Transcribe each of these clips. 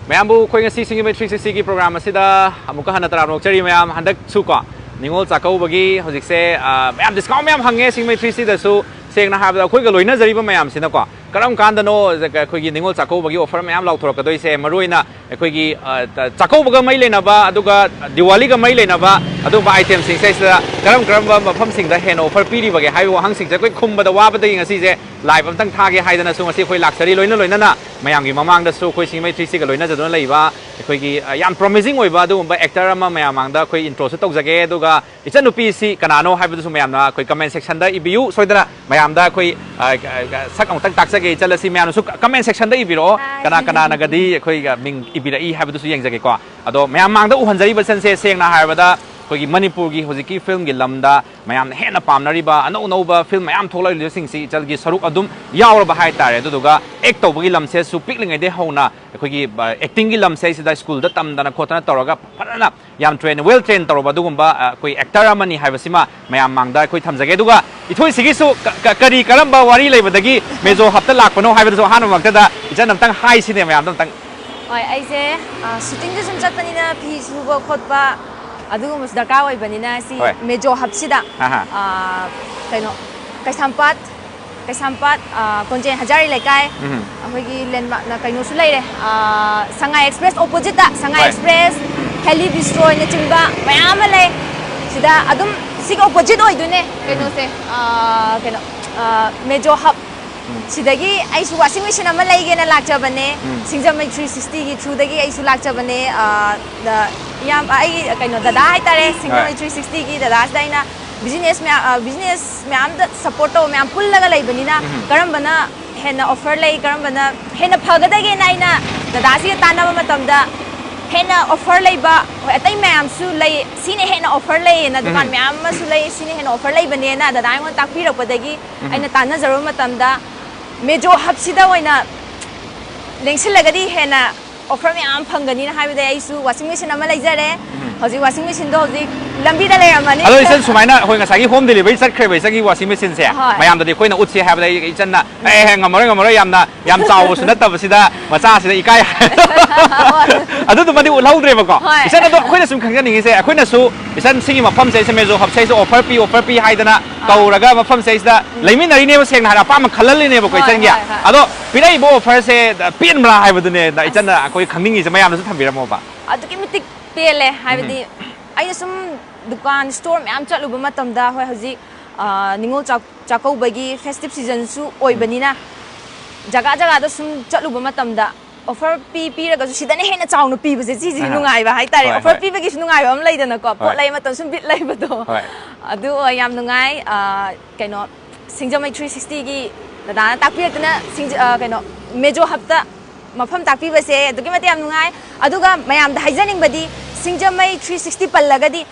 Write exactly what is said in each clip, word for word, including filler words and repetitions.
ꯃꯌꯥꯝꯕꯨ ꯑꯩꯈꯣꯏ ꯉꯁꯤ ꯁꯤꯡꯖꯃꯩ ꯊ꯭ꯔꯤ ꯁꯤꯛꯁꯇꯤꯒꯤ ꯄ꯭ꯔꯣꯒ꯭ꯔꯥꯝ ꯑꯁꯤꯗ ꯑꯃꯨꯛꯀ ꯍꯟꯅ ꯇꯔꯥꯝꯅ ꯑꯣꯛꯆꯔꯤ꯫ ꯃꯌꯥꯝ ꯍꯟꯗꯛꯁꯨ ꯀꯣ, ꯅꯤꯉꯣꯜ ꯆꯥꯛꯀꯧꯕꯒꯤ ꯍꯧꯖꯤꯛꯁꯦ, ꯑ, ꯃꯌꯥꯝ ꯗꯤꯁꯀꯥꯎꯟ ꯃꯌꯥꯝ ꯐꯪꯉꯦ ꯁꯤꯡꯖꯃꯩ ꯊ꯭ꯔꯤ ꯁꯤꯛꯁꯇꯤꯗꯁꯨ꯫ ꯁꯦꯡꯅ ꯍꯥꯏꯔꯕꯗ ꯑꯩꯈꯣꯏꯒ ꯂꯣꯏꯅꯖꯔꯤꯕ ꯃꯌꯥꯝꯁꯤꯅꯀꯣ, ꯀꯔꯝ ꯀꯥꯟꯗꯅꯣ ꯑꯩꯈꯣꯏꯒꯤ ꯅꯤꯉꯣꯜ ꯆꯥꯛꯀꯧꯕꯒꯤ ꯑꯣꯐꯔ ꯃꯌꯥꯝ ꯂꯥꯎꯊꯣꯔꯛꯀꯗꯣꯏꯁꯦ? ꯃꯔꯨꯑꯣꯏꯅ ꯑꯩꯈꯣꯏꯒꯤ, ꯑ, ꯆꯥꯛꯀꯧꯕꯒ ꯃꯔꯤ ꯂꯩꯅꯕ, ꯑꯗꯨꯒ ꯗꯤꯋꯥꯂꯤꯒ ꯃꯔꯤ ꯂꯩꯅꯕ ꯑꯗꯨꯒꯨꯝꯕ ꯑꯥꯏꯇꯦꯝꯁꯤꯡꯁꯦ ꯁꯤꯗ ꯀꯔꯝ ꯀꯔꯝꯕ ꯃꯐꯝꯁꯤꯡꯗ ꯍꯦꯟꯅ ꯑꯣꯐꯔ ꯄꯤꯔꯤꯕꯒꯦ ꯍꯥꯏꯕ ꯋꯥꯍꯪꯁꯤꯡꯁꯦ ꯑꯩꯈꯣꯏ ꯈꯨꯝꯕꯗ ꯋꯥꯕꯗꯒꯤ ꯉꯁꯤꯁꯦ ꯂꯥꯏꯚ ꯑꯝꯇꯪ ꯊꯥꯒꯦ ꯍꯥꯏꯗꯅꯁꯨ ꯉꯁꯤ ꯑꯩꯈꯣꯏ ꯂꯥꯛꯆꯔꯤ꯫ ꯂꯣꯏꯅ ꯂꯣꯏꯅꯅ ꯃꯌꯥꯝꯒꯤ ꯃꯃꯥꯡꯗꯁꯨ ꯑꯩꯈꯣꯏ ꯁꯤꯡꯖꯃꯩ ꯊ꯭ꯔꯤ ꯁꯤꯛꯁꯇꯤꯒ ꯂꯣꯏꯅꯖꯗꯨꯅ ꯂꯩꯕ ꯑꯩꯈꯣꯏꯒꯤ, ꯑ, ꯌꯥꯝ ꯄ꯭ꯔꯣꯃꯤꯁꯤꯡ ꯑꯣꯏꯕ ꯑꯗꯨꯒꯨꯝꯕ ꯑꯦꯛꯇꯔ ꯑꯃ ꯃꯌꯥꯝ ꯃꯥꯡꯗ ꯑꯩꯈꯣꯏ ꯏꯟꯇ꯭ꯔꯣꯁꯨ ꯇꯧꯖꯒꯦ꯫ ꯑꯗꯨꯒ ꯏꯆꯟꯅꯨꯄꯤꯁꯤ ꯀꯅꯥꯅꯣ ꯍꯥꯏꯕꯗꯨꯁꯨ ꯃꯌꯥꯝꯅ ꯑꯩꯈꯣꯏ ꯀꯃꯦꯟ ꯁꯦꯛꯁꯟꯗ ꯏꯕꯤꯌꯨ꯫ ꯁꯣꯏꯗꯅ ꯃꯌꯥꯝꯗ ꯑꯩꯈꯣꯏ, ꯑ, ꯑ, ꯁꯛ ꯑꯃꯨꯛꯇꯪ ꯇꯥꯛꯆꯒꯦ꯫ ꯏꯆꯜ ꯑꯁꯤ ꯃꯌꯥꯝꯅꯁꯨ ꯀꯃꯦꯟ ꯁꯦꯛꯁꯟꯗ ꯏꯕꯤꯔꯛꯑꯣ꯫ ꯍꯥꯏ꯫ ꯀꯅꯥ ꯀꯅꯥꯅꯒꯗꯤ ꯑꯩꯈꯣꯏꯒ ꯃꯤꯡ ꯏꯕꯤꯔꯛꯏ ꯍꯥꯏꯕꯗꯨꯁꯨ ꯌꯦꯡꯖꯒꯦꯀꯣ꯫ ꯑꯗꯣ ꯃꯌꯥꯝ ꯃꯥꯡꯗ ꯎꯍꯟꯖꯔꯤꯕ ꯏꯆꯟꯁꯦ ꯁꯦꯡꯅ ꯍꯥꯏꯔꯕꯗ ꯑꯩꯈꯣꯏꯒꯤ ꯃꯅꯤꯄꯨꯔꯒꯤ ꯍꯧꯖꯤꯛꯀꯤ ꯐꯤꯂꯝꯒꯤ ꯂꯝꯗ ꯃꯌꯥꯝꯅ ꯍꯦꯟꯅ ꯄꯥꯝꯅꯔꯤꯕ ꯑꯅꯧ ꯑꯅꯧꯕ ꯐꯤꯂꯝ ꯃꯌꯥꯝ ꯊꯣꯛꯂꯛꯂꯤꯕꯁꯤꯡꯁꯤ ꯏꯆꯜꯒꯤ ꯁꯔꯨꯛ ꯑꯗꯨꯝ ꯌꯥꯎꯔꯕ ꯍꯥꯏꯇꯥꯔꯦ꯫ ꯑꯗꯨꯗꯨꯒ ꯑꯦꯛ ꯇꯧꯕꯒꯤ ꯂꯝꯁꯦꯁꯨ ꯄꯤꯛꯂꯤꯉꯩꯗꯒꯤ ꯍꯧꯅ ꯑꯩꯈꯣꯏꯒꯤ, ꯑ, ꯑꯦꯛꯇꯤꯡꯒꯤ ꯂꯝꯁꯦ ꯁꯤꯗ ꯁ꯭ꯀꯨꯜꯗ ꯇꯝꯗꯅ ꯈꯣꯠꯇꯅ ꯇꯧꯔꯒ ꯐꯖꯅ ꯌꯥꯝ ꯇ꯭ꯔꯦꯟ, ꯋꯦꯜ ꯇ꯭ꯔꯦꯟ ꯇꯧꯔꯕ ꯑꯗꯨꯒꯨꯝꯕ, ꯑ, ꯑꯩꯈꯣꯏ ꯑꯦꯛꯇꯔ ꯑꯃꯅꯤ ꯍꯥꯏꯕꯁꯤꯃ ꯃꯌꯥꯝ ꯃꯥꯡꯗ ꯑꯩꯈꯣꯏ ꯊꯝꯖꯒꯦ꯫ ꯑꯗꯨꯒ ꯏꯊꯣꯏꯁꯤꯒꯤꯁꯨ ꯀ-, ꯀ-, ꯀꯔꯤ ꯀꯔꯝꯕ ꯋꯥꯔꯤ ꯂꯩꯕꯗꯒꯤ ꯃꯦꯖꯣ ꯍꯕꯇ ꯂꯥꯛꯄꯅꯣ ꯍꯥꯏꯕꯗꯨꯁꯨ ꯑꯍꯥꯟꯕꯃꯛꯇꯗ ꯏꯆꯟ ꯑꯝꯇꯪ ꯍꯥꯏꯁꯤꯅꯦ ꯃꯌꯥꯝꯗ ꯑꯝꯇꯪ꯫ ꯍꯣꯏ, ꯑꯩꯁꯦ, ꯑ, ꯁꯨꯇꯤꯡꯗ ꯁꯨꯝ ꯆꯠꯄꯅꯤꯅ ꯐꯤ ꯁꯨꯕ ꯈꯣꯠꯄ ꯑꯗꯨꯒꯨꯝꯕꯁꯨ ꯗꯔꯀꯥꯔ ꯑꯣꯏꯕꯅꯤꯅ ꯁꯤ ꯍꯣꯏ꯫ ꯃꯦꯖꯣ ꯍꯕꯁꯤꯗ, ꯑꯍꯥ꯫ ꯑ, ꯀꯩꯅꯣ, ꯀꯩꯁꯥꯝꯄꯥꯠ, ꯀꯩꯁꯥꯝꯄꯥꯠ, ꯑ, ꯀꯣꯟꯖꯦꯟ ꯍꯖꯥꯔꯤ ꯂꯩꯀꯥꯏ, ꯎꯝ꯫ ꯑꯩꯈꯣꯏꯒꯤ ꯂꯦꯟꯃꯥꯔꯛꯅ ꯀꯩꯅꯣꯁꯨ ꯂꯩꯔꯦ, ꯑ, ꯁꯉꯥꯏ ꯑꯦꯛꯁꯄ꯭ꯔꯦꯁ ꯑꯣꯄꯣꯖꯤꯠꯇ, ꯁꯉꯥꯏ ꯍꯣꯏ꯫ ꯑꯦꯛꯁꯄ꯭ꯔꯦꯁ, ꯈꯦꯂꯤ ꯕꯤꯁꯇ꯭ꯔꯣꯅꯆꯤꯡꯕ ꯃꯌꯥꯝ ꯑꯃ ꯂꯩ꯫ ꯁꯤꯗ ꯑꯗꯨꯝ ꯁꯤꯒꯤ ꯑꯣꯄꯣꯖꯤꯠ ꯑꯣꯏꯗꯣꯏꯅꯦ ꯎꯝ꯫ ꯀꯩꯅꯣꯁꯦ, ꯑ, ꯀꯩꯅꯣ, ꯑ, ꯃꯦꯖꯣ ꯍꯕ꯫ ꯎꯝ꯫ ꯁꯤꯗꯒꯤ ꯑꯩꯁꯨ ꯋꯥꯁꯤꯡ ꯃꯦꯆꯤꯟ ꯑꯃ ꯂꯩꯒꯦꯅ ꯂꯥꯛꯆꯕꯅꯦ꯫ ꯎꯝ꯫ ꯁꯤꯡꯖꯃꯩ ꯊ꯭ꯔꯤ ꯁꯤꯛꯁꯇꯤꯒꯤ ꯊ꯭ꯔꯨꯗꯒꯤ ꯑꯩꯁꯨ ꯂꯥꯛꯆꯕꯅꯦ꯫ ꯑ, ꯗ-, ꯏꯌꯥꯝꯕ, ꯑꯩꯒꯤ ꯀꯩꯅꯣ, ꯗꯗꯥ ꯍꯥꯏꯇꯥꯔꯦ, ꯁꯤꯡꯖꯃꯩ ꯍꯣꯏ꯫ ꯊ꯭ꯔꯤ ꯁꯤꯛꯁꯇꯤꯒꯤ ꯗꯗꯥꯁꯤꯗ ꯑꯩꯅ ꯕꯤꯖꯤꯅꯦꯁ ꯃꯌꯥꯝ, ꯑ, ꯕꯤꯖꯤꯅꯦꯁ ꯃꯌꯥꯝꯗ ꯁꯄꯣꯔꯠ ꯇꯧꯕ ꯃꯌꯥꯝ ꯄꯨꯜꯂꯒ ꯂꯩꯕꯅꯤꯅ ꯎꯝ꯫ ꯀꯔꯝꯕꯅ ꯍꯦꯟꯅ ꯑꯣꯐꯔ ꯂꯩ, ꯀꯔꯝꯕꯅ ꯍꯦꯟꯅ ꯐꯒꯗꯒꯦꯅ ꯑꯩꯅ ꯗꯗꯥꯁꯤꯒ ꯇꯥꯟꯅꯕ ꯃꯇꯝꯗ ꯍꯦꯟꯅ ꯑꯣꯐꯔ ꯂꯩꯕ, ꯍꯣꯏ, ꯑꯇꯩ ꯃꯌꯥꯝꯁꯨ ꯂꯩ, ꯁꯤꯅ ꯍꯦꯟꯅ ꯑꯣꯐꯔ ꯂꯩꯌꯦꯅ ꯗꯨꯀꯥꯟ ꯎꯝ꯫ ꯃꯌꯥꯝ ꯑꯃꯁꯨ ꯂꯩ, ꯁꯤꯅ ꯍꯦꯟꯅ ꯑꯣꯐꯔ ꯂꯩꯕꯅꯦꯅ ꯗꯗꯥ ꯑꯩꯉꯣꯟꯗ ꯇꯥꯛꯄꯤꯔꯛꯄꯗꯒꯤ ꯎꯝ꯫ ꯑꯩꯅ ꯇꯥꯟꯅꯖꯔꯨꯕ ꯃꯇꯝꯗ ꯃꯦꯖꯣ ꯍꯕꯁꯤꯗ ꯑꯣꯏꯅ ꯂꯦꯡꯁꯤꯜꯂꯒꯗꯤ ꯍꯦꯟꯅ ꯑꯣꯐꯔ ꯃꯌꯥꯝ ꯐꯪꯒꯅꯤꯅ ꯍꯥꯏꯕꯗ ꯑꯩꯁꯨ ꯋꯥꯁꯤꯡ ꯃꯦꯆꯤꯟ ꯑꯃ ꯂꯩꯖꯔꯦ꯫ ꯎꯝ꯫ ꯍꯧꯖꯤꯛ washing machineꯗꯣ ꯍꯧꯖꯤꯛ ꯂꯝꯕꯤꯗ ꯂꯩꯔꯝꯃꯅꯤ꯫ ꯑꯗꯣ ꯏꯆꯟ, ꯁꯨꯃꯥꯏꯅ ꯑꯩꯈꯣꯏ ꯉꯁꯥꯏꯒꯤ home delivery ꯆꯠꯈ꯭ꯔꯦꯕ ꯏꯆꯟꯒꯤ washing machineꯁꯦ꯫ ꯍꯣꯏ꯫ ꯃꯌꯥꯝꯗꯗꯤ ꯑꯩꯈꯣꯏꯅ ꯎꯠꯁꯤ ꯍꯥꯏꯕꯗ ꯑꯩ ꯏꯆꯟꯅ ꯑꯦ ꯉꯝꯃꯔꯣꯏ ꯉꯝꯃꯔꯣꯏ, ꯌꯥꯝꯅ ꯌꯥꯝ ꯆꯥꯎꯕꯁꯨ ꯅꯠꯇꯕꯁꯤꯗ ꯃꯆꯥꯁꯤꯗ ꯏꯀꯥꯏ꯫ ꯑꯗꯨꯗꯨꯃꯗꯤ ꯎꯠꯍꯧꯗ꯭ꯔꯦꯕꯀꯣ꯫ ꯍꯣꯏ꯫ ꯏꯆꯟ, ꯑꯗꯣ ꯑꯩꯈꯣꯏꯅ ꯁꯨꯝ ꯈꯪꯖꯅꯤꯡꯉꯤꯁꯦ, ꯑꯩꯈꯣꯏꯅꯁꯨ ꯏꯆꯟ ꯁꯤꯒꯤ ꯃꯐꯝꯁꯦ, ꯏꯆꯟ ꯃꯦꯖꯣ ꯍꯕꯁꯦ ꯑꯩꯁꯨ offer ꯄꯤ, offer ꯄꯤ ꯍꯥꯏꯗꯅ ꯀꯧꯔꯒ ꯃꯐꯝꯁꯦ ꯁꯤꯗ ꯂꯩꯃꯤꯟꯅꯔꯤꯅꯦꯕ, ꯁꯦꯡꯅ ꯍꯥꯏꯔ ꯑꯄꯥꯝꯕ ꯈꯜꯍꯜꯂꯤꯅꯦꯕꯀꯣ ꯍꯣꯏ, ꯏꯆꯟꯒꯤ꯫ ꯍꯣꯏ, ꯍꯣꯏ꯫ ꯑꯗꯣ ꯄꯤꯔꯛꯏꯕ offerꯁꯦ ꯄꯦꯟꯕ꯭ꯔꯥ ꯍꯥꯏꯕꯗꯨꯅꯦ ꯏꯆꯟꯅ ꯑꯩꯈꯣꯏ ꯈꯪꯅꯤꯡꯉꯤꯁꯦ, ꯃꯌꯥꯝꯅꯁꯨ ꯊꯝꯕꯤꯔꯝꯃꯣꯕ꯫ ꯑꯗꯨꯛꯀꯤ ꯃꯇꯤꯛ ꯄꯦꯜꯂꯦ꯫ ꯍꯥꯏꯕꯗꯤ ꯑꯩꯅ ꯁꯨꯝ ꯗꯨꯀꯥꯟ store ꯃꯌꯥꯝ ꯆꯠꯂꯨꯕ ꯃꯇꯝꯗ, ꯍꯣꯏ, ꯍꯧꯖꯤꯛ ꯑ, ꯅꯤꯉꯣꯜ ꯆꯥꯛ- ꯆꯥꯛꯀꯧꯕꯒꯤ festive seasonꯁꯨ ꯑꯣꯏꯕꯅꯤꯅ, ꯖꯒꯥ ꯖꯒꯥꯗ ꯁꯨꯝ ꯆꯠꯂꯨꯕ ꯃꯇꯝꯗ offer ꯄꯤ ꯄꯤꯔꯒꯁꯨ ꯁꯤꯗꯅ ꯍꯦꯟꯅ ꯆꯥꯎꯅ ꯄꯤꯕꯁꯦ, ꯁꯤꯁꯤꯁꯨ ꯑꯍꯥ꯫ ꯅꯨꯡꯉꯥꯏꯕ ꯍꯥꯏꯇꯥꯔꯦ꯫ ꯍꯣꯏ, Offer ꯍꯣꯏ꯫ ꯄꯤꯕꯒꯤꯁꯨ ꯅꯨꯡꯉꯥꯏꯕ ꯑꯃ ꯂꯩꯗꯅꯀꯣ, ꯄꯣꯠ ꯍꯣꯏ꯫ ꯂꯩ ꯃꯇꯝ ꯁꯨꯝ ꯕꯤꯠ ꯂꯩꯕꯗꯣ꯫ ꯍꯣꯏ꯫ ꯑꯗꯨ ꯑꯣꯏ ꯌꯥꯝ ꯅꯨꯡꯉꯥꯏ꯫ ꯑ, ꯀꯩꯅꯣ, ꯁꯤꯡꯖꯃꯩ three sixtyꯒꯤ ꯗꯗꯥꯅ ꯇꯥꯛꯄꯤꯔꯛꯇꯨꯅ ꯁꯤꯡꯖ- ꯑ, ꯀꯩꯅꯣ, ꯃꯦꯖꯣ ꯍꯕꯇ ꯃꯐꯝ ꯇꯥꯛꯄꯤꯕꯁꯦ ꯑꯗꯨꯛꯀꯤ ꯃꯇꯤꯛ ꯌꯥꯝ ꯅꯨꯡꯉꯥꯏ꯫ ꯑꯗꯨꯒ ꯃꯌꯥꯝꯗ ꯍꯥꯏꯖꯅꯤꯡꯕꯗꯤ, ꯁꯤꯡꯖꯃꯩ three sixty ꯄꯜꯂꯒꯗꯤ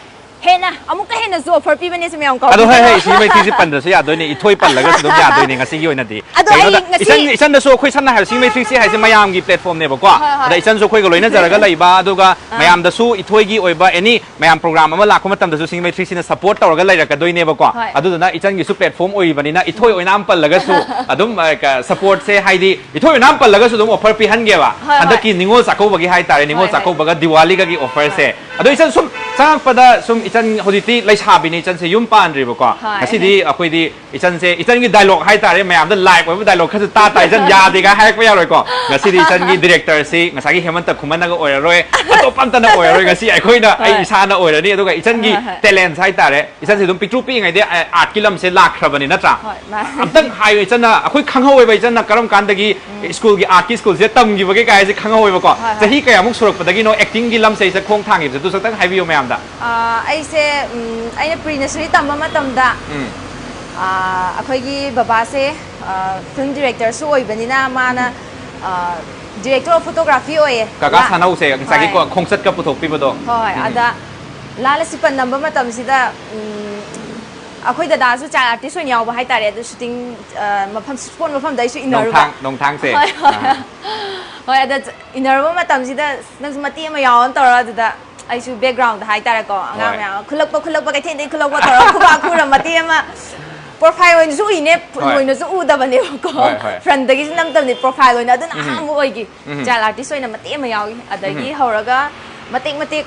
ꯍꯦꯟꯅ, ꯑꯃꯨꯛꯀ ꯍꯦꯟꯅꯁꯨ offer ꯄꯤꯕꯅꯦ, ꯁꯤ ꯃꯌꯥꯝ ꯑꯗꯣ ꯍꯣꯏ, ꯍꯣꯏ, ꯀꯥꯎꯕꯤꯒꯅꯨ꯫ ꯁꯤꯡꯖꯃꯩ three sixty ꯄꯟꯗ꯭ꯔꯁꯨ ꯌꯥꯗꯣꯏꯅꯦ, ꯏꯊꯣꯏ ꯄꯜꯂꯒꯁꯨ ꯑꯗꯨꯝ ꯌꯥꯗꯣꯏꯅꯦ ꯉꯁꯤꯒꯤ ꯑꯣꯏꯅꯗꯤ꯫ ꯑꯗꯣ ꯑꯩ ꯀꯩꯒꯤꯅꯣꯗ, ꯉꯁꯤ ꯏꯆꯟ, ꯏꯆꯟꯗꯁꯨ ꯑꯩꯈꯣꯏ ꯁꯝꯅ ꯍꯥꯏꯔꯕ ꯁꯤꯡꯖꯃꯩ three sixty ꯍꯥꯏꯁꯦ ꯃꯌꯥꯝꯒꯤ platformꯅꯦꯕꯀꯣ꯫ ꯍꯣꯏ, ꯍꯣꯏ꯫ ꯑꯗ ꯏꯆꯟꯁꯨ ꯑꯩꯈꯣꯏꯒ ꯂꯣꯏꯅꯖꯔꯒ ꯂꯩꯕ, ꯑꯗꯨꯒ ꯃꯌꯥꯝꯗꯁꯨ ꯏꯊꯣꯏꯒꯤ ꯑꯣꯏꯕ any ꯃꯌꯥꯝ program ꯑꯃ ꯂꯥꯛꯄ ꯃꯇꯝꯗꯁꯨ ꯁꯤꯡꯖꯃꯩ three sixtyꯅ support ꯇꯧꯔꯒ ꯂꯩꯔꯛꯀꯗꯣꯏꯅꯦꯕꯀꯣ꯫ ꯍꯣꯏ꯫ ꯑꯗꯨꯗꯨꯅ ꯏꯆꯟꯒꯤꯁꯨ platform ꯑꯣꯏꯔꯤꯕꯅꯤꯅ ꯏꯊꯣꯏ ꯑꯣꯏꯅꯥꯝ ꯄꯜꯂꯒꯁꯨ ꯑꯗꯨꯝ, ꯑ, ꯀ-, supportꯁꯦ, ꯍꯥꯏꯗꯤ ꯏꯊꯣꯏ ꯑꯣꯏꯅꯥꯝ ꯄꯜꯂꯒꯁꯨ ꯑꯗꯨꯝ offer ꯄꯤꯍꯟꯒꯦꯕ꯫ ꯍꯣꯏ, ꯍꯣꯏ꯫ ꯍꯟꯗꯛꯀꯤ ꯅꯤꯉꯣꯜ ꯆꯥꯛꯀꯧꯕꯒꯤ ꯍꯥꯏꯇꯥꯔꯦ, ꯅꯤꯉꯣꯜ ꯍꯣꯏ, ꯍꯣꯏ꯫ ꯆꯥꯛꯀꯧꯕꯒ ꯗꯤꯋꯥꯂꯤꯒꯒꯤ offerꯁꯦ꯫ ꯑꯗꯣ ꯏꯆꯟ ꯁꯨꯝ ꯆꯪꯉꯛꯄꯗ ꯁꯨꯝ ꯏꯆꯟ ꯍꯧꯖꯤꯛꯇꯤ ꯂꯩꯁꯥꯕꯤꯅꯦ, ꯏꯆꯟꯁꯦ ꯌꯨꯝ ꯄꯥꯟꯗ꯭ꯔꯤꯕꯀꯣ꯫ ꯍꯣꯏ꯫ ꯉꯁꯤꯗꯤ ꯑꯩꯈꯣꯏꯗꯤ ꯏꯆꯟꯁꯦ, ꯏꯆꯟꯒꯤ dialogue ꯍꯥꯏꯇꯥꯔꯦ, ꯃꯌꯥꯝꯗ live ꯑꯣꯏꯕ dialogue ꯈꯔꯁꯨ ꯇꯥ ꯇꯥ, ꯏꯆꯟ ꯌꯥꯗꯦꯒ ꯍꯥꯏꯔꯛꯄ ꯌꯥꯔꯣꯏꯀꯣ꯫ ꯉꯁꯤꯗꯤ ꯏꯆꯟꯒꯤ directorꯁꯤ ꯉꯁꯥꯏꯒꯤ ꯍꯦꯃꯟꯇ ꯈꯨꯃꯟꯅꯒ ꯑꯣꯏꯔꯔꯣꯏ, ꯑꯇꯣꯞꯄ ꯑꯝꯇꯅ ꯑꯣꯏꯔꯔꯣꯏ, ꯉꯁꯤ ꯑꯩꯈꯣꯏꯅ, ꯑꯩ ꯍꯣꯏ꯫ ꯏꯁꯥꯅ ꯑꯣꯏꯔꯅꯤ꯫ ꯑꯗꯨꯒ ꯏꯆꯟꯒꯤ ꯍꯣꯏ, ꯍꯣꯏ꯫ talents ꯍꯥꯏꯇꯥꯔꯦ, ꯏꯆꯟꯁꯦ ꯑꯗꯨꯝ ꯄꯤꯛꯇ꯭ꯔꯨ ꯄꯤꯛꯏꯉꯩꯗꯤ, ꯑ, artꯀꯤ ꯂꯝꯁꯦ ꯂꯥꯛꯈ꯭ꯔꯕꯅꯤ ꯅꯠꯇ꯭ꯔꯥ? ꯍꯣꯏ, ꯃꯥꯅꯦ꯫ ꯑꯝꯇꯪ ꯍꯥꯏꯌꯨ ꯏꯆꯟꯅ, ꯑꯩꯈꯣꯏ ꯈꯪꯍꯧꯋꯦꯕ, ꯏꯆꯟꯅ ꯀꯔꯝ ꯀꯥꯟꯗꯒꯤ schoolꯒꯤ, artꯀꯤ schoolꯁꯦ ꯇꯝꯈꯤꯕꯒꯦ ꯀꯥꯏꯁꯦ ꯈꯪꯍꯧꯋꯦꯕꯀꯣ꯫ ꯍꯣꯏ, ꯍꯣꯏ꯫ ꯆꯍꯤ ꯀꯌꯥꯃꯨꯛ ꯁꯨꯔꯛꯄꯗꯒꯤꯅꯣ actingꯒꯤ ꯂꯝꯁꯦ ꯏꯆꯟ ꯈꯣꯡ ꯊꯥꯡꯈꯤꯕꯁꯦ, ꯑꯗꯨꯁꯨ ꯑꯝꯇꯪ ꯍꯥꯏꯕꯤꯌꯨ ꯃꯌꯥꯝꯗ꯫ ꯑ, ꯑꯩꯁꯦ, ꯎꯝ, ꯑꯩꯅ pre nursery ꯇꯝꯕ ꯃꯇꯝꯗ, ꯎꯝ꯫ ꯑ, ꯑꯩꯈꯣꯏꯒꯤ ꯕꯕꯥꯁꯦ, ꯑ, film directorꯁꯨ ꯑꯣꯏꯕꯅꯤꯅ ꯃꯥꯅ, ꯑ, director of photography ꯑꯣꯏꯌꯦ꯫ ꯀꯀꯥ ꯂꯥ- ꯁꯥꯅꯧꯁꯦ ꯉꯁꯥꯏꯒꯤ ꯍꯣꯏ꯫ ꯀꯣ-, ꯈꯣꯡꯆꯠꯀ ꯄꯨꯊꯣꯛꯄꯤꯕꯗꯣ꯫ ꯍꯣꯏ, ꯎꯝ꯫ ꯑꯗ ꯂꯥ ꯂꯁꯤꯄꯟ ꯅꯝꯕ ꯃꯇꯝꯁꯤꯗ, ꯎꯝ, ꯑꯩꯈꯣꯏ ꯗꯗꯥꯁꯨ child artist ꯑꯣꯏꯅ ꯌꯥꯎꯕ ꯍꯥꯏꯇꯥꯔꯦ꯫ ꯑꯗꯨ shooting, ꯑ, ꯃꯐꯝ, spot ꯃꯐꯝꯗ ꯑꯩꯁꯨ ꯏꯟꯅꯔꯨꯕ꯫ ꯅꯣꯡꯊꯥꯡ, ꯅꯣꯡꯊꯥꯡꯁꯦ꯫ ꯍꯣꯏ, ꯍꯣꯏ꯫ ꯑꯥ꯫ ꯍꯣꯏ, ꯑꯗ ꯏꯟꯅꯔꯨꯕ ꯃꯇꯝꯁꯤꯗ ꯅꯪꯁꯨ ꯃꯇꯦꯛ ꯑꯃ ꯌꯥꯎꯑꯣꯅ ꯇꯧꯔ ꯑꯗꯨꯗ ꯑꯩꯁꯨ ꯕꯦꯛꯒ꯭ꯔꯥꯎꯟꯗ ꯍꯥꯏꯇꯥꯔꯦꯀꯣ, ꯑꯉꯥꯡ ꯍꯣꯏ. ꯃꯌꯥꯝ ꯑꯃ ꯈꯨꯜꯂꯛꯄ ꯈꯨꯜꯂꯛꯄ ꯀꯩꯊꯦꯜꯗꯒꯤ ꯈꯨꯜꯂꯛꯄ ꯇꯧꯔꯒ ꯈꯨꯕꯥꯛ ꯈꯨꯔ ꯃꯇꯦꯛ ꯑꯃ ꯄ꯭ꯔꯣꯐꯥꯏꯜ ꯑꯣꯏꯅꯁꯨ ꯎꯏꯅꯦ, ꯐꯨꯜ ꯍꯣꯏ. ꯑꯣꯏꯅꯁꯨ ꯎꯗꯕꯅꯦꯕꯀꯣ. ꯍꯣꯏ, ꯍꯣꯏ. ꯐ꯭ꯔꯟꯠꯇꯒꯤꯁꯨ ꯅꯝꯗꯕꯅꯤ, ꯄ꯭ꯔꯣꯐꯥꯏꯜ ꯑꯣꯏꯅ ꯑꯗꯨꯅ ꯑꯍꯥꯟꯕ ꯑꯣꯏꯈꯤ. ꯆꯥꯏꯜ ꯑꯥꯔꯇꯤꯁ ꯑꯣꯏꯅ ꯃꯇꯦꯛ ꯑꯃ ꯌꯥꯎꯏ, ꯑꯗꯒꯤ ꯍꯧꯔꯒ ꯃꯇꯦꯛ ꯃꯇꯦꯛ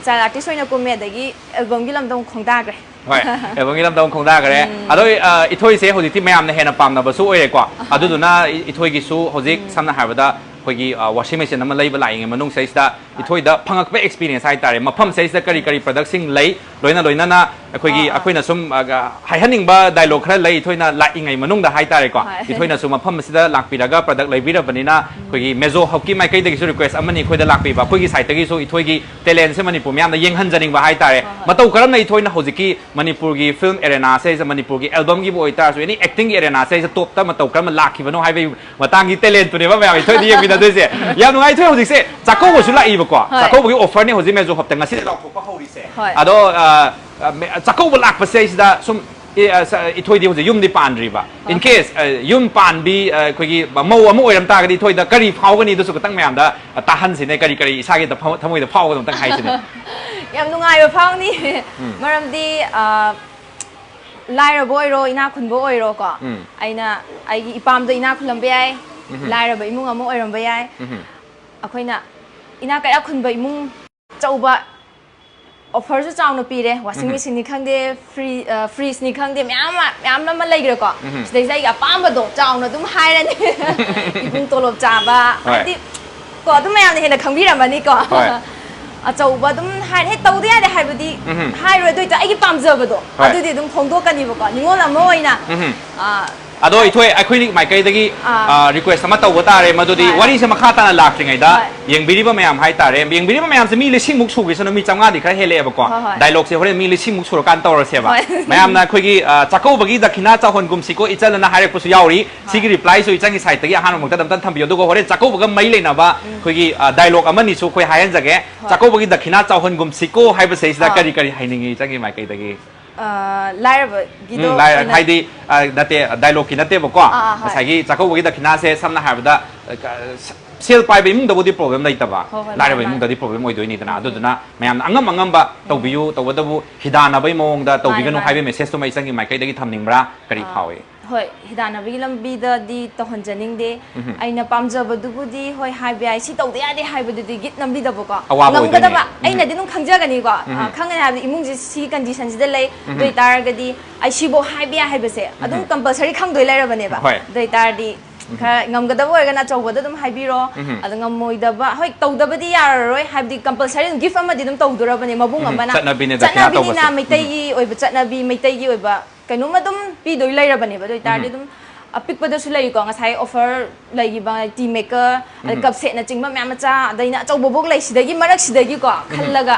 ꯆꯥꯏꯜ ꯑꯥꯔꯇꯤꯁ ꯑꯣꯏꯅ ꯀꯨꯝꯃꯦ, ꯑꯗꯒꯤ ꯑꯦꯜꯕꯝꯒꯤ ꯂꯝꯗ ꯑꯃꯨꯛ ꯈꯣꯡꯗꯥꯈ꯭ꯔꯦ. ꯍꯣꯏ, ꯑꯦꯜꯕꯝꯒꯤ ꯂꯝꯗ ꯑꯃꯨꯛ ꯈꯣꯡꯗꯥꯈ꯭ꯔꯦ. ꯑꯗꯣ ꯑ, ꯏꯊꯣꯏꯁꯦ ꯍꯧꯖꯤꯛꯇꯤ ꯃꯌꯥꯝꯅ ꯍꯦꯟꯅ ꯄꯥꯝꯅꯕꯁꯨ ꯑꯣꯏꯔꯦꯀꯣ. ꯑꯗꯨꯗꯨꯅ ꯏ- ꯏꯊꯣꯏꯒꯤꯁꯨ ꯍꯧꯖꯤꯛ ꯁꯝꯅ ꯍꯥꯏꯔꯕꯗ ꯑꯩꯈꯣꯏꯒꯤ ꯋꯥꯁꯤꯡ ꯃꯦꯆꯤꯟ ꯑꯃ ꯂꯩꯕ ꯂꯥꯛꯏꯉꯩ ꯃꯅꯨꯡ ꯁꯤꯗꯩꯁꯤꯗ ꯏꯊꯣꯏꯗ ꯐꯪꯉꯛꯄ ꯑꯦꯛꯁꯄꯤꯔꯤꯌꯦꯟꯁ ꯍꯥꯏꯇꯥꯔꯦ, ꯃꯐꯝ ꯁꯤꯗꯩꯁꯤꯗ ꯀꯔꯤ ꯀꯔꯤ ꯄ꯭ꯔꯗꯛꯁꯤꯡ ꯂꯩ, ꯂꯣꯏꯅ ꯂꯣꯏꯅꯅ ꯑꯩꯈꯣꯏꯒꯤ, ꯑꯥ, ꯑꯥ. ꯑꯩꯈꯣꯏꯅ ꯁꯨꯝ ꯑ, ꯍꯥꯏꯍꯟꯅꯤꯡꯕ ꯗꯥꯏꯂꯣꯛ ꯈꯔ ꯂꯩ, ꯏꯊꯣꯏꯅ ꯂꯥꯛꯏꯉꯩ ꯃꯅꯨꯡꯗ ꯍꯥꯏꯇꯥꯔꯦꯀꯣ. ꯍꯣꯏ. ꯏꯊꯣꯏꯅꯁꯨ ꯃꯐꯝ ꯑꯁꯤꯗ ꯂꯥꯛꯄꯤꯔꯒ ꯄ꯭ꯔꯗꯛ ꯂꯩꯕꯤꯔꯕꯅꯤꯅ ꯑꯩꯈꯣꯏꯒꯤ ꯃꯦꯖꯣ ꯍꯕꯀꯤ ꯃꯥꯏꯀꯩꯗꯒꯤꯁꯨ ꯔꯤꯀ꯭ꯋꯦꯁ ꯑꯃꯅꯤ ꯑꯩꯈꯣꯏꯗ ꯂꯥꯛꯄꯤꯕ, ꯑꯩꯈꯣꯏꯒꯤ ꯁꯥꯏꯠꯇꯒꯤꯁꯨ ꯏꯊꯣꯏꯒꯤ ꯇꯦꯂꯦꯟꯁꯦ ꯃꯅꯤꯄꯨꯔ ꯃꯤꯌꯥꯝꯅ ꯌꯦꯡꯍꯟꯖꯅꯤꯡꯕ ꯍꯥꯏꯇꯥꯔꯦ. ꯍꯣꯏ, ꯍꯣꯏ. ꯃꯇꯧ ꯀꯔꯝꯅ ꯏꯊꯣꯏꯅ ꯍꯧꯖꯤꯛꯀꯤ ꯃꯅꯤꯄꯨꯔꯒꯤ ꯐꯤꯂꯝ ꯑꯦꯔꯦꯅꯥꯁꯦ, ꯃꯅꯤꯄꯨꯔꯒꯤ ꯑꯦꯜꯕꯝꯒꯤꯕꯨ ꯑꯣꯏꯇꯥꯔꯁꯨ, ꯑꯦꯅꯤ ꯑꯦꯛꯇꯤꯡꯒꯤ ꯑꯦꯔꯦꯅꯥꯁꯦ ꯇꯣꯞꯇ ꯃꯇꯧ ꯀꯔꯝꯅ ꯂꯥꯛꯈꯤꯕꯅꯣ ꯍꯥꯏꯕꯒꯤ ꯃꯇꯥꯡꯒꯤ ꯇꯦꯂꯦꯟꯠꯇꯨꯅꯦꯕ ꯃꯌꯥꯝ ꯏꯊꯣꯏꯗ ꯌꯦꯡꯃꯤꯟꯅꯗꯣꯏꯁꯦ. ꯌꯥꯝ ꯅꯨꯡꯉꯥꯏ, ꯏꯊꯣꯏ ꯍꯧꯖꯤꯛꯁꯦ ꯆꯥꯛꯀꯧꯕꯁꯨ ꯂꯥꯛꯏꯕꯀꯣ. ꯍꯣꯏ. ꯆꯥꯛꯀꯧꯕꯒꯤ ꯑꯣꯐꯔꯅꯦ ꯍꯧꯖꯤꯛ ꯃꯦꯖꯣ ꯍꯕꯇ ꯉꯁꯤꯗꯒꯤ ꯂꯥꯎꯊꯣꯛꯄ ꯍꯧꯔꯤꯁꯦ. ꯍꯣꯏ. ꯑꯗꯣ ꯑ, ꯑ, ꯃꯦ- ꯆꯥꯛꯀꯧꯕ ꯂꯥꯛꯄꯁꯦ ꯁꯤꯗ ꯁꯨꯝ ꯑꯦ, ꯑ, ꯁ- ꯏꯊꯣꯏꯗꯤ ꯍꯧꯖꯤꯛ ꯌꯨꯝꯗꯤ ꯄꯥꯟꯗ꯭ꯔꯤꯕ. In case, ꯑ, ꯌꯨꯝ ꯄꯥꯟꯕꯤ, ꯑ, ꯑꯩꯈꯣꯏꯒꯤ ꯃꯧ ꯑꯃ ꯑꯣꯏꯔꯝ ꯇꯥꯔꯒꯗꯤ ꯏꯊꯣꯏꯗ ꯀꯔꯤ ꯐꯥꯎꯒꯅꯤ, ꯑꯗꯨꯁꯨ ꯈꯤꯇꯪ ꯃꯌꯥꯝꯗ, ꯑ, ꯇꯥꯍꯟꯁꯤꯅꯦ, ꯀꯔꯤ ꯀꯔꯤ ꯏꯁꯥꯒꯤ ꯊꯃꯣꯏꯗ ꯐꯥꯎꯒꯗꯕ ꯑꯝꯇꯪ ꯍꯥꯏꯁꯤꯅꯦ. ꯌꯥꯝ ꯅꯨꯡꯉꯥꯏꯕ ꯐꯥꯎꯅꯤ. ꯃꯔꯝꯗꯤ ꯑ, ꯂꯥꯏꯔꯕ ꯑꯣꯏꯔꯣ, ꯏꯅꯥꯛ ꯈꯨꯟꯕ ꯑꯣꯏꯔꯣꯀꯣ, ꯎꯝ. ꯑꯩꯅ ꯑꯩꯒꯤ ꯏꯄꯥꯝꯗꯣ ꯏꯅꯥꯛ ꯈꯨꯜꯂꯝꯕ ꯌꯥꯏ, ꯎꯝ. ꯂꯥꯏꯔꯕ ꯏꯃꯨꯡ ꯑꯃ ꯑꯣꯏꯔꯝꯕ ꯌꯥꯏ. ꯎꯝ. ꯑꯩꯈꯣꯏꯅ ꯏꯅꯥꯛ ꯀꯩꯔꯥꯛ ꯈꯨꯟꯕ ꯏꯃꯨꯡ, ꯑꯆꯧꯕ ꯑꯣꯐꯔꯁꯨ ꯆꯥꯎꯅ ꯄꯤꯔꯦ, ꯋꯥꯁꯤꯡ ꯃꯦꯆꯤꯟꯅꯤ ꯈꯪꯗꯦ, ꯐ꯭ꯔꯤ ꯐ꯭ꯔꯤꯖꯅꯤ ꯈꯪꯗꯦ, ꯃꯌꯥꯝ ꯑꯃ ꯃꯌꯥꯝ ꯑꯃ ꯂꯩꯈ꯭ꯔꯦꯀꯣ. ꯎꯝ. ꯁꯤꯗꯩꯁꯤꯗ ꯑꯩꯒꯤ ꯑꯄꯥꯝꯕꯗꯣ ꯆꯥꯎꯅ ꯑꯗꯨꯝ ꯍꯥꯏꯔꯅꯤ. ꯏꯕꯨꯡ ꯇꯣꯂꯣꯞ ꯆꯥꯕ, ꯍꯣꯏ. ꯍꯥꯏꯗꯤ ꯀꯣ, ꯑꯗꯨꯝ ꯃꯌꯥꯝꯅ ꯍꯦꯟꯅ ꯈꯪꯕꯤꯔꯝꯃꯅꯤꯀꯣ. ꯍꯣꯏ. ꯑꯆꯧꯕ ꯑꯗꯨꯝ ꯍꯥꯏ, ꯍꯦꯛ ꯇꯧꯗ ꯌꯥꯗꯦ ꯍꯥꯏꯕꯗꯤ ꯎꯝ. ꯍꯥꯏꯔꯣꯏ, ꯑꯗꯨ ꯑꯣꯏꯇꯥ ꯑꯩꯒꯤ ꯄꯥꯝꯖꯕꯗꯣ ꯍꯣꯏ. ꯑꯗꯨꯗꯤ ꯑꯗꯨꯝ ꯐꯣꯡꯗꯣꯛꯀꯅꯤꯕꯀꯣ, ꯅꯤꯉꯣꯜ ꯑꯃ ꯑꯣꯏꯅ. ꯎꯝ. ꯑ, ꯑꯗꯣ ꯏꯊꯣꯏ, ꯑꯩꯈꯣꯏ ꯃꯥꯏꯀꯩꯗꯒꯤ ꯑꯥ. ꯔꯤꯀ꯭ꯋꯦꯁ ꯑꯃ ꯇꯧꯕ ꯇꯥꯔꯦ, ꯃꯗꯨꯗꯤ ꯍꯣꯏ. ꯋꯥꯔꯤꯁꯦ ꯃꯈꯥ ꯇꯥꯅ ꯂꯥꯛꯇ꯭ꯔꯤꯉꯩꯗ ꯍꯣꯏ. ꯌꯦꯡꯕꯤꯔꯤꯕ ꯃꯌꯥꯝ ꯍꯥꯏꯇꯥꯔꯦ, ꯌꯦꯡꯕꯤꯔꯤꯕ ꯃꯌꯥꯝꯁꯦ ꯃꯤ ꯂꯤꯁꯤꯡꯃꯨꯛ ꯁꯨꯈꯤꯁꯅꯨ, ꯃꯤ ꯆꯥꯝꯃꯉꯥꯗꯤ ꯈꯔ ꯍꯦꯜꯂꯛꯑꯦꯕꯀꯣ. ꯍꯣꯏ, ꯍꯣꯏ. ꯗꯥꯏꯂꯣꯛꯁꯦ ꯍꯣꯔꯦꯟ ꯃꯤ ꯂꯤꯁꯤꯡꯃꯨꯛ ꯁꯨꯔꯀꯥꯟꯗ ꯇꯧꯔꯁꯦꯕ. ꯍꯣꯏ. ꯃꯌꯥꯝꯅ ꯑꯩꯈꯣꯏꯒꯤ, ꯑ, ꯆꯥꯛꯀꯧꯕꯒꯤ ꯗꯈꯤꯅꯥ ꯆꯥꯎꯍꯟꯒꯨꯝꯁꯤꯀꯣ ꯏꯆꯜ ꯑꯅ ꯍꯥꯏꯔꯛꯄꯁꯨ ꯌꯥꯎꯔꯤ. ꯁꯤꯒꯤ ꯔꯤꯄ꯭ꯂꯥꯏꯁꯨ ꯏꯆꯟꯒꯤ ꯁꯥꯏꯠꯇꯒꯤ ꯑꯍꯥꯟꯕ ꯃꯛꯇꯗ ꯑꯝꯇꯪ ꯊꯝꯕꯤꯌꯨ, ꯑꯗꯨꯒ ꯍꯣꯔꯦꯟ ꯆꯥꯛꯀꯧꯕꯒ ꯃꯔꯤ ꯂꯩꯅꯕ ꯑꯩꯈꯣꯏꯒꯤ, ꯑ, ꯗꯥꯏꯂꯣꯛ ꯑꯃꯅꯤꯁꯨ ꯑꯩꯈꯣꯏ ꯍꯥꯏꯍꯟꯖꯒꯦ. ꯍꯣꯏ. ꯆꯥꯛꯀꯧꯕꯒꯤ ꯗꯈꯤꯅꯥ ꯆꯥꯎꯍꯟꯒꯨꯝꯁꯤꯀꯣ ꯍꯥꯏꯕꯁꯤꯗꯩꯁꯤꯗ ꯑꯥ. ꯀꯔꯤ ꯀꯔꯤ ꯍꯥꯏꯅꯤꯡꯉꯤ ꯏꯆꯟꯒꯤ ꯃꯥꯏꯀꯩꯗꯒꯤ? ꯑ, ꯂꯥꯏꯔꯕꯒꯤꯗꯣ ꯎꯝ, ꯂꯥꯏ- ꯑꯣꯏꯅ ꯍꯥꯏꯗꯤ, ꯑ, ꯅꯠꯇꯦ, ꯗꯥꯏꯂꯣꯛꯀꯤ ꯅꯠꯇꯦꯕꯀꯣ. ꯑꯥ, ꯑꯥ, ꯍꯣꯏ. ꯉꯁꯥꯏꯒꯤ ꯆꯥꯛꯀꯧꯕꯒꯤ ꯗꯈꯤꯅꯥꯁꯦ ꯁꯝꯅ ꯍꯥꯏꯔꯕꯗ, ꯑ, ꯀ- ꯁ- ꯁꯦꯜ ꯄꯥꯏꯕ ꯏꯃꯨꯡꯗꯕꯨꯗꯤ ꯄ꯭ꯔꯣꯕ꯭ꯂꯦꯝ ꯂꯩꯇꯕ, ꯍꯣꯏ, ꯍꯣꯏ, ꯂꯥꯏꯔꯕ ꯃꯥꯅꯦ, ꯏꯃꯨꯡꯗꯗꯤ ꯄ꯭ꯔꯣꯕ꯭ꯂꯦꯝ ꯑꯣꯏꯗꯣꯏꯅꯤꯗꯅ꯫ ꯑꯗꯨꯗꯨꯅ ꯃꯌꯥꯝꯅ ꯑꯉꯝ ꯑꯉꯝꯕ ꯇꯧꯕꯤꯌꯨ, ꯇꯧꯕꯇꯕꯨ ꯍꯤꯗꯥꯟꯅꯕꯒꯤ ꯃꯑꯣꯡꯗ ꯇꯧꯕꯤꯒꯅꯨ ꯃꯥꯅꯦ꯫ ꯍꯥꯏꯕꯒꯤ ꯃꯦꯁꯦꯖꯇꯨꯃ ꯏꯆꯟꯒꯤ ꯃꯥꯏꯀꯩꯗꯒꯤ ꯊꯝꯅꯤꯡꯕ꯭ꯔꯥ? ꯀꯔꯤ ꯑꯥ, ꯐꯥꯎꯏ? ꯍꯣꯏ, ꯍꯤꯗꯥꯟꯅꯕꯒꯤ ꯂꯝꯕꯤꯗꯗꯤ ꯇꯧꯍꯟꯖꯅꯤꯡꯗꯦ꯫ ꯎꯝꯍꯨꯝ꯫ ꯑꯩꯅ ꯄꯥꯝꯖꯕꯗꯨꯕꯨꯗꯤ, ꯍꯣꯏ, ꯍꯥꯏꯕ ꯌꯥꯏ, ꯁꯤ ꯇꯧꯗ ꯌꯥꯗꯦ ꯍꯥꯏꯕꯗꯨꯗꯤ ꯒꯤꯠ ꯅꯝꯕꯤꯗꯕꯀꯣ꯫ ꯑꯋꯥꯕ ꯉꯝꯒꯗꯕ, ꯑꯣꯏꯗꯣꯏꯅꯦ꯫ ꯎꯝꯍꯨꯝ꯫ ꯑꯩꯅꯗꯤ ꯑꯗꯨꯝ ꯈꯪꯖꯒꯅꯤꯀꯣ꯫ ꯑ, ꯎꯝꯍꯨꯝ꯫ ꯈꯪꯒꯅꯤ ꯍꯥꯏꯕꯗꯤ ꯏꯃꯨꯡꯁꯦ ꯁꯤ ꯀꯟꯗꯤꯁꯟꯁꯤꯗ ꯂꯩ, ꯑꯗꯨ ꯎꯝꯍꯨꯝ꯫ ꯑꯣꯏꯇꯥꯔꯒꯗꯤ ꯑꯩ ꯁꯤꯐꯧ ꯍꯥꯏꯕ ꯌꯥꯏ ꯍꯥꯏꯕꯁꯦ ꯑꯗꯨꯝ ꯎꯝꯍꯨꯝ꯫ ꯀꯝꯄꯜꯁꯔꯤ ꯈꯪꯗꯣꯏ ꯂꯩꯔꯕꯅꯦꯕ꯫ ꯍꯣꯏ꯫ ꯑꯗꯨ ꯑꯣꯏꯇꯥꯔꯗꯤ ꯎꯝꯍꯨꯝ꯫ ꯈꯔ ꯉꯝꯒꯗꯕ ꯑꯣꯏꯔꯒꯅ ꯑꯆꯧꯕꯗ ꯑꯗꯨꯝ ꯍꯥꯏꯕꯤꯔꯣ꯫ ꯎꯝꯍꯨꯝ꯫ ꯑꯗꯣ ꯉꯝꯃꯣꯏꯗꯕ, ꯍꯣꯏ, ꯇꯧꯗꯕꯗꯤ ꯌꯥꯔꯔꯣꯏ, ꯍꯥꯏꯕꯗꯤ ꯀꯝꯄꯜꯁꯔꯤ ꯑꯗꯨꯝ ꯒꯤꯐ ꯑꯃꯗꯤ ꯑꯗꯨꯝ ꯇꯧꯗꯣꯔꯕꯅꯦ ꯃꯕꯨꯡ ꯎꯝꯍꯨꯝ꯫ ꯑꯃꯅ꯫ ꯆꯠꯅꯕꯤꯅꯦ ꯗꯈꯤꯅꯥ ꯆꯠꯅꯕꯤꯅꯤꯅ ꯇꯧꯕꯁꯦ꯫ ꯎꯝꯍꯨꯝ꯫ ꯃꯩꯇꯩꯒꯤ ꯑꯣꯏꯕ ꯆꯠꯅꯕꯤ, ꯃꯩꯇꯩꯒꯤ ꯑꯣꯏꯕ ꯀꯩꯅꯣꯝ ꯑꯗꯨꯝ ꯄꯤꯗꯣꯏ ꯂꯩꯔꯕꯅꯦꯕ꯫ ꯑꯗꯨ ꯑꯣꯏꯇꯥꯔꯗꯤ ꯎꯝꯍꯨꯝ꯫ ꯑꯗꯨꯝ ꯑꯄꯤꯛꯄꯗ ꯁꯨ ꯂꯩꯀꯣ, ꯉꯁꯥꯏ ꯑꯣꯐꯔ ꯂꯩꯈꯤꯕ ꯇꯤ ꯃꯦꯀꯔ, ꯑꯗꯩ ꯎꯝꯍꯨꯝ꯫ ꯀꯞ ꯁꯦꯠꯅꯆꯤꯡꯕ ꯃꯌꯥꯝ ꯃꯆꯥ, ꯑꯗꯩꯅ ꯑꯆꯧꯕꯐꯧ ꯂꯩ, ꯁꯤꯗꯒꯤ ꯃꯔꯛꯁꯤꯗꯒꯤꯀꯣ ꯎꯝꯍꯨꯝ꯫ ꯈꯜꯂꯒ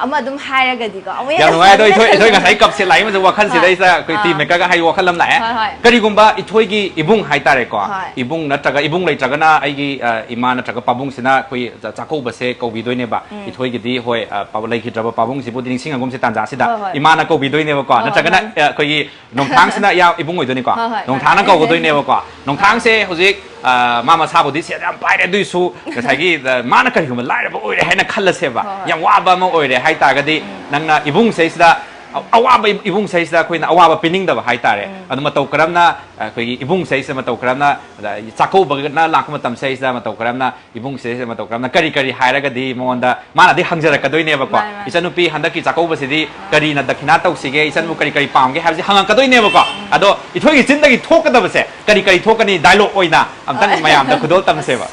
ꯑꯃ ꯑꯗꯨꯝ ꯍꯥꯏꯔꯒꯗꯤꯀꯣ, ꯑꯃꯨꯛ ꯌꯥꯝ ꯍꯦꯟꯅ ꯅꯨꯡꯉꯥꯏ꯫ ꯑꯗꯣ ꯐꯖꯅ ꯏꯊꯣꯏ, ꯏꯊꯣꯏ ꯈꯜꯂꯒ꯫ ꯉꯁꯥꯏ ꯀꯞꯁꯦ ꯂꯥꯛꯏ ꯃꯇꯝꯗ ꯋꯥꯈꯜꯁꯤꯗꯩꯁꯤꯗ ꯍꯣꯏ꯫ ꯑꯩꯈꯣꯏ ꯇꯤ ꯑꯥ꯫ ꯃꯦꯀꯔꯒ ꯍꯥꯏ ꯋꯥꯈꯜ ꯑꯃ ꯂꯥꯛꯑꯦ꯫ ꯍꯣꯏ, ꯍꯣꯏ꯫ ꯀꯔꯤꯒꯨꯝꯕ ꯏꯊꯣꯏꯒꯤ ꯏꯕꯨꯡ ꯍꯥꯏꯇꯥꯔꯦꯀꯣ, ꯍꯣꯏ꯫ ꯏꯕꯨꯡ ꯅꯠꯇ꯭ꯔꯒ, ꯏꯕꯨꯡ ꯂꯩꯇ꯭ꯔꯒꯅ ꯑꯩꯒꯤ, ꯑ, ꯏꯃꯥ ꯅꯠꯇ꯭ꯔꯒ ꯄꯥꯕꯨꯡꯁꯤꯅ ꯑꯩꯈꯣꯏ ꯆꯥ-, ꯆꯥꯛꯀꯧꯕꯁꯦ ꯀꯧꯕꯤꯗꯣꯏꯅꯦꯕ꯫ ꯎꯝ꯫ ꯏꯊꯣꯏꯒꯤꯗꯤ, ꯍꯣꯏ, ꯑ, ꯄꯥꯕꯨꯡ ꯂꯩꯈꯤꯗ꯭ꯔꯕ ꯄꯥꯕꯨꯡꯁꯤꯕꯨꯗꯤ ꯅꯤꯡꯁꯤꯡꯉꯒꯨꯝꯁꯦ ꯇꯥꯟꯖꯥꯁꯤꯗ꯫ ꯍꯣꯏ, ꯍꯣꯏ꯫ ꯏꯃꯥꯅ ꯀꯧꯕꯤꯗꯣꯏꯅꯦꯕꯀꯣ, ꯍꯣꯏ, ꯍꯣꯏ, ꯅꯠꯇ꯭ꯔꯒꯅ, ꯍꯣꯏ꯫ ꯑ, ꯑꯩꯈꯣꯏꯒꯤ ꯅꯣꯡꯊꯥꯡꯁꯤꯅ ꯏꯌꯥ-, ꯏꯕꯨꯡ ꯑꯣꯏꯗꯣꯏꯅꯤꯀꯣ꯫ ꯍꯣꯏ, ꯍꯣꯏ, ꯅꯣꯡꯊꯥꯡꯅ ꯃꯥꯅꯦ꯫ ꯀꯧꯒꯗꯣꯏꯅꯦꯕꯀꯣ꯫ ꯅꯣꯡꯊꯥꯡꯁꯦ ꯍꯧꯖꯤꯛ, ꯑ, ꯃꯥ ꯃꯁꯥꯕꯨꯗꯤ ꯁꯦꯜ ꯌꯥꯝ ꯄꯥꯏꯔꯦ, ꯑꯗꯨꯏꯁꯨ ꯉꯁꯥꯏꯒꯤ, ꯑ, ꯃꯥꯅ ꯀꯔꯤꯒꯨꯝꯕ ꯂꯥꯏꯔꯕ ꯑꯣꯏꯔꯦ ꯍꯥꯏꯅ ꯈꯜꯂꯁꯦꯕ, ꯍꯣꯏ, ꯍꯣꯏ꯫ ꯌꯥꯝ ꯋꯥꯕ ꯑꯃ ꯑꯣꯏꯔꯦ ꯍꯥꯏ ꯇꯥꯔꯒꯗꯤ, ꯎꯝ꯫ ꯅꯪꯅ ꯏꯕꯨꯡꯁꯤꯗꯩꯁꯤꯗ, ꯑ-, ꯑꯋꯥꯕ ꯏꯕꯨꯡꯁꯤꯗꯩꯁꯤꯗ ꯑꯩꯈꯣꯏꯅ ꯑꯋꯥꯕ ꯄꯤꯅꯤꯡꯗꯕ ꯍꯥꯏ ꯇꯥꯔꯦ꯫ ꯎꯝ꯫ ꯑꯗꯨ ꯃꯇꯧ ꯀꯔꯝꯅ ꯑꯩꯈꯣꯏꯒꯤ ꯏꯕꯨꯡꯁꯤꯗꯩꯁꯤꯗ ꯃꯇꯧ ꯀꯔꯝꯅ, ꯑꯗ, ꯆꯥꯛꯀꯧꯕꯅ ꯂꯥꯛꯄ ꯃꯇꯝꯁꯤꯗꯩꯁꯤꯗ ꯃꯇꯧ ꯀꯔꯝꯅ ꯏꯕꯨꯡꯁꯤꯗꯩꯁꯤꯗ ꯃꯇꯧ ꯀꯔꯝꯅ ꯀꯔꯤ ꯀꯔꯤ ꯍꯥꯏꯔꯒꯗꯤ ꯃꯉꯣꯟꯗ ꯃꯥꯅꯗꯤ ꯍꯪꯖꯔꯛꯀꯗꯣꯏꯅꯦꯕꯀꯣ꯫ ꯃꯥꯅꯦ, ꯃꯥꯅꯦ꯫ "ꯏꯆꯟꯅꯨꯄꯤ ꯍꯟꯗꯛꯀꯤ ꯆꯥꯛꯀꯧꯕꯁꯤꯗꯤ ꯑꯥ꯫ ꯀꯔꯤꯅ ꯗꯈꯤꯅꯥ ꯇꯧꯁꯤꯒꯦ? ꯏꯆꯟꯕꯨ ꯎꯝ꯫ ꯀꯔꯤ ꯀꯔꯤ ꯄꯥꯝꯒꯦ?" ꯍꯥꯏꯕꯁꯤ ꯍꯪꯉꯛꯀꯗꯣꯏꯅꯦꯕꯀꯣ꯫ ꯎꯝ꯫ ꯑꯗꯣ ꯏꯊꯣꯏꯒꯤ ꯆꯤꯟꯗꯒꯤ ꯊꯣꯛꯀꯗꯕꯁꯦ ꯀꯔꯤ ꯀꯔꯤ ꯊꯣꯛꯀꯅꯤ? ꯗꯥꯏꯂꯣꯛ ꯑꯣꯏꯅ ꯑꯝꯇꯪ ꯑꯥ꯫ ꯃꯌꯥꯝꯗ ꯈꯨꯗꯣꯜ ꯇꯝꯁꯦꯕ꯫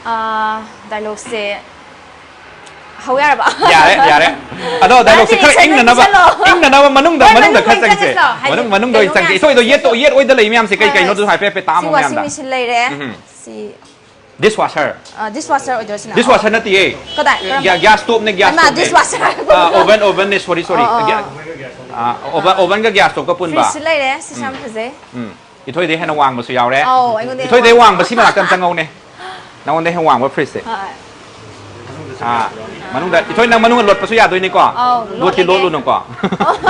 ꯑꯥ, ꯗꯥꯏꯂꯣꯛꯁꯦ ꯍꯧ ꯌꯥꯔꯕ? ꯌꯥꯔꯦ, ꯌꯥꯔꯦ꯫ ꯑꯗꯣ ꯗꯥꯏꯂꯣꯛꯁꯦ ꯈꯔ ꯏꯪꯅꯅꯕ, ꯏꯪꯅꯅꯕ ꯃꯅꯨꯡꯗ, ꯍꯣꯏ, ꯃꯅꯨꯡꯗ ꯃꯅꯨꯡ ꯈꯔ ꯑꯣꯏꯅ ꯆꯪꯁꯦ꯫ ꯆꯪꯁꯤꯜꯂꯣ꯫ ꯍꯥꯏꯗꯤ ꯃꯅꯨꯡ, ꯃꯅꯨꯡꯗ ꯑꯣꯏꯅ ꯀꯩꯅꯣ ꯆꯪꯁꯦ꯫ ꯃꯌꯥꯝꯁꯦ ꯏꯊꯣꯏꯗꯣ ꯌꯦꯠꯇꯣ, ꯌꯦꯠ ꯑꯣꯏꯗ ꯂꯩ ꯃꯌꯥꯝꯁꯦ ꯀꯩ ꯍꯣꯏ, ꯀꯩꯅꯣ ꯍꯣꯏ꯫ ꯑꯗꯨ ꯍꯥꯏꯐꯦꯠ ꯍꯥꯏꯐꯦꯠ ꯇꯥꯛꯑꯝꯃꯣ ꯁꯤ ꯋꯥꯁꯤꯡ ꯃꯌꯥꯝꯗ꯫ ꯃꯦꯆꯤꯟ ꯂꯩꯔꯦ꯫ ꯎꯝ꯫ ꯁꯤ Dishwasher꯫ ꯑ, dishwasher ꯑꯣꯏꯗꯣꯏꯔꯣ ꯁꯤꯅ? Dishwasher ꯅꯠꯇꯦꯌꯦ꯫ ꯀꯗꯥꯏ? ꯀꯔꯝꯕ? Ga-, gas stove ꯅꯦ, gas ꯍꯩꯃꯥ, stove ꯅꯦ꯫ Dishwasher꯫ ꯑ, oven, oven ꯅꯦ, sorry, sorry꯫ ꯑꯣ, ꯑꯣ, ꯑꯣ꯫ Ga-, ꯑ, oven, oven ꯒ gas stove ꯀ ꯄꯨꯟꯕ꯫ Fridge ꯁꯨ ꯂꯩꯔꯦ, ꯁꯤꯁꯨ ꯌꯥꯝ ꯎꯝ꯫ ꯐꯖꯩ꯫ ꯎꯝ꯫ ꯏꯊꯣꯏꯗꯩ ꯍꯦꯟꯅ ꯋꯥꯡꯕꯁꯨ ꯌꯥꯎꯔꯦ꯫ ꯑꯧ, ꯑꯩꯉꯣꯟꯗꯩ ꯏꯊꯣꯏꯗꯩ ꯋꯥꯡꯕ꯫ ꯋꯥꯡꯕ ꯁꯤ ꯃꯅꯥꯛꯇ ꯑꯝ ꯆꯪꯍꯧꯅꯦ꯫ ꯅꯉꯣꯟꯗꯩ ꯍꯦꯟꯅ ꯋꯥꯡꯕ fridge ꯁꯦ꯫ ꯍꯣꯏ꯫ ꯑꯥ, ꯃꯅꯨꯡꯗ, ꯏꯊꯣꯏ ꯅꯪ ꯃꯅꯨꯡꯗ ꯂꯣꯠꯄꯁꯨ ꯌꯥꯗꯣꯏꯅꯤꯀꯣ? ꯑꯧ, ꯂꯣꯠꯇꯤ ꯂꯣꯠꯂꯒꯦ꯫ ꯂꯣꯠꯂꯨꯅꯨꯀꯣ꯫ ꯑꯣ,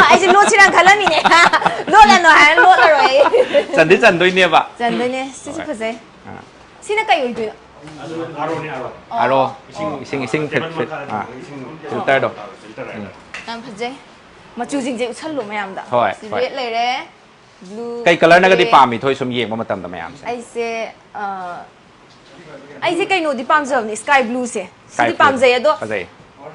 ꯑꯩꯁꯦ ꯂꯣꯠꯁꯤꯔꯥꯅ ꯈꯜꯂꯝꯃꯤꯅꯦ꯫ ꯂꯣꯠꯂꯅꯨ ꯍꯥꯏꯔ ꯂꯣꯠꯂꯔꯣꯏ ꯑꯩ꯫ ꯆꯟꯗꯤ ꯆꯟꯗꯣꯏꯅꯦꯕ꯫ ꯆꯟꯗꯣꯏꯅꯦ꯫ ꯁꯤꯁꯨ ꯍꯣꯏ꯫ ꯐꯖꯩ꯫ ꯑꯥ꯫ ꯁꯤꯅ ꯀꯩ ꯑꯣꯏꯗꯣꯏꯅꯣ? ꯑꯥꯔꯣ, ꯏꯁꯤꯡ, ꯏꯁꯤꯡ ꯐꯤꯜ-, ꯐꯤꯜ-, ꯑꯥ, ꯐꯤꯜꯇꯔꯗꯣ꯫ ꯎꯝ꯫ ꯌꯥꯝ ꯐꯖꯩ꯫ ꯃꯆꯨꯁꯤꯡꯁꯦ ꯎꯠꯁꯜꯂꯨ ꯃꯌꯥꯝꯗ꯫ ꯍꯣꯏ, ꯁꯤ ꯍꯣꯏ꯫ ꯔꯦꯗ ꯂꯩꯔꯦ, ꯕ꯭ꯂꯨ ꯀꯩ ꯀꯂꯔꯅꯒꯗꯤ ꯂꯩꯔꯦ꯫ ꯄꯥꯝꯃꯤ, ꯊꯣꯏ, ꯁꯨꯝ ꯌꯦꯡꯕ ꯃꯇꯝꯗ ꯃꯌꯥꯝꯁꯦ? ꯑꯩꯁꯦ, ꯑ, ꯑꯩꯁꯦ ꯀꯩꯅꯣꯗꯤ ꯄꯥꯝꯖꯕꯅꯦ, ꯁ꯭ꯀꯥꯏ ꯕ꯭ꯂꯨꯁꯦ꯫ ꯁꯤꯗꯤ ꯁ꯭ꯀꯥꯏ ꯕ꯭ꯂꯨ꯫ ꯄꯥꯝꯖꯩ, ꯑꯗꯣ, ꯐꯖꯩ꯫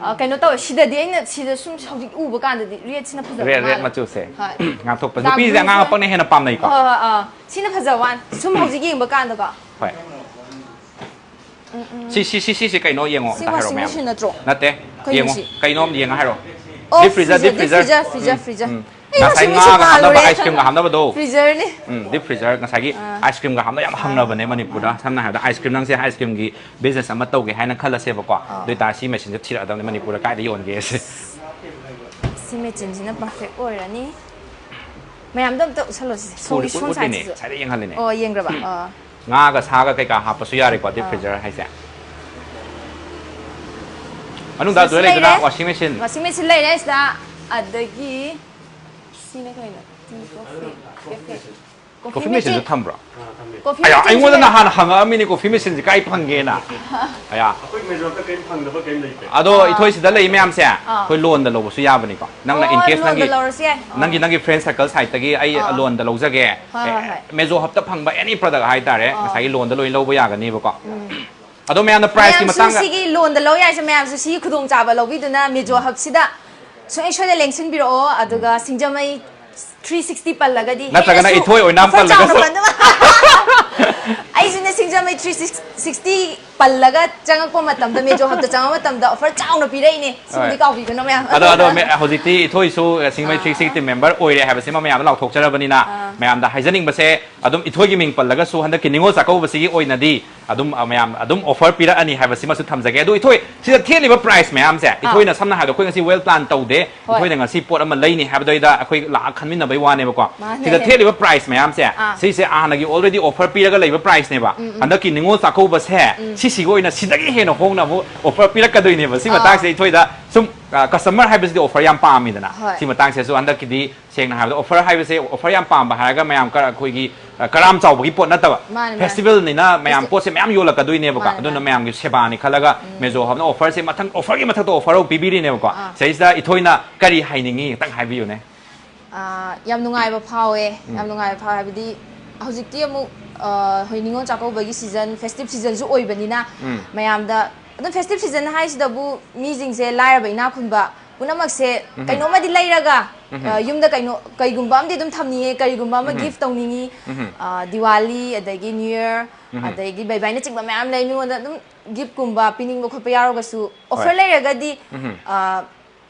ꯑ, ꯀꯩꯅꯣ ꯇꯧꯋꯦ, ꯁꯤꯗꯗꯤ ꯑꯩꯅ ꯁꯤꯗ ꯁꯨꯝ ꯍꯧꯖꯤꯛ ꯎꯕ ꯀꯥꯟꯗꯗꯤ ꯔꯦꯗꯁꯤꯅ ꯐꯖꯕ ꯔꯦꯗ, ꯔꯦꯗ ꯃꯥꯜꯂꯦ꯫ ꯃꯆꯨꯁꯦ꯫ ꯍꯣꯏ꯫ ꯉꯥꯟꯊꯣꯛꯄ꯫ ꯗꯥꯔꯛ ꯅꯨꯄꯤꯁꯦ ꯕ꯭ꯂꯨꯁꯦ꯫ ꯑꯉꯥꯡ ꯑꯄꯛꯅ ꯍꯦꯟꯅ ꯄꯥꯝꯅꯩꯀꯣ? ꯍꯣꯏ, ꯍꯣꯏ, ꯑꯥ꯫ ꯁꯤꯅ ꯐꯖꯕ ꯋꯥꯅꯤ꯫ ꯁꯨꯝ ꯍꯧꯖꯤꯛ ꯌꯦꯡꯕ ꯀꯥꯟꯗꯀꯣ꯫ ꯍꯣꯏ꯫ ꯁꯤ, ꯁꯤ, ꯁꯤ, ꯁꯤꯁꯦ ꯀꯩꯅꯣ ꯌꯦꯡꯉꯣ, ꯁꯤ ꯑꯝꯇ ꯍꯥꯏꯔꯣ washing ꯃꯌꯥꯝ꯫ Machine ꯅꯠꯇ꯭ꯔꯣ? ꯅꯠꯇꯦ, ꯀꯩꯅꯣ ꯌꯦꯡꯉꯣ, ꯁꯤ? ꯀꯩꯅꯣꯝ ꯌꯦꯡꯉ ꯍꯥꯏꯔꯣ꯫ ꯑꯣ, deep freezer, freezer, deep freezer꯫ Deep freezer, freezer, ꯎꯝ, freezer꯫ ꯎꯝ꯫ ꯑꯩ ꯉꯁꯥꯏ washing machine ꯉꯥꯒ ꯍꯥꯞꯅꯕ, ꯃꯥꯜꯂꯨꯔꯦ꯫ Ice cream ꯒ ꯍꯥꯞꯅꯕꯗꯣ꯫ Freezer ꯅꯤ꯫ ꯎꯝ, deep freezer ꯉꯁꯥꯏꯒꯤ ꯑꯥ꯫ Ice cream ꯒ ꯍꯥꯞꯅ ꯌꯥꯝ ꯍꯪꯅꯕꯅꯦ ꯃꯅꯤꯄꯨꯔꯗ꯫ ꯁꯝꯅ ꯍꯥꯏꯔꯕꯗ, ice cream, ꯅꯪꯁꯦ ice cream ꯒꯤ business ꯑꯃ ꯇꯧꯒꯦ ꯍꯥꯏꯅ ꯈꯜꯂꯁꯦꯕꯀꯣ꯫ ꯑꯥ꯫ ꯑꯗꯨ ꯑꯣꯏꯇꯥꯔꯗꯤ ꯁꯤ machine ꯁꯦ ꯊꯤꯔꯛꯑꯗꯕꯅꯦ ꯃꯅꯤꯄꯨꯔꯗ ꯀꯥꯏꯗ ꯌꯣꯟꯒꯦꯁꯦ꯫ ꯁꯤ machine ꯁꯤꯅ perfect ꯑꯣꯏꯔꯅꯤ꯫ ꯃꯌꯥꯝꯗꯣ ꯑꯝꯇ ꯎꯠꯁꯜꯂꯣ ꯁꯤꯁꯦ꯫ ꯁꯣꯝꯒꯤ ꯎꯠ-, ꯁꯣꯝ ꯎꯠꯂꯤꯅꯦ, side ꯁꯤꯁꯨ꯫ ꯉꯁꯥꯏꯗꯩ ꯌꯦꯡꯍꯜꯂꯤꯅꯦ꯫ ꯑꯣ, ꯌꯦꯡꯈ꯭ꯔꯕ? ꯑꯥ꯫ ꯉꯥꯒ ꯁꯥꯒ ꯀꯩꯀꯥ ꯍꯥꯞꯄꯁꯨ ꯌꯥꯔꯦꯀꯣ, deep ꯑꯥ꯫ Freezer ꯍꯥꯏꯁꯦ꯫ ꯃꯅꯨꯡꯗ ꯁꯤꯁꯨ ꯑꯗꯨꯗ ꯂꯩꯗꯨꯅ ꯂꯩꯔꯦ꯫ Washing machine꯫ Washing machine ꯂꯩꯔꯦ ꯁꯤꯗ꯫ ꯑꯗꯒꯤ ꯁꯤꯅ ꯀꯩꯅꯣ? Tea, coffee, cafe꯫ Coffee coffee machine ꯁꯨ machine꯫ ꯊꯝꯕ꯭ꯔꯣ? Coffee ꯑꯌꯥ, machine ꯁꯨ ꯑꯩꯉꯣꯟꯗ ꯂꯩꯔꯦ꯫ ꯅꯍꯥꯟ ꯍꯪꯉꯛꯑꯝꯃꯤꯅꯤ coffee machine ꯁꯦ ꯀꯥꯏ ꯐꯪꯒꯦꯅ꯫ ꯑꯌꯥ꯫ ꯑꯩꯈꯣꯏ ꯃꯦꯖꯣꯔꯗ ꯀꯔꯤꯝ ꯐꯪꯗꯕ ꯀꯔꯤꯝ ꯂꯩꯇꯦ꯫ ꯑꯗꯣ ꯑꯥ꯫ ꯏꯊꯣꯏ ꯁꯤꯗ ꯂꯩ ꯃꯌꯥꯝꯁꯦ, ꯑꯥ꯫ ꯑꯩꯈꯣꯏ loan ꯗ ꯂꯧꯕꯁꯨ ꯌꯥꯕꯅꯤꯀꯣ꯫ ꯅꯪꯅ ꯑꯣ, in case loan ꯗ ꯅꯪꯒꯤ, ꯂꯧꯔꯁꯨ ꯌꯥꯏ꯫ ꯑꯥ꯫ ꯅꯪꯒꯤ, ꯅꯪꯒꯤ friend circle side ꯇꯒꯤ ꯑꯩ ꯑꯥ꯫ Loan ꯗ ꯂꯧꯖꯒꯦ꯫ ꯍꯣꯏ, ꯍꯣꯏ, ꯑꯦ, ꯍꯣꯏ꯫ ꯃꯦꯖꯣ ꯍꯕꯇ ꯐꯪꯕ any product ꯍꯥꯏꯇꯥꯔꯦ, ꯑꯥ꯫ ꯉꯁꯥꯏꯒꯤ loan ꯗ ꯂꯣꯏ ꯂꯧꯕ ꯌꯥꯒꯅꯤꯕꯀꯣ꯫ ꯎꯝ꯫ ꯑꯗꯣ ꯃꯌꯥꯝꯅ price ꯀꯤ ꯃꯌꯥꯝꯁꯨ ꯃꯇꯥꯡꯗ ꯁꯤꯒꯤ loan ꯗ ꯂꯧ ꯌꯥꯏꯁꯦ, ꯃꯌꯥꯝꯁꯨ ꯁꯤꯒꯤ ꯈꯨꯗꯣꯡꯆꯥꯕ ꯂꯧꯕꯤꯗꯨꯅ ꯃꯦꯖꯣ ꯍꯕꯁꯤꯗ ꯁꯨꯡꯁꯣꯏ ꯁꯣꯏꯗꯅ ꯂꯦꯡꯁꯤꯟꯕꯤꯔꯛꯑꯣ, ꯑꯗꯨꯒ ꯁꯤꯡꯖꯃꯩ three sixty ꯄꯜꯂꯒꯗꯤ ꯅꯠꯇ꯭ꯔꯒꯅ ꯑꯩꯁꯨ ꯏꯊꯣꯏ ꯑꯣꯏꯅꯥꯝ offer ꯆꯥꯎꯅ ꯄꯜꯂꯒꯁꯨ꯫ ꯄꯟꯗꯕ꯫ ꯑꯩꯁꯨꯅꯦ ꯁꯤꯡꯖꯃꯩ three sixty ꯄꯜꯂꯒ ꯆꯪꯉꯛꯄ ꯃꯇꯝꯗ, ꯃꯦꯖꯣ ꯍꯕꯇ ꯆꯪꯉꯛꯄ ꯃꯇꯝꯗ offer ꯆꯥꯎꯅ ꯄꯤꯔꯛꯏꯅꯦ꯫ ꯁꯤꯃꯗꯤ ꯍꯣꯏ꯫ ꯀꯥꯎꯕꯤꯒꯅꯨ ꯃꯌꯥꯝ꯫ ꯑꯗꯣ, ꯑꯗꯣ ꯃꯦ-, ꯍꯧꯖꯤꯛꯇꯤ ꯏꯊꯣꯏꯁꯨ, ꯑ, ꯁꯤꯡꯖꯃꯩ ꯑꯥ꯫ Three sixty member ꯑꯣꯏꯔꯦ ꯍꯥꯏꯕꯁꯤꯃ ꯃꯌꯥꯝꯗ ꯂꯥꯎꯊꯣꯛꯆꯔꯕꯅꯤꯅ, ꯑꯥ꯫ ꯃꯌꯥꯝꯗ ꯍꯥꯏꯖꯅꯤꯡꯕꯁꯦ, ꯑꯗꯨꯝ ꯏꯊꯣꯏꯒꯤ ꯃꯤꯡ ꯄꯜꯂꯒꯁꯨ ꯍꯟꯗꯛꯀꯤ ꯅꯤꯉꯣꯜ ꯆꯥꯛꯀꯧꯕꯁꯤꯒꯤ ꯑꯣꯏꯅꯗꯤ ꯑꯗꯨꯝ, ꯑ, ꯃꯌꯥꯝ ꯑꯗꯨꯝ offer ꯄꯤꯔꯛꯑꯅꯤ ꯍꯥꯏꯕꯁꯤꯃꯁꯨ ꯊꯝꯖꯒꯦ꯫ ꯑꯗꯣ ꯏꯊꯣꯏ, ꯁꯤꯗ ꯊꯦꯠꯂꯤꯕ price ꯃꯌꯥꯝꯁꯦ, ꯑꯥ꯫ ꯏꯊꯣꯏꯅ ꯁꯝꯅ ꯍꯥꯏꯔꯕꯗ ꯑꯩꯈꯣꯏ ꯉꯁꯤ well plan ꯇꯧꯗꯦ, ꯍꯣꯏ꯫ ꯏꯊꯣꯏꯅ ꯉꯁꯤ ꯄꯣꯠ ꯑꯃ ꯂꯩꯅꯤ ꯍꯥꯏꯕꯗꯩꯗ ꯑꯩꯈꯣꯏ ꯂꯥꯛꯑ ꯈꯟꯃꯤꯟꯅꯕꯩ ꯋꯥꯅꯦꯕꯀꯣ꯫ ꯃꯥꯅꯦ꯫ ꯁꯤꯗ ꯊꯦꯠꯂꯤꯕ price ꯃꯌꯥꯝꯁꯦ, ꯑꯥ꯫ ꯁꯤꯁꯦ ꯍꯥꯟꯅꯒꯤ already offer ꯄꯤꯔꯒ ꯂꯩꯕ price ꯅꯦ꯫ ꯅꯦꯕ꯫ ꯎꯝ, ꯎꯝ꯫ ꯍꯟꯗꯛꯀꯤ ꯅꯤꯉꯣꯜ ꯆꯥꯛꯀꯧꯕꯁꯦ, ꯎꯝ꯫ ꯁꯤꯁꯤꯒꯤ ꯑꯣꯏꯅ ꯁꯤꯗꯒꯤ ꯍꯦꯟꯅ ꯍꯣꯡꯅ ꯑꯃꯨꯛ offer ꯄꯤꯔꯛꯀꯗꯣꯏꯅꯦꯕ꯫ ꯁꯤ ꯑꯥ꯫ ꯃꯇꯥꯡꯁꯤꯗ ꯑꯩꯈꯣꯏꯗ ꯁꯨꯝ, ꯑ, customer ꯍꯥꯏꯕꯁꯤꯗꯤ offer ꯌꯥꯝ ꯄꯥꯝꯃꯤꯗꯅ꯫ ꯍꯣꯏ꯫ ꯁꯤ ꯃꯇꯥꯡꯁꯤꯗꯁꯨ ꯍꯟꯗꯛꯀꯤꯗꯤ ꯁꯦꯡꯅ ꯍꯥꯏꯔꯕꯗ offer ꯍꯥꯏꯕꯁꯦ, offer ꯌꯥꯝ ꯄꯥꯝꯕ ꯍꯥꯏꯔꯒ ꯃꯌꯥꯝ ꯀ-, ꯑꯩꯈꯣꯏꯒꯤ, ꯑ, ꯀꯔꯥꯝ ꯆꯥꯎꯕꯒꯤ ꯄꯣꯠ ꯅꯠꯇꯕ꯫ ꯃꯥꯅꯦ, ꯃꯥꯅꯦ꯫ Festivalꯅꯤꯅ ꯃꯌꯥꯝ ꯐꯦꯁꯇꯤ-, ꯄꯣꯠꯁꯦ ꯃꯌꯥꯝ ꯌꯣꯜꯂꯛꯀꯗꯣꯏꯅꯦꯕꯀꯣ꯫ ꯃꯥꯅꯦ, ꯑꯗꯨꯅ ꯃꯥꯅꯦ꯫ ꯃꯌꯥꯝꯒꯤ ꯁꯦꯕꯥꯅꯤ ꯈꯜꯂꯒ ꯎꯝ꯫ Meesho Hubꯅ offerꯁꯦ ꯃꯊꯪ, offerꯒꯤ ꯃꯊꯛꯇ offer ꯑꯃꯨꯛ ꯄꯤꯕꯤꯔꯤꯅꯦꯕꯀꯣ꯫ ꯑꯥ꯫ ꯁꯤꯗꯩꯁꯤꯗ ꯏꯊꯣꯏꯅ ꯀꯔꯤ ꯍꯥꯏꯅꯤꯡꯉꯤ? ꯈꯤꯇꯪ ꯍꯥꯏꯕꯤꯌꯨꯅꯦ꯫ ꯑꯥ, ꯌꯥꯝ ꯅꯨꯡꯉꯥꯏꯕ ꯐꯥꯎꯋꯦ꯫ ꯎꯝ꯫ ꯌꯥꯝ ꯅꯨꯡꯉꯥꯏꯕ ꯐꯥꯎꯋꯦ ꯍꯥꯏꯕꯗꯤ ꯍꯧꯖꯤꯛꯇꯤ ꯑꯃꯨꯛ, ꯑꯥ, ꯍꯣꯏ, ꯅꯤꯉꯣꯜ ꯆꯥꯛꯀꯧꯕꯒꯤ season, festive seasonꯁꯨ ꯑꯣꯏꯕꯅꯤꯅ ꯎꯝ꯫ ꯃꯌꯥꯝꯗ ꯑꯗꯨꯝ festive season ꯍꯥꯏꯁꯤꯗꯕꯨ ꯃꯤꯁꯤꯡꯁꯦ ꯂꯥꯏꯔꯕ ꯏꯅꯥꯛ ꯈꯨꯟꯕ ꯄꯨꯝꯅꯃꯛꯁꯦ ꯎꯝ꯫ ꯀꯩꯅꯣꯝꯃꯗꯤ ꯂꯩꯔꯒ, ꯎꯝ꯫ ꯑꯥ, ꯌꯨꯝꯗ ꯀꯩꯅꯣ, ꯀꯩꯒꯨꯝꯕ ꯑꯃꯗꯤ ꯑꯗꯨꯝ ꯊꯝꯅꯤꯡꯉꯦ, ꯀꯔꯤꯒꯨꯝꯕ ꯑꯃ ꯎꯝ꯫ Gift ꯇꯧꯅꯤꯡꯉꯤ꯫ ꯎꯝ꯫ ꯑꯥ, ꯗꯤꯋꯥꯂꯤ ꯑꯗꯒꯤ New Year ꯎꯝ꯫ ꯑꯗꯒꯤ ꯕꯩꯕꯥꯏꯅꯆꯤꯡꯕ ꯃꯌꯥꯝ ꯂꯩ꯫ ꯃꯤꯉꯣꯟꯗ ꯑꯗꯨꯝ giftꯀꯨꯝꯕ ꯄꯤꯅꯤꯡꯕ ꯈꯣꯠꯄ ꯌꯥꯎꯔꯒꯁꯨ offer ꯍꯣꯏ꯫ ꯂꯩꯔꯒꯗꯤ, ꯎꯝ꯫ ꯑꯥ,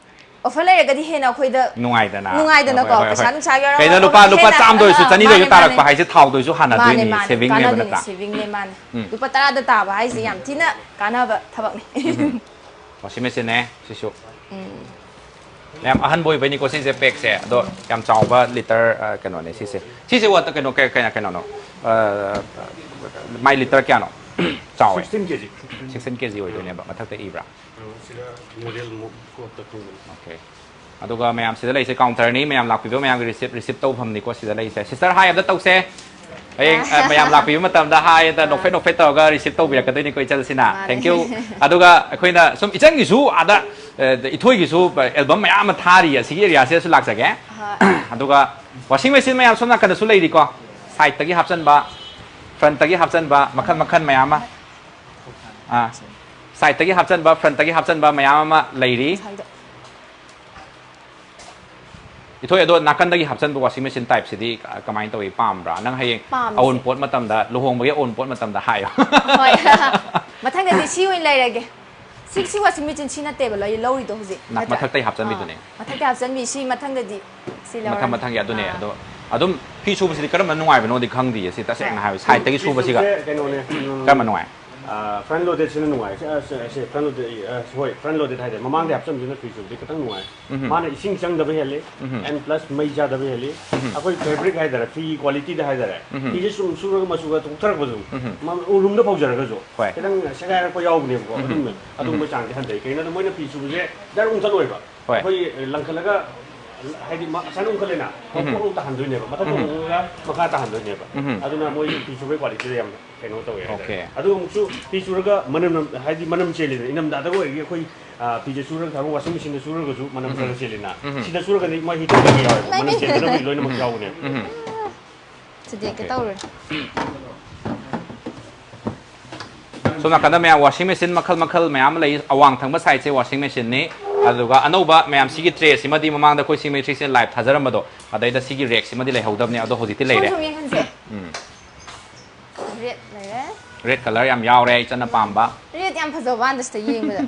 offer ꯂꯩꯔꯒꯗꯤ ꯍꯦꯟꯅ ꯑꯩꯈꯣꯏꯗ ꯅꯨꯡꯉꯥꯏꯗꯅ꯫ ꯅꯨꯡꯉꯥꯏꯗꯅꯀꯣ꯫ ꯍꯣꯏ, ꯍꯣꯏ, ꯄꯩꯁꯥ ꯍꯣꯏ꯫ ꯅꯨꯡꯁꯥꯒꯤ ꯑꯣꯏꯔꯣ ꯀꯩꯅꯣ, ꯑꯃ ꯂꯨꯄꯥ, ꯑꯣꯏꯔꯣ ꯂꯨꯄꯥ ꯍꯦꯟꯅ, ꯆꯥꯝꯗ ꯑꯣꯏꯔꯁꯨ, ꯑꯥ, ꯆꯅꯤꯗ ꯑꯣꯏꯔꯁꯨ ꯃꯥꯅꯦ, ꯇꯥꯔꯛꯄ ꯃꯥꯅꯦ꯫ ꯍꯥꯏꯁꯦ ꯊꯥꯎꯗ ꯑꯣꯏꯁꯨ ꯃꯥꯅꯦ, ꯍꯥꯟꯅꯗꯣꯏꯅꯤ, ꯃꯥꯅꯦ꯫ Savingꯅꯦꯕ ꯀꯥꯟꯅꯗꯣꯏꯅꯤ, ꯅꯠꯇ꯭ꯔꯥ? Savingꯅꯦ, ꯃꯥꯅꯦ꯫ ꯎꯝ꯫ ꯂꯨꯄꯥ ꯇꯔꯥꯗ ꯇꯥꯕ ꯍꯥꯏꯁꯦ ꯎꯝ꯫ ꯌꯥꯝ ꯊꯤꯅ ꯀꯥꯟꯅꯕ ꯊꯕꯛꯅꯤ꯫ ꯎꯝ꯫ Washing machineꯅꯦ ꯁꯤꯁꯨ꯫ ꯎꯝ꯫ ꯌꯥꯝ ꯑꯍꯟꯕ ꯑꯣꯏꯕꯩꯅꯤꯀꯣ ꯁꯤꯁꯦ packꯁꯦ, ꯑꯗꯣ ꯌꯥꯝ ꯆꯥꯎꯕ litre, ꯑ, ꯀꯩꯅꯣꯅꯦ ꯁꯤꯁꯦ꯫ ꯁꯤꯁꯦ what, ꯀꯩꯅꯣ, ꯀꯩ-, ꯀꯩꯅꯣ, ꯀꯩꯅꯣꯅꯣ? ꯑ, ꯃꯥꯏ litre ꯀꯌꯥꯅꯣ? ꯆꯥꯎꯋꯦ꯫ Sixteen K G꯫ Sixteen K G ꯑꯣꯏꯗꯣꯏꯅꯦꯕ, ꯃꯊꯛꯇ ꯏꯕ꯭ꯔꯥ? ꯑ, ꯁꯤꯗ model ꯃꯨꯛ ꯀꯣꯛꯇ ꯈꯪꯕꯅꯤ꯫ Okay꯫ ꯑꯗꯨꯒ ꯃꯌꯥꯝ ꯁꯤꯗ ꯂꯩꯁꯦ counterꯅꯤ, ꯃꯌꯥꯝ ꯂꯥꯛꯄꯤꯕ ꯃꯌꯥꯝꯒꯤ receipt, receipt ꯇꯧꯐꯝꯅꯤꯀꯣ ꯁꯤꯗ ꯂꯩꯁꯦ꯫ Sister hi ꯑꯝꯇ ꯇꯧꯁꯦ꯫ ꯍꯌꯦꯡ, ꯑ, ꯃꯌꯥꯝ ꯂꯥꯛꯄꯤꯕ ꯃꯇꯝꯗ hi ꯑꯝꯇ ꯑꯥ꯫ ꯅꯣꯛꯐꯦꯠ ꯅꯣꯛꯐꯦꯠ ꯇꯧꯔꯒ receipt ꯇꯧꯕꯤꯔꯛꯀꯗꯣꯏꯅꯤꯀꯣ ꯏꯆꯜꯁꯤꯅ꯫ ꯃꯥꯅꯦ꯫ Thank you꯫ ꯑꯗꯨꯒ ꯑꯩꯈꯣꯏꯅ ꯁꯨꯝ ꯏꯆꯟꯒꯤꯁꯨ ꯑꯥꯗ, ꯑ, ꯏꯊꯣꯏꯒꯤꯁꯨ album ꯃꯌꯥꯝ ꯑꯃ ꯊꯥꯔꯤ, ꯑꯁꯤꯒꯤ areaꯁꯤꯗꯁꯨ ꯂꯥꯛꯆꯒꯦ꯫ ꯍꯣꯏ꯫ ꯑꯗꯨꯒ washing machine ꯃꯌꯥꯝ ꯁꯣꯝ ꯅꯥꯀꯟꯗꯁꯨ ꯂꯩꯔꯤꯀꯣ꯫ Sideꯇꯒꯤ ꯍꯥꯞꯆꯟꯕ, frontꯇꯒꯤ ꯍꯥꯞꯆꯟꯕ, ꯃꯈꯜ ꯃꯈꯜ ꯃꯌꯥꯝ ꯑꯃ꯫ ꯑꯥ, sideꯇꯒꯤ ꯍꯥꯞꯆꯟꯕ, frontꯇꯒꯤ ꯍꯥꯞꯆꯟꯕ ꯃꯌꯥꯝ ꯑꯃ ꯂꯩꯔꯤ꯫ ꯉꯁꯥꯏꯗꯣ꯫ ꯏꯊꯣꯏ, ꯑꯗꯣ ꯅꯥꯀꯟꯗꯒꯤ ꯍꯥꯞꯆꯟꯕ washing machine typeꯁꯤꯗꯤ ꯀ-, ꯀꯃꯥꯏꯅ ꯇꯧꯏ? ꯄꯥꯝꯕ꯭ꯔꯥ? ꯅꯪ ꯍꯌꯦꯡ ꯄꯥꯝꯃꯤꯁꯦ꯫ ꯑꯎꯟꯄꯣꯠ ꯃꯇꯝꯗ, ꯂꯨꯍꯣꯡꯕꯒꯤ ꯑꯎꯟꯄꯣꯠ ꯃꯇꯝꯗ ꯍꯥꯏꯌꯣ꯫ ꯍꯣꯏ꯫ ꯃꯊꯪꯗꯗꯤ ꯁꯤ ꯑꯣꯏꯅ ꯂꯩꯔꯒꯦ꯫ ꯁꯤ, ꯁꯤ washing machine ꯁꯤ ꯅꯠꯇꯦꯕ ꯂꯩ-, ꯂꯧꯔꯤꯗꯣ ꯍꯧꯖꯤꯛ, ꯅ-, ꯅꯠꯇ꯭ꯔꯥ? ꯃꯊꯛꯇꯩ ꯍꯥꯞꯆꯟꯕꯤꯗꯨꯅꯦ꯫ ꯑꯥ, ꯃꯊꯛꯇꯩ ꯍꯥꯞꯆꯟꯕꯤ꯫ ꯁꯤ ꯃꯊꯪꯗꯗꯤ ꯁꯤ ꯂꯧꯔꯅꯤ꯫ ꯃꯊꯪ ꯃꯊꯪꯒꯤ ꯑꯗꯨꯅꯦ꯫ ꯑꯥ꯫ ꯑꯗꯣ ꯑꯗꯨꯝ ꯐꯤ ꯁꯨꯕꯁꯤꯗꯤ ꯀꯔꯝꯕ ꯅꯨꯡꯉꯥꯏꯕꯅꯣꯗꯤ ꯈꯪꯗꯤꯌꯦ꯫ ꯁꯤ ꯇꯁꯦꯡꯅ ꯍꯣꯏ꯫ ꯍꯥꯏꯕ sideꯇꯒꯤ ꯁꯨꯕꯁꯤꯒ ꯁꯤꯁꯦ ꯀꯩꯅꯣꯅꯦ, ꯎꯝ, ꯀꯔꯝꯕ ꯅꯨꯡꯉꯥꯏ? ꯐ꯭ꯔꯟ ꯂꯣꯗꯦꯗꯁꯤꯅ ꯅꯨꯡꯉꯥꯏ꯫ ꯁꯦ, ꯑ, ꯁꯦ, ꯁꯦ, ꯐ꯭ꯔꯟ ꯂꯣꯗꯦꯗ, ꯑ, ꯁꯦ, ꯍꯣꯏ, ꯐ꯭ꯔꯟ ꯂꯣꯗꯦꯗ ꯍꯥꯏꯇꯥꯔꯦ, ꯃꯃꯥꯡꯗ ꯍꯥꯞꯆꯟꯕꯁꯤꯅ ꯐꯤ ꯁꯨꯕꯗꯤ ꯈꯤꯇꯪ ꯅꯨꯡꯉꯥꯏ꯫ ꯎꯝ꯫ ꯃꯥꯅ ꯏꯁꯤꯡ ꯆꯪꯗꯕ ꯍꯦꯜꯂꯤ꯫ ꯎꯝ꯫ ꯑꯦꯟ ꯄ꯭ꯂꯁ ꯃꯩ ꯆꯥꯗꯕ ꯍꯦꯜꯂꯤ꯫ ꯎꯝ꯫ ꯑꯩꯈꯣꯏ ꯐꯦꯕ꯭ꯔꯤꯛ ꯍꯥꯏꯇꯥꯔꯦ, ꯐꯤ ꯀ꯭ꯋꯥꯂꯤꯇꯤꯗ ꯍꯥꯏꯇꯥꯔꯦ, ꯎꯝ꯫ ꯐꯤꯁꯦ ꯁꯨꯝ ꯁꯨꯔꯒ ꯃꯆꯨꯒ ꯊꯣꯛꯊꯔꯛꯄꯁꯨ, ꯎꯝ꯫ ꯃ-, ꯎꯔꯨꯝꯗ ꯐꯧꯖꯔꯒꯁꯨ ꯍꯣꯏ꯫ ꯈꯤꯇꯪ ꯁꯦꯒꯥꯏꯔꯛꯄ ꯌꯥꯎꯕꯅꯦꯕꯀꯣ꯫ ꯎꯝ꯫ ꯑꯗꯨꯝꯕ, ꯎꯝ꯫ ꯑꯗꯨꯝꯕ ꯆꯥꯡꯁꯦ ꯍꯟꯊꯩ꯫ ꯀꯩꯅꯣꯗ ꯃꯣꯏꯅ ꯐꯤ ꯁꯨꯕꯁꯦ ꯗꯥꯏꯔꯦꯛ ꯑꯣꯟꯊꯠꯂꯣꯏꯕ꯫ ꯍꯣꯏ꯫ ꯑꯩꯈꯣꯏ ꯂꯪꯈꯠꯂꯒ, ꯍꯥꯏꯗꯤ, ꯃ-, ꯑꯁꯥꯏꯗ ꯑꯣꯟꯈꯠꯂꯦꯅ, ꯎꯝ꯫ ꯀꯣꯛ ꯂꯥꯎ ꯇꯥꯍꯟꯗꯣꯏꯅꯦꯕ, ꯃꯊꯛꯇ ꯎꯝ꯫ ꯑꯣꯟꯈꯠꯂꯒ ꯃꯈꯥ ꯇꯥꯍꯟꯗꯣꯏꯅꯦꯕ꯫ ꯎꯝ꯫ ꯑꯗꯨꯅ ꯃꯣꯏ ꯐꯤ ꯁꯨꯕꯒꯤ ꯀ꯭ꯋꯥꯂꯤꯇꯤꯗ ꯌꯥꯝ ꯀꯩꯅꯣ ꯇꯧꯋꯦ ꯍꯥꯏꯇꯥꯔꯦ꯫ ꯑꯣꯀꯦ꯫ ꯑꯗꯨꯒ ꯑꯃꯨꯛꯁꯨ ꯐꯤ ꯁꯨꯔꯒ ꯃꯅꯝ ꯅꯝ-, ꯍꯥꯏꯗꯤ, ꯃꯅꯝ ꯆꯦꯜꯂꯤꯗꯅ, ꯏꯪꯊꯝꯊꯥꯗꯒ ꯑꯣꯏꯔꯗꯤ ꯑꯩꯈꯣꯏ, ꯑ, ꯐꯤꯁꯦ ꯁꯨꯔꯒ ꯊꯝꯃꯒ ꯋꯥꯁꯤꯡ ꯃꯦꯆꯤꯟꯗ ꯁꯨꯔꯒꯁꯨ ꯃꯅꯝ ꯎꯝ꯫ ꯈꯔ ꯆꯦꯜꯂꯤꯅ, ꯎꯝ꯫ ꯁꯤꯗ ꯁꯨꯔꯒꯗꯤ ꯃꯣꯏ ꯍꯤꯠ ꯇꯧꯕ ꯌꯥꯎꯋꯦꯕ, ꯃꯅꯝ ꯆꯦꯟꯗꯅꯕꯒꯤ ꯂꯣꯏꯅꯃꯛ ꯌꯥꯎꯕꯅꯦꯕ꯫ ꯎꯝ꯫ ꯊꯨꯗꯦꯛꯀꯦ ꯑꯣꯀꯦ꯫ ꯇꯧꯔꯦ꯫ ꯁꯣꯝ ꯅꯥꯀꯟꯗ ꯃꯌꯥꯝ ꯋꯥꯁꯤꯡ ꯃꯦꯆꯤꯟ ꯃꯈꯜ ꯃꯈꯜ ꯃꯌꯥꯝ ꯑꯃ ꯂꯩ꯫ ꯑꯋꯥꯡ ꯊꯪꯕ ꯁꯥꯏꯠꯁꯦ ꯋꯥꯁꯤꯡ ꯃꯦꯆꯤꯟꯅꯤ, ꯑꯗꯨꯒ ꯑꯅꯧꯕ ꯃꯌꯥꯝ ꯁꯤꯒꯤ ꯇ꯭ꯔꯦꯁꯤꯃꯗꯤ ꯃꯃꯥꯡꯗ ꯑꯩꯈꯣꯏ ꯁꯤ ꯃꯦꯇ꯭ꯔꯤꯛꯁꯦ ꯂꯥꯏꯚ ꯊꯥꯖꯔꯝꯕꯗꯣ, ꯑꯗꯩꯗ ꯁꯤꯒꯤ ꯔꯦꯛꯁꯤꯃꯗꯤ ꯂꯩꯍꯧꯗꯕꯅꯦ, ꯑꯗꯣ ꯍꯧꯖꯤꯛꯇꯤ ꯁꯣꯝ ꯂꯩꯔꯦ꯫ ꯁꯨꯝ ꯌꯦꯡꯍꯟꯁꯦ꯫ ꯎꯝ꯫ ꯔꯦꯗ ꯂꯩꯔꯦ꯫ ꯔꯦꯗ ꯀꯂꯔ ꯌꯥꯝ ꯌꯥꯎꯔꯦ, ꯏꯆꯟꯅ ꯄꯥꯝꯕ꯫ ꯔꯦꯗ ꯌꯥꯝ ꯐꯖꯕ ꯋꯥꯅꯤꯗ ꯁꯤꯗ ꯌꯦꯡꯕꯗ꯫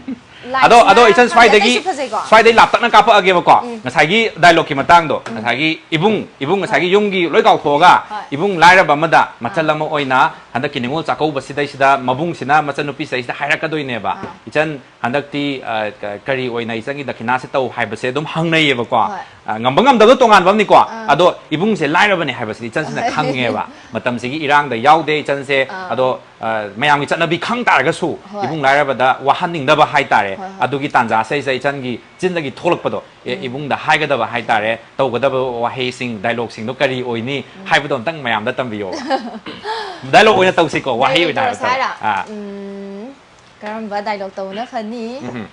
ꯑꯗꯣ, ꯑꯗꯣ ꯂꯥꯏꯠꯁꯤꯅ ꯏꯆꯟ ꯈꯪꯗꯦ, ꯁ꯭ꯋꯥꯏꯗꯒꯤ, ꯑꯇꯩꯁꯨ ꯐꯖꯩꯀꯣ? ꯁ꯭ꯋꯥꯏꯗꯒꯤ ꯂꯥꯞꯇꯛꯅ ꯀꯥꯞꯄꯛꯑꯒꯦꯕꯀꯣ꯫ ꯎꯝ꯫ ꯉꯁꯥꯏꯒꯤ ꯗꯥꯏꯂꯣꯒꯀꯤ ꯃꯇꯥꯡꯗꯣ, ꯎꯝ꯫ ꯉꯁꯥꯏꯒꯤ ꯏꯕꯨꯡ, ꯏꯕꯨꯡ ꯉꯁꯥꯏꯒꯤ ꯍꯣꯏ꯫ ꯌꯨꯝꯒꯤ ꯂꯣꯏ ꯀꯥꯎꯊꯣꯛꯑꯒ ꯍꯣꯏ꯫ ꯏꯕꯨꯡ ꯂꯥꯏꯔꯕ ꯑꯃꯗ ꯃꯆꯜ ꯑꯥ꯫ ꯑꯃ ꯑꯣꯏꯅ ꯍꯟꯗꯛꯀꯤ ꯅꯤꯉꯣꯜ ꯆꯥꯛꯀꯧꯕꯁꯤꯗꯩꯁꯤꯗ ꯃꯕꯨꯡꯁꯤꯅ ꯃꯆꯟꯅꯨꯄꯤꯁꯤꯗꯩꯁꯤꯗ ꯍꯥꯏꯔꯛꯀꯗꯣꯏꯅꯦꯕ, ꯑꯥ꯫ "ꯏꯆꯟ, ꯍꯟꯗꯛꯇꯤ, ꯑ, ꯀ-, ꯀꯔꯤ ꯑꯣꯏꯅ ꯏꯆꯟꯒꯤ ꯗꯈꯤꯅꯥꯁꯦ ꯇꯧ?" ꯍꯥꯏꯕꯁꯦ ꯑꯗꯨꯝ ꯍꯪꯅꯩꯌꯦꯕꯀꯣ꯫ ꯍꯣꯏ꯫ ꯑ, ꯉꯝꯕ ꯉꯝꯗꯕꯗꯣ ꯇꯣꯉꯥꯟꯕ ꯑꯃꯅꯤꯀꯣ꯫ ꯑꯥ꯫ ꯑꯗꯣ ꯏꯕꯨꯡꯁꯦ ꯂꯥꯏꯔꯕꯅꯦ ꯍꯥꯏꯕꯁꯤꯗꯤ ꯏꯆꯟꯁꯤꯅ ꯈꯪꯉꯦꯕ꯫ ꯃꯇꯝꯁꯤꯒꯤ ꯏꯔꯥꯡꯗ ꯌꯥꯎꯗꯦ ꯏꯆꯟꯁꯦ꯫ ꯑꯥ꯫ ꯑꯗꯣ, ꯑ, ꯃꯌꯥꯝꯒꯤ ꯆꯠꯅꯕꯤ ꯈꯪ ꯇꯥꯔꯒꯁꯨ ꯍꯣꯏ꯫ ꯏꯕꯨꯡ ꯂꯥꯏꯔꯕꯗ ꯋꯥꯍꯟꯅꯤꯡꯗꯕ ꯍꯥꯏꯇꯥꯔꯦ꯫ ꯍꯣꯏ, ꯍꯣꯏ꯫ ꯑꯗꯨꯒꯤ ꯇꯥꯟꯖꯥꯁꯤꯗꯩꯁꯤꯗ ꯏꯆꯟꯒꯤ ꯆꯤꯟꯗꯒꯤ ꯊꯣꯛꯂꯛꯄꯗꯣ, "ꯑꯦ, ꯎꯝ꯫ ꯏꯕꯨꯡꯗ ꯍꯥꯏꯒꯗꯕ ꯍꯥꯏꯇꯥꯔꯦ, ꯇꯧꯒꯗꯕ ꯋꯥꯍꯩꯁꯤꯡ, ꯗꯥꯏꯂꯣꯒꯁꯤꯡꯗꯣ ꯀꯔꯤ ꯑꯣꯏꯅꯤ?" ꯎꯝ꯫ ꯍꯥꯏꯕꯗꯣ ꯑꯝꯇꯪ ꯃꯌꯥꯝꯗ ꯇꯝꯕꯤꯌꯣ꯫ ꯗꯥꯏꯂꯣꯒ ꯑꯣꯏꯅ ꯇꯧꯁꯤꯀꯣ, ꯋꯥꯍꯩ ꯗꯥꯏꯂꯣꯒ ꯑꯣꯏꯅ ꯇꯧꯔꯁꯦ ꯍꯥꯏꯔꯛꯇꯕ꯫ ꯍꯥꯏꯔꯣ? ꯑꯥ꯫ ꯎꯝ, ꯀꯔꯝꯕ ꯗꯥꯏꯂꯣꯒ ꯇꯧꯕꯅ ꯐꯅꯤ? ꯎꯝ꯫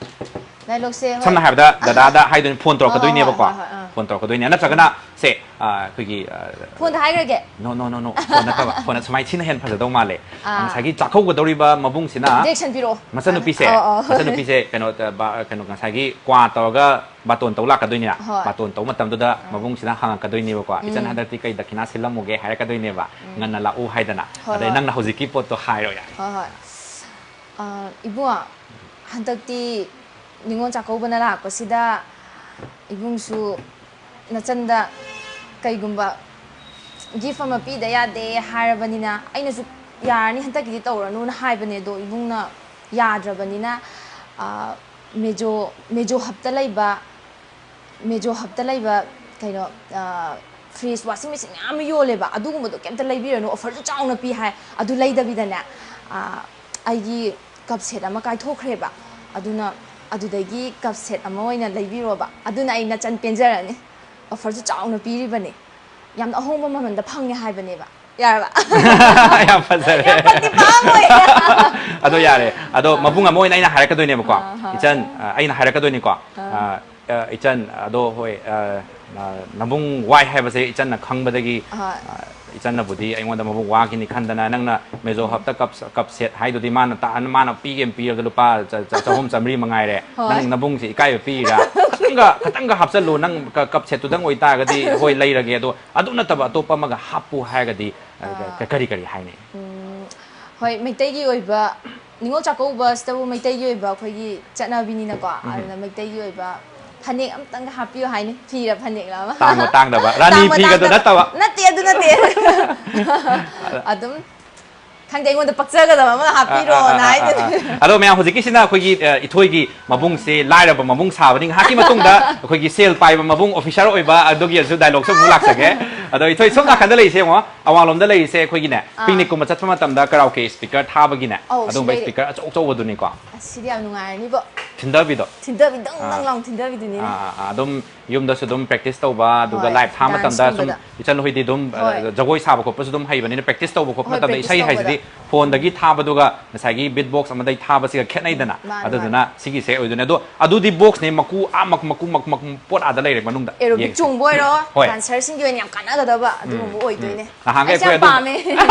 ꯗꯥꯏꯂꯣꯒꯁꯦ, ꯍꯣꯏ꯫ ꯁꯝꯅ ꯍꯥꯏꯔꯕꯗ, ꯑꯥ꯫ ꯗꯗꯥꯗ ꯍꯥꯏꯗꯣꯏꯅꯤ, ꯐꯣꯟ ꯍꯣꯏ, ꯍꯣꯏ, ꯇꯧꯔꯛꯀꯗꯣꯏꯅꯦꯕꯀꯣ꯫ ꯍꯣꯏ, ꯍꯣꯏ, ꯑꯥ꯫ ꯐꯣꯟ ꯇꯧꯔꯛꯀꯗꯣꯏꯅꯦ꯫ ꯅꯠꯇ꯭ꯔꯒꯅ, ꯁꯦ, ꯑ, ꯑꯩꯈꯣꯏꯒꯤ, ꯑ, ꯐꯣꯟꯗ ꯍꯥꯏꯈ꯭ꯔꯒꯦ? No, no, no, no. Phone ꯅꯠꯇꯕ꯫ ꯐꯣꯟ ꯁꯨꯃꯥꯏꯅ ꯁꯤꯅ ꯍꯦꯟꯅ ꯐꯖꯗꯧ ꯃꯥꯜꯂꯦ꯫ ꯑꯥ꯫ ꯉꯁꯥꯏꯒꯤ ꯆꯥꯛꯀꯧꯒꯗꯧꯔꯤꯕ ꯃꯕꯨꯡꯁꯤꯅ ꯗꯤꯔꯦꯛꯁꯟ ꯄꯤꯔꯛꯑꯣ꯫ ꯃꯆꯟꯅꯨꯄꯤꯁꯦ, ꯑꯥ, ꯑꯥ, ꯑꯥ꯫ ꯃꯆꯟꯅꯨꯄꯤꯁꯦ ꯀꯩꯅꯣ, ꯑ, ꯕꯥ-, ꯀꯩꯅꯣ, ꯉꯁꯥꯏꯒꯤ ꯀ꯭ꯋꯥ ꯇꯧꯔꯒ ꯕꯥꯇꯣꯟ ꯇꯧ ꯂꯥꯛꯀꯗꯣꯏꯅꯤꯅ, ꯍꯣꯏ꯫ ꯕꯥꯇꯣꯟ ꯇꯧꯕ ꯃꯇꯝꯗꯨꯗ ꯑꯥ꯫ ꯃꯕꯨꯡꯁꯤꯅ ꯍꯪꯉꯛꯀꯗꯣꯏꯅꯦꯕꯀꯣ, "ꯏꯆꯟ, ꯎꯝ꯫ ꯍꯟꯗꯛꯇꯤ ꯀꯩ ꯗꯈꯤꯅꯥ ꯁꯤꯜꯂꯝꯃꯨꯒꯦ?" ꯍꯥꯏꯔꯛꯀꯗꯣꯏꯅꯦꯕ, ꯎꯝ꯫ ꯉꯟꯅ ꯂꯥꯛꯎ ꯍꯥꯏꯗꯅ꯫ ꯍꯣꯏ, ꯑꯗꯩ ꯍꯣꯏ꯫ ꯅꯪꯅ ꯍꯧꯖꯤꯛꯀꯤ ꯄꯣꯠꯇꯣ ꯍꯥꯏꯔꯣ ꯌꯥꯔꯦ꯫ ꯍꯣꯏ, ꯍꯣꯏ꯫ ꯑ, ꯏꯕꯨꯡꯉꯣ, ꯍꯟꯗꯛꯇꯤ ꯅꯤꯉꯣꯜ ꯆꯥꯛꯀꯧꯕꯅ ꯂꯥꯛꯄꯁꯤꯗ ꯏꯕꯨꯡꯁꯨ ꯅꯆꯟꯗ ꯀꯩꯒꯨꯝꯕ ꯒꯤꯐ ꯑꯃ ꯄꯤꯗ ꯌꯥꯗꯦ ꯍꯥꯏꯔꯕꯅꯤꯅ, ꯑꯩꯅꯁꯨ ꯌꯥꯔꯅꯤ, ꯍꯟꯗꯛꯀꯤꯗꯤ ꯇꯧꯔꯅꯨꯅ ꯍꯥꯏꯕꯅꯦ, ꯑꯗꯣ ꯏꯕꯨꯡꯅ ꯌꯥꯗ꯭ꯔꯕꯅꯤꯅ, ꯑ, ꯃꯦꯖꯣ, ꯃꯦꯖꯣ ꯍꯕꯇ ꯂꯩꯕ, ꯃꯦꯖꯣ ꯍꯕꯇ ꯂꯩꯕ ꯀꯩꯅꯣ, ꯑ, ꯐ꯭ꯔꯤꯖ, ꯋꯥꯁꯤꯡ ꯃꯦꯆꯤꯟ ꯃꯌꯥꯝ ꯑꯃ ꯌꯣꯜꯂꯦꯕ, ꯑꯗꯨꯒꯨꯝꯕꯗꯣ ꯀꯩꯝꯇ ꯂꯩꯕꯤꯔꯅꯨ, ꯑꯣꯐꯔꯁꯨ ꯆꯥꯎꯅ ꯄꯤ ꯍꯥꯏ꯫ ꯑꯗꯨ ꯂꯩꯗꯕꯤꯗꯅꯦ, ꯑ, ꯑꯩꯒꯤ ꯀꯞ ꯁꯦꯠ ꯑꯃ ꯀꯥꯏꯊꯣꯛꯈ꯭ꯔꯦꯕ, ꯑꯗꯨꯅ ꯑꯗꯨꯗꯒꯤ ꯀꯞ ꯁꯦꯠ ꯑꯃ ꯑꯣꯏꯅ ꯂꯩꯕꯤꯔꯣꯕ, ꯑꯗꯨꯅ ꯑꯩ ꯅꯆꯟ ꯄꯦꯟꯖꯔꯅꯤ꯫ ꯑꯣꯐꯔꯁꯨ ꯆꯥꯎꯅ ꯄꯤꯔꯤꯕꯅꯤ, ꯌꯥꯝꯅ ꯑꯍꯣꯡꯕ ꯃꯃꯜꯗ ꯐꯪꯉꯦ ꯍꯥꯏꯕꯅꯦꯕ꯫ ꯌꯥꯔꯕ? ꯌꯥꯝ ꯐꯖꯔꯦ꯫ ꯌꯥꯝ ꯄꯟꯗꯤ ꯄꯥꯝꯃꯣꯏ꯫ ꯑꯗꯣ ꯌꯥꯔꯦ꯫ ꯑꯗꯣ ꯃꯕꯨꯡ ꯑꯃ ꯑꯣꯏꯅ ꯑꯩꯅ ꯍꯥꯏꯔꯛꯀꯗꯣꯏꯅꯦꯕꯀꯣ꯫ ꯑꯥ, ꯍꯣꯏ꯫ ꯏꯆꯟ, ꯑ, ꯑꯩꯅ ꯍꯥꯏꯔꯛꯀꯗꯣꯏꯅꯤꯀꯣ꯫ ꯑꯥ꯫ ꯑ, ꯑ, ꯏꯆꯟ, ꯑꯗꯣ ꯍꯣꯏ, ꯑ, ꯑ, ꯅꯕꯨꯡ ꯋꯥꯏ ꯍꯥꯏꯕꯁꯦ ꯏꯆꯟꯅ ꯈꯪꯕꯗꯒꯤ, ꯍꯣꯏ꯫ ꯑ, ꯏꯆꯟꯅꯕꯨꯗꯤ ꯑꯩꯉꯣꯟꯗ ꯃꯕꯨꯡ ꯋꯥꯈꯤꯅꯤ ꯈꯟꯗꯅ ꯅꯪꯅ ꯃꯦꯖꯣ ꯍꯕꯇ ꯀꯞ, ꯀꯞ ꯁꯦꯠ ꯍꯥꯏꯗꯨꯗꯤ ꯃꯥꯅ ꯇꯥ-, ꯃꯥꯅ ꯄꯤꯒꯦꯅ ꯄꯤꯔꯒ ꯂꯨꯄꯥ ꯆ-, ꯆ-, ꯆꯍꯨꯝ ꯆꯥꯝꯃꯔꯤ ꯃꯉꯥꯏꯔꯦ꯫ ꯍꯣꯏ꯫ ꯅꯪ ꯅꯕꯨꯡꯁꯦ ꯏꯀꯥꯏꯕ ꯄꯤꯔꯤꯔꯥ? ꯈꯤꯇꯪꯒ, ꯈꯤꯇꯪꯒ ꯍꯥꯞꯆꯜꯂꯨ꯫ ꯅꯪ ꯀ-, ꯀꯞ ꯁꯦꯠꯇꯨꯗꯪ ꯑꯣꯏꯇꯥꯔꯒꯗꯤ ꯍꯣꯏ ꯂꯩꯔꯒꯦ, ꯑꯗꯣ ꯑꯗꯨ ꯅꯠꯇꯕ ꯑꯇꯣꯞꯄ ꯑꯃꯒ ꯍꯥꯞꯄꯨ ꯍꯥꯏꯔꯒꯗꯤ, ꯑ, ꯀ-, ꯀꯔꯤ ꯀꯔꯤ ꯍꯥꯏꯅꯤ? ꯎꯝ, ꯍꯣꯏ, ꯃꯩꯇꯩꯒꯤ ꯑꯣꯏꯕ ꯅꯤꯉꯣꯜ ꯆꯥꯛꯀꯧꯕꯁꯤꯗꯕꯨ ꯃꯩꯇꯩꯒꯤ ꯑꯣꯏꯕ ꯑꯩꯈꯣꯏꯒꯤ ꯆꯠꯅꯕꯤꯅꯤꯅꯀꯣ, ꯑꯗꯨꯅ ꯃꯩꯇꯩꯒꯤ ꯑꯣꯏꯕ ꯐꯅꯦꯛ ꯑꯃꯇꯪꯒ ꯍꯥꯞꯄꯤꯌꯨ ꯍꯥꯏꯅꯤ, ꯐꯤꯔ ꯐꯅꯦꯛꯂ ꯑꯃ꯫ ꯇꯥꯡꯕ ꯇꯥꯡꯗꯕ, ꯔꯥꯅꯤ ꯇꯥꯡꯕ ꯐꯤꯒꯗꯣ ꯇꯥꯡꯗꯕ꯫ ꯅꯠꯇꯕ? ꯅꯠꯇꯦ, ꯑꯗꯨ ꯅꯠꯇꯦ꯫ ꯑꯗꯨꯝ ꯈꯪꯗꯦ, ꯑꯩꯉꯣꯟꯗ ꯄꯛꯆꯒꯗꯕ ꯑꯃ ꯍꯥꯞꯄꯤꯔꯣꯅ ꯍꯥꯏꯗꯨꯅꯤ꯫ ꯑꯗꯣ ꯃꯌꯥꯝ, ꯍꯧꯖꯤꯛꯀꯤꯁꯤꯅ ꯑꯩꯈꯣꯏꯒꯤ, ꯑ, ꯏꯊꯣꯏꯒꯤ ꯃꯕꯨꯡꯁꯦ ꯂꯥꯏꯔꯕ ꯃꯕꯨꯡ ꯁꯥꯕꯅꯤ꯫ ꯉꯥꯏꯍꯥꯛꯀꯤ ꯃꯇꯨꯡꯗ ꯑꯩꯈꯣꯏꯒꯤ ꯁꯦꯜ ꯄꯥꯏꯕ ꯃꯕꯨꯡ, ꯑꯣꯐꯤꯁꯥꯔ ꯑꯣꯏꯕ, ꯑꯗꯨꯒꯤꯁꯨ ꯗꯥꯏꯂꯣꯛꯁꯨ ꯑꯃꯨꯛ ꯂꯥꯛꯆꯒꯦ꯫ ꯑꯗꯣ ꯏꯊꯣꯏ, ꯁꯣꯝ ꯅꯥꯀꯟꯗ ꯂꯩꯔꯤꯁꯦ ꯌꯦꯡꯉꯣ, ꯑꯋꯥꯡꯂꯣꯝꯗ ꯂꯩꯔꯤꯁꯦ ꯑꯩꯈꯣꯏꯒꯤꯅꯦ, ꯑꯥ꯫ ꯄꯤꯛꯅꯤꯛꯀꯨꯝꯕ ꯆꯠꯄ ꯃꯇꯝꯗ ꯀꯔꯥꯎꯀꯦ ꯁ꯭ꯄꯤꯀꯔ ꯊꯥꯕꯒꯤꯅꯦ, ꯑꯧ, ꯁꯤ ꯑꯗꯨꯝꯕ ꯂꯩꯔꯦ꯫ ꯁ꯭ꯄꯤꯀꯔ ꯑꯆꯧ ꯑꯆꯧꯕꯗꯨꯅꯤꯀꯣ꯫ ꯑꯁ, ꯁꯤꯗꯤ ꯌꯥꯝ ꯅꯨꯡꯉꯥꯏꯔꯅꯤꯕꯣ꯫ ꯊꯤꯟꯗꯕꯤꯗꯣ꯫ ꯊꯤꯟꯗꯕꯤ ꯗꯪ ꯑꯥ꯫ ꯗꯪ ꯂꯥꯎ ꯊꯤꯟꯗꯕꯤꯗꯨꯅꯤꯅꯦ꯫ ꯑꯥ, ꯑꯥ, ꯑꯥ, ꯑꯗꯨꯝ ꯌꯨꯝꯗꯁꯨ ꯑꯗꯨꯝ ꯄ꯭ꯔꯦꯛꯇꯤꯁ ꯇꯧꯕ, ꯑꯗꯨꯒ ꯍꯣꯏ, ꯂꯥꯏꯞ ꯊꯥ ꯃꯇꯝꯗ ꯁꯨꯝ ꯗꯥꯟꯁꯀꯨꯝꯕꯗ꯫ ꯏꯆꯟ ꯍꯣꯏꯗꯤ ꯑꯗꯨꯝ, ꯑ, ꯍꯣꯏ꯫ ꯖꯒꯣꯏ ꯁꯥꯕ ꯈꯣꯠꯄꯁꯨ ꯑꯗꯨꯝ ꯍꯩꯕꯅꯤꯅ ꯄ꯭ꯔꯦꯛꯇꯤꯁ ꯇꯧꯕ ꯈꯣꯠꯄ ꯍꯣꯏ, ꯃꯇꯝꯗ ꯄ꯭ꯔꯦꯛꯇꯤꯁ ꯏꯁꯩ ꯍꯥꯏꯁꯤꯗꯤ ꯇꯧꯕꯗ꯫ ꯐꯣꯟꯗꯒꯤ ꯊꯥꯕꯗꯨꯒ ꯉꯁꯥꯏꯒꯤ ꯕꯤꯠ ꯕꯣꯛꯁ ꯑꯃꯗꯒꯤ ꯊꯥꯕꯁꯤꯒ ꯈꯦꯠꯅꯩꯗꯅ꯫ ꯃꯥꯅꯦ, ꯑꯗꯨꯗꯨꯅ ꯃꯥꯅꯦ꯫ ꯁꯤꯒꯤꯁꯦ ꯑꯣꯏꯗꯣꯏꯅꯦ꯫ ꯑꯗꯣ ꯑꯗꯨꯗꯤ ꯕꯣꯛꯁꯅꯦ, ꯃꯀꯨ, ꯑꯥ, ꯃꯀꯨ, ꯃꯀꯨ, ꯃꯀꯨ, ꯃꯀꯨ ꯄꯣꯠ ꯑꯥꯗ ꯂꯩꯔꯦ ꯃꯅꯨꯡꯗ꯫ ꯑꯦꯔꯣꯕꯤꯛ ꯌꯦꯡꯁꯦ꯫ ꯆꯣꯡꯕ ꯑꯣꯏꯔꯣ, ꯍꯣꯏ꯫ ꯗꯥꯟꯁꯔꯁꯤꯡꯒꯤ ꯑꯣꯏꯅ ꯌꯥꯝ ꯀꯥꯟꯅꯒꯗꯕ ꯑꯗꯨꯒꯨꯝꯕ ꯑꯣꯏꯗꯣꯏꯅꯦ꯫ ꯅꯍꯥꯟꯒꯩ ꯑꯩꯁꯦ ꯌꯥꯝ ꯑꯩꯈꯣꯏ ꯑꯗꯨꯝ ꯄꯥꯝꯃꯦ꯫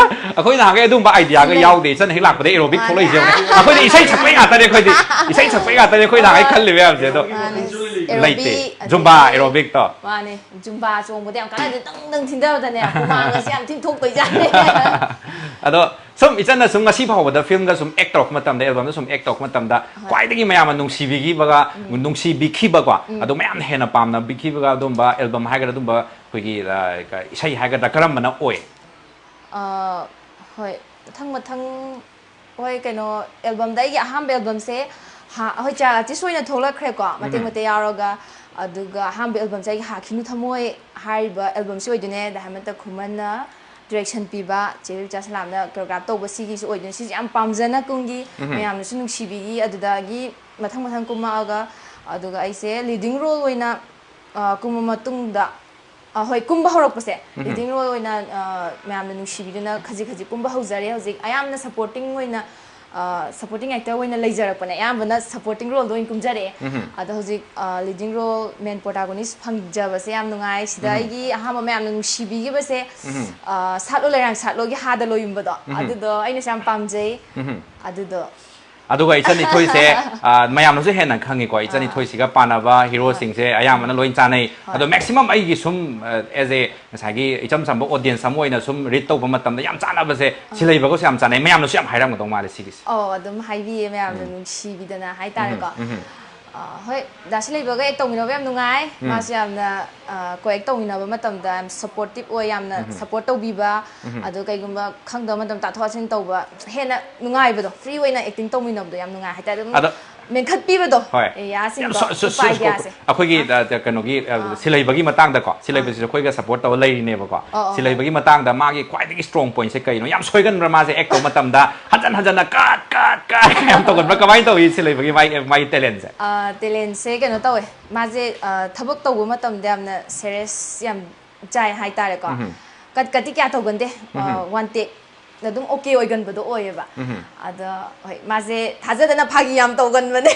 ꯑꯩꯈꯣꯏ ꯅꯍꯥꯟꯒꯩ ꯑꯗꯨꯝꯕ ꯑꯥꯏꯗꯤꯌꯥꯒ ꯂꯩ꯫ ꯌꯥꯎꯗꯦ꯫ ꯏꯆꯟ ꯍꯦꯛ ꯂꯥꯛꯄꯗ ꯑꯦꯔꯣꯕꯤꯛ ꯃꯥꯅꯦ꯫ ꯊꯣꯛꯂꯛꯏꯁꯦ ꯌꯦꯡꯉꯨꯅꯦ꯫ ꯑꯩꯈꯣꯏꯗꯤ ꯏꯁꯩ ꯁꯛꯄꯩ ꯉꯥꯛꯇꯅꯦ ꯑꯩꯈꯣꯏꯗꯤ꯫ ꯏꯁꯩ ꯁꯛꯄꯩ ꯉꯥꯛꯇꯅꯦ ꯑꯩꯈꯣꯏ ꯅꯍꯥꯟꯒꯩ ꯈꯜꯂꯤꯕ ꯃꯌꯥꯝꯁꯦ ꯑꯗꯣ꯫ ꯃꯥꯅꯦ꯫ ꯂꯩꯇꯦ꯫ ꯑꯦꯔꯣꯕꯤꯛ, ꯖꯨꯝꯕꯥ ꯑꯗꯒꯤ ꯑꯦꯔꯣꯕꯤꯛꯇꯣ꯫ ꯃꯥꯅꯦ꯫ ꯖꯨꯝꯕꯥ ꯆꯣꯡꯕꯗ ꯌꯥꯝ ꯀꯥꯟꯅꯗꯦ꯫ ꯗꯪ ꯗꯪ ꯊꯤꯟꯊꯕꯗꯅꯦ ꯍꯨꯃꯥꯡꯒꯁꯦ ꯌꯥꯝ ꯊꯤꯟ ꯊꯣꯛꯄꯩꯖꯥꯠꯅꯦ꯫ ꯑꯗꯣ ꯁꯨꯝ ꯏꯆꯟꯅ ꯁꯨꯝ ꯉꯁꯤ ꯐꯥꯎꯕꯗ ꯐꯤꯂꯝꯒ ꯁꯨꯝ ꯑꯦꯛ ꯇꯧꯔꯛꯄ ꯃꯇꯝꯗ, ꯑꯦꯜꯕꯝꯗ ꯁꯨꯝ ꯑꯦꯛ ꯇꯧꯔꯛꯄ ꯃꯇꯝꯗ ꯍꯣꯏ꯫ ꯈ꯭ꯋꯥꯏꯗꯒꯤ ꯃꯌꯥꯝꯅ ꯅꯨꯡꯁꯤꯕꯤꯈꯤꯕꯒ, ꯅꯨꯡꯁꯤꯕꯤꯈꯤꯕꯀꯣ, ꯑꯗꯣ ꯃꯌꯥꯝꯅ ꯍꯦꯟꯅ ꯄꯥꯝꯅꯕꯤꯈꯤꯕꯒ ꯑꯗꯨꯝꯕ ꯑꯦꯜꯕꯝ ꯍꯥꯏꯒꯗ꯭ꯔꯥ, ꯑꯗꯨꯝꯕ ꯑꯩꯈꯣꯏꯒꯤ, ꯑ, ꯏꯁꯩ ꯍꯥꯏꯒꯗ꯭ꯔꯥ, ꯀꯔꯝꯕꯅ ꯑꯣꯏ? ꯑ, ꯍꯣꯏ꯫ ꯃꯊꯪ ꯃꯊꯪ, ꯍꯣꯏ, ꯀꯩꯅꯣ, ꯑꯦꯜꯕꯝꯗ, ꯑꯩꯒꯤ ꯑꯍꯥꯟꯕ ꯑꯦꯜꯕꯝꯁꯦ ꯍꯥ-, ꯍꯣꯏ, ꯆꯥꯏꯜ ꯑꯥꯔꯇꯤꯁ ꯑꯣꯏꯅ ꯊꯣꯛꯂꯛꯈ꯭ꯔꯦꯀꯣ, ꯃꯇꯦꯛ ꯎꯝ꯫ ꯃꯇꯦꯛ ꯌꯥꯎꯔꯒ꯫ ꯑꯗꯨꯒ ꯑꯍꯥꯟꯕ ꯑꯦꯜꯕꯝꯁꯦ ꯑꯩꯒꯤ ꯍꯥꯈꯤꯅꯨ ꯊꯃꯣꯏ ꯍꯥꯏꯔꯤꯕ ꯑꯦꯜꯕꯝꯁꯤ ꯑꯣꯏꯗꯣꯏꯅꯦ꯫ ꯑꯗ ꯍꯦꯃꯟꯇ ꯈꯨꯃꯟꯅ ꯗꯤꯔꯦꯛꯁꯟ ꯄꯤꯕ, ꯆꯦ ꯕꯤꯕꯤꯆꯥ ꯁꯂꯥꯝꯅ ꯀꯣꯔꯤꯌꯣꯒ꯭ꯔꯥꯐ ꯇꯧꯕ, ꯁꯤꯒꯤꯁꯨ ꯑꯣꯏꯗꯣꯏꯅꯦ꯫ ꯁꯤꯁꯦ ꯌꯥꯝ ꯄꯥꯝꯖꯅ ꯀꯨꯝꯒꯤ, ꯎꯝ꯫ ꯃꯌꯥꯝꯅꯁꯨ ꯅꯨꯡꯁꯤꯕꯤꯒꯤ꯫ ꯑꯗꯨꯗꯒꯤ ꯃꯊꯪ ꯃꯊꯪ ꯀꯨꯝꯃꯛꯑꯒ, ꯑꯗꯨꯒ ꯑꯩꯁꯦ ꯂꯤꯗꯤꯡ ꯔꯣꯜ ꯑꯣꯏꯅ, ꯑ, ꯀꯨꯝꯕ ꯃꯇꯨꯡꯗ, ꯑ, ꯍꯣꯏ, ꯀꯨꯝꯕ ꯍꯧꯔꯛꯄꯁꯦ, ꯎꯝ꯫ ꯂꯤꯗꯤꯡ ꯔꯣꯜ ꯑꯣꯏꯅ, ꯑ, ꯃꯌꯥꯝꯅ ꯅꯨꯡꯁꯤꯕꯤꯗꯨꯅ ꯈꯖꯤꯛ ꯈꯖꯤꯛ ꯀꯨꯝꯕ ꯍꯧꯖꯔꯦ꯫ ꯍꯧꯖꯤꯛ ꯑꯌꯥꯝꯕꯅ ꯁꯄꯣꯔꯇꯤꯡ ꯑꯣꯏꯅ, ꯑ, ꯁꯄꯣꯔꯇꯤꯡ ꯑꯦꯛꯇꯔ ꯑꯣꯏꯅ ꯂꯩꯖꯔꯛꯄꯅꯦ꯫ ꯑꯌꯥꯝꯕꯅ ꯁꯄꯣꯔꯇꯤꯡ ꯔꯣꯜꯗ ꯑꯣꯏꯅ ꯀꯨꯝꯖꯔꯛꯑꯦ꯫ ꯎꯝ꯫ ꯑꯗꯣ ꯍꯧꯖꯤꯛ, ꯑ, ꯂꯤꯗꯤꯡ ꯔꯣꯜ, ꯃꯦꯟ ꯄ꯭ꯔꯣꯇꯥꯒꯣꯅꯤꯁ ꯐꯪꯖꯕꯁꯦ ꯌꯥꯝ ꯅꯨꯡꯉꯥꯏ꯫ ꯁꯤꯗ ꯎꯝ꯫ ꯑꯩꯒꯤ ꯑꯍꯥꯟꯕ ꯃꯌꯥꯝꯅ ꯅꯨꯡꯁꯤꯕꯤꯈꯤꯕꯁꯦ, ꯎꯝ꯫ ꯑ, ꯁꯥꯠꯂꯣ ꯂꯩꯔꯥꯡ ꯁꯥꯠꯂꯣꯒꯤ ꯍꯥꯗ ꯂꯣꯏꯌꯨꯝꯕꯗꯣ, ꯎꯝ꯫ ꯑꯗꯨꯗꯣ ꯑꯩꯅꯁꯨ ꯌꯥꯝ ꯄꯥꯝꯖꯩ꯫ ꯎꯝ꯫ ꯑꯗꯨꯗꯣ ꯑꯗꯨꯒ ꯏꯆꯟ ꯏꯊꯣꯏꯁꯦ, ꯑ, ꯃꯌꯥꯝꯅꯁꯨ ꯍꯦꯟꯅ ꯈꯪꯉꯤꯀꯣ, ꯏꯆꯟ ꯑꯥ꯫ ꯏꯊꯣꯏꯁꯤꯒ ꯄꯥꯟꯅꯕ ꯍꯣꯏ꯫ ꯍꯤꯔꯣꯁꯤꯡꯁꯦ ꯑꯌꯥꯝꯕꯅ ꯂꯣꯏ ꯆꯥꯅꯩ꯫ ꯍꯣꯏ꯫ ꯑꯗꯣ ꯃꯦꯛꯁꯤꯃꯝ ꯑꯩꯒꯤ ꯁꯨꯝ, ꯑ, as a ꯉꯁꯥꯏꯒꯤ ꯏꯆꯝ ꯆꯝꯕ ꯑꯣꯗꯤꯌꯟꯁ ꯑꯃ ꯑꯣꯏꯅ ꯁꯨꯝ ꯔꯤꯠ ꯇꯧꯕ ꯃꯇꯝꯗ ꯌꯥꯝ ꯆꯥꯟꯅꯕꯁꯦ ꯑꯥ꯫ ꯁꯤꯂꯩꯕꯒꯁꯨ ꯌꯥꯝ ꯆꯥꯟꯅꯩ꯫ ꯃꯌꯥꯝꯅꯁꯨ ꯌꯥꯝ ꯍꯥꯏꯔꯝꯒꯗꯧ ꯃꯥꯜꯂꯦ ꯁꯤꯒꯤꯁꯦ꯫ ꯑꯧ, ꯑꯗꯨꯝ ꯍꯥꯏꯕꯤꯌꯦ ꯃꯌꯥꯝꯅ ꯎꯝ꯫ ꯅꯨꯡꯁꯤꯕꯤꯗꯅ ꯎꯝ, ꯍꯥꯏꯇꯥꯔꯦꯀꯣ꯫ ꯎꯝ꯫ ꯑ, ꯍꯣꯏ, ꯗꯥ ꯁꯤꯂꯩꯕꯒ ꯑꯦꯛ ꯇꯧꯃꯤꯟꯅꯕ ꯌꯥꯝ ꯅꯨꯡꯉꯥꯏ꯫ ꯎꯝ꯫ ꯃꯥꯁꯨ ꯌꯥꯝꯅ, ꯑ, ꯀꯣ ꯑꯦꯛ ꯇꯧꯃꯤꯟꯅꯕ ꯃꯇꯝꯗ ꯌꯥꯝ ꯁꯄꯣꯔꯇꯤꯞ ꯑꯣꯏ, ꯌꯥꯝꯅ ꯎꯝ꯫ ꯁꯄꯣꯔꯠ ꯇꯧꯕꯤꯕ, ꯎꯝ꯫ ꯑꯗꯣ ꯀꯩꯒꯨꯝꯕ ꯈꯪꯗꯕ ꯃꯇꯝꯗ ꯇꯥꯊꯣꯛ ꯇꯥꯁꯤꯟ ꯇꯧꯕ, ꯍꯦꯟꯅ ꯅꯨꯡꯉꯥꯏꯕꯗꯣ, ꯐ꯭ꯔꯤ ꯑꯣꯏꯅ ꯑꯦꯛꯇꯤꯡ ꯇꯧꯃꯤꯟꯅꯕꯗꯣ ꯌꯥꯝ ꯅꯨꯡꯉꯥꯏ ꯍꯥꯏꯇꯥꯔꯦ꯫ ꯑꯗꯨꯝ ꯑꯗꯣ ꯃꯦꯟꯈꯠꯄꯤꯕꯗꯣ, ꯍꯣꯏ꯫ ꯑꯦꯔꯤꯌꯥꯁꯤꯡꯗꯣ, ꯌꯥꯝ ꯁꯣ-, ꯁꯣ-, ꯁꯣ-, ꯎꯄꯥꯏ ꯁꯣ-, ꯀꯌꯥꯁꯦ꯫ ꯑꯩꯈꯣꯏꯒꯤ, ꯑꯥ꯫ ꯑ, ꯀꯩꯅꯣꯒꯤ, ꯑ, ꯑꯥ꯫ ꯁꯤꯂꯩꯕꯒꯤ ꯃꯇꯥꯡꯗꯀꯣ, ꯑꯥ꯫ ꯁꯤꯂꯩꯕꯁꯤꯁꯨ ꯑꯩꯈꯣꯏꯒ ꯁꯄꯣꯔꯠ ꯇꯧꯔ ꯂꯩꯔꯤꯅꯦꯕꯀꯣ꯫ ꯑꯣ, ꯑꯣ, ꯍꯣꯏ꯫ ꯁꯤꯂꯩꯕꯒꯤ ꯃꯇꯥꯡꯗ ꯃꯥꯒꯤ ꯈ꯭ꯋꯥꯏꯗꯒꯤ ꯁ꯭ꯇꯔꯣꯡ ꯄꯣꯏꯟꯠꯁꯦ ꯀꯩꯅꯣ? ꯌꯥꯝ ꯁꯣꯏꯒꯟꯕ꯭ꯔꯥ ꯃꯥꯁꯦ ꯑꯦꯛ ꯇꯧꯕ ꯃꯇꯝꯗ? ꯍꯟꯖꯟ ꯍꯟꯖꯟꯅ ꯀꯠ, ꯀꯠ, ꯀꯠ ꯌꯥꯝ ꯇꯧꯒꯟꯕ꯭ꯔꯥ? ꯀꯃꯥꯏꯅ ꯇꯧꯏ ꯁꯤꯂꯩꯕꯒꯤ ꯃꯥꯒꯤ, ꯃꯥꯒꯤ ꯇꯦꯂꯦꯟꯁꯦ? ꯑ, ꯇꯦꯂꯦꯟꯁꯦ ꯀꯩꯅꯣ ꯇꯧꯋꯦ꯫ ꯃꯥꯁꯦ, ꯑ, ꯊꯕꯛ ꯇꯧꯕ ꯃꯇꯝꯗ ꯌꯥꯝꯅ ꯁꯦꯔꯤꯌꯁ ꯌꯥꯝ ꯆꯥꯏ ꯍꯥꯏꯇꯥꯔꯦꯀꯣ꯫ ꯎꯝꯍꯨꯝ꯫ ꯀꯠ, ꯀꯠꯇꯤ ꯀꯌꯥ ꯇꯧꯒꯟꯗꯦ꯫ ꯑ, ꯎꯝꯍꯨꯝ꯫ ꯋꯥꯟ ꯇꯦꯛ ꯑꯗꯨꯝ ꯑꯣꯀꯦ ꯑꯣꯏꯒꯟꯕꯗꯣ ꯑꯣꯏꯌꯦꯕ꯫ ꯎꯝꯍꯨꯝ꯫ ꯑꯗꯣ ꯍꯣꯏ, ꯃꯥꯁꯦ ꯊꯥꯖꯗꯅ ꯐꯥꯒꯤ ꯌꯥꯝ ꯇꯧꯒꯟꯕꯅꯦ꯫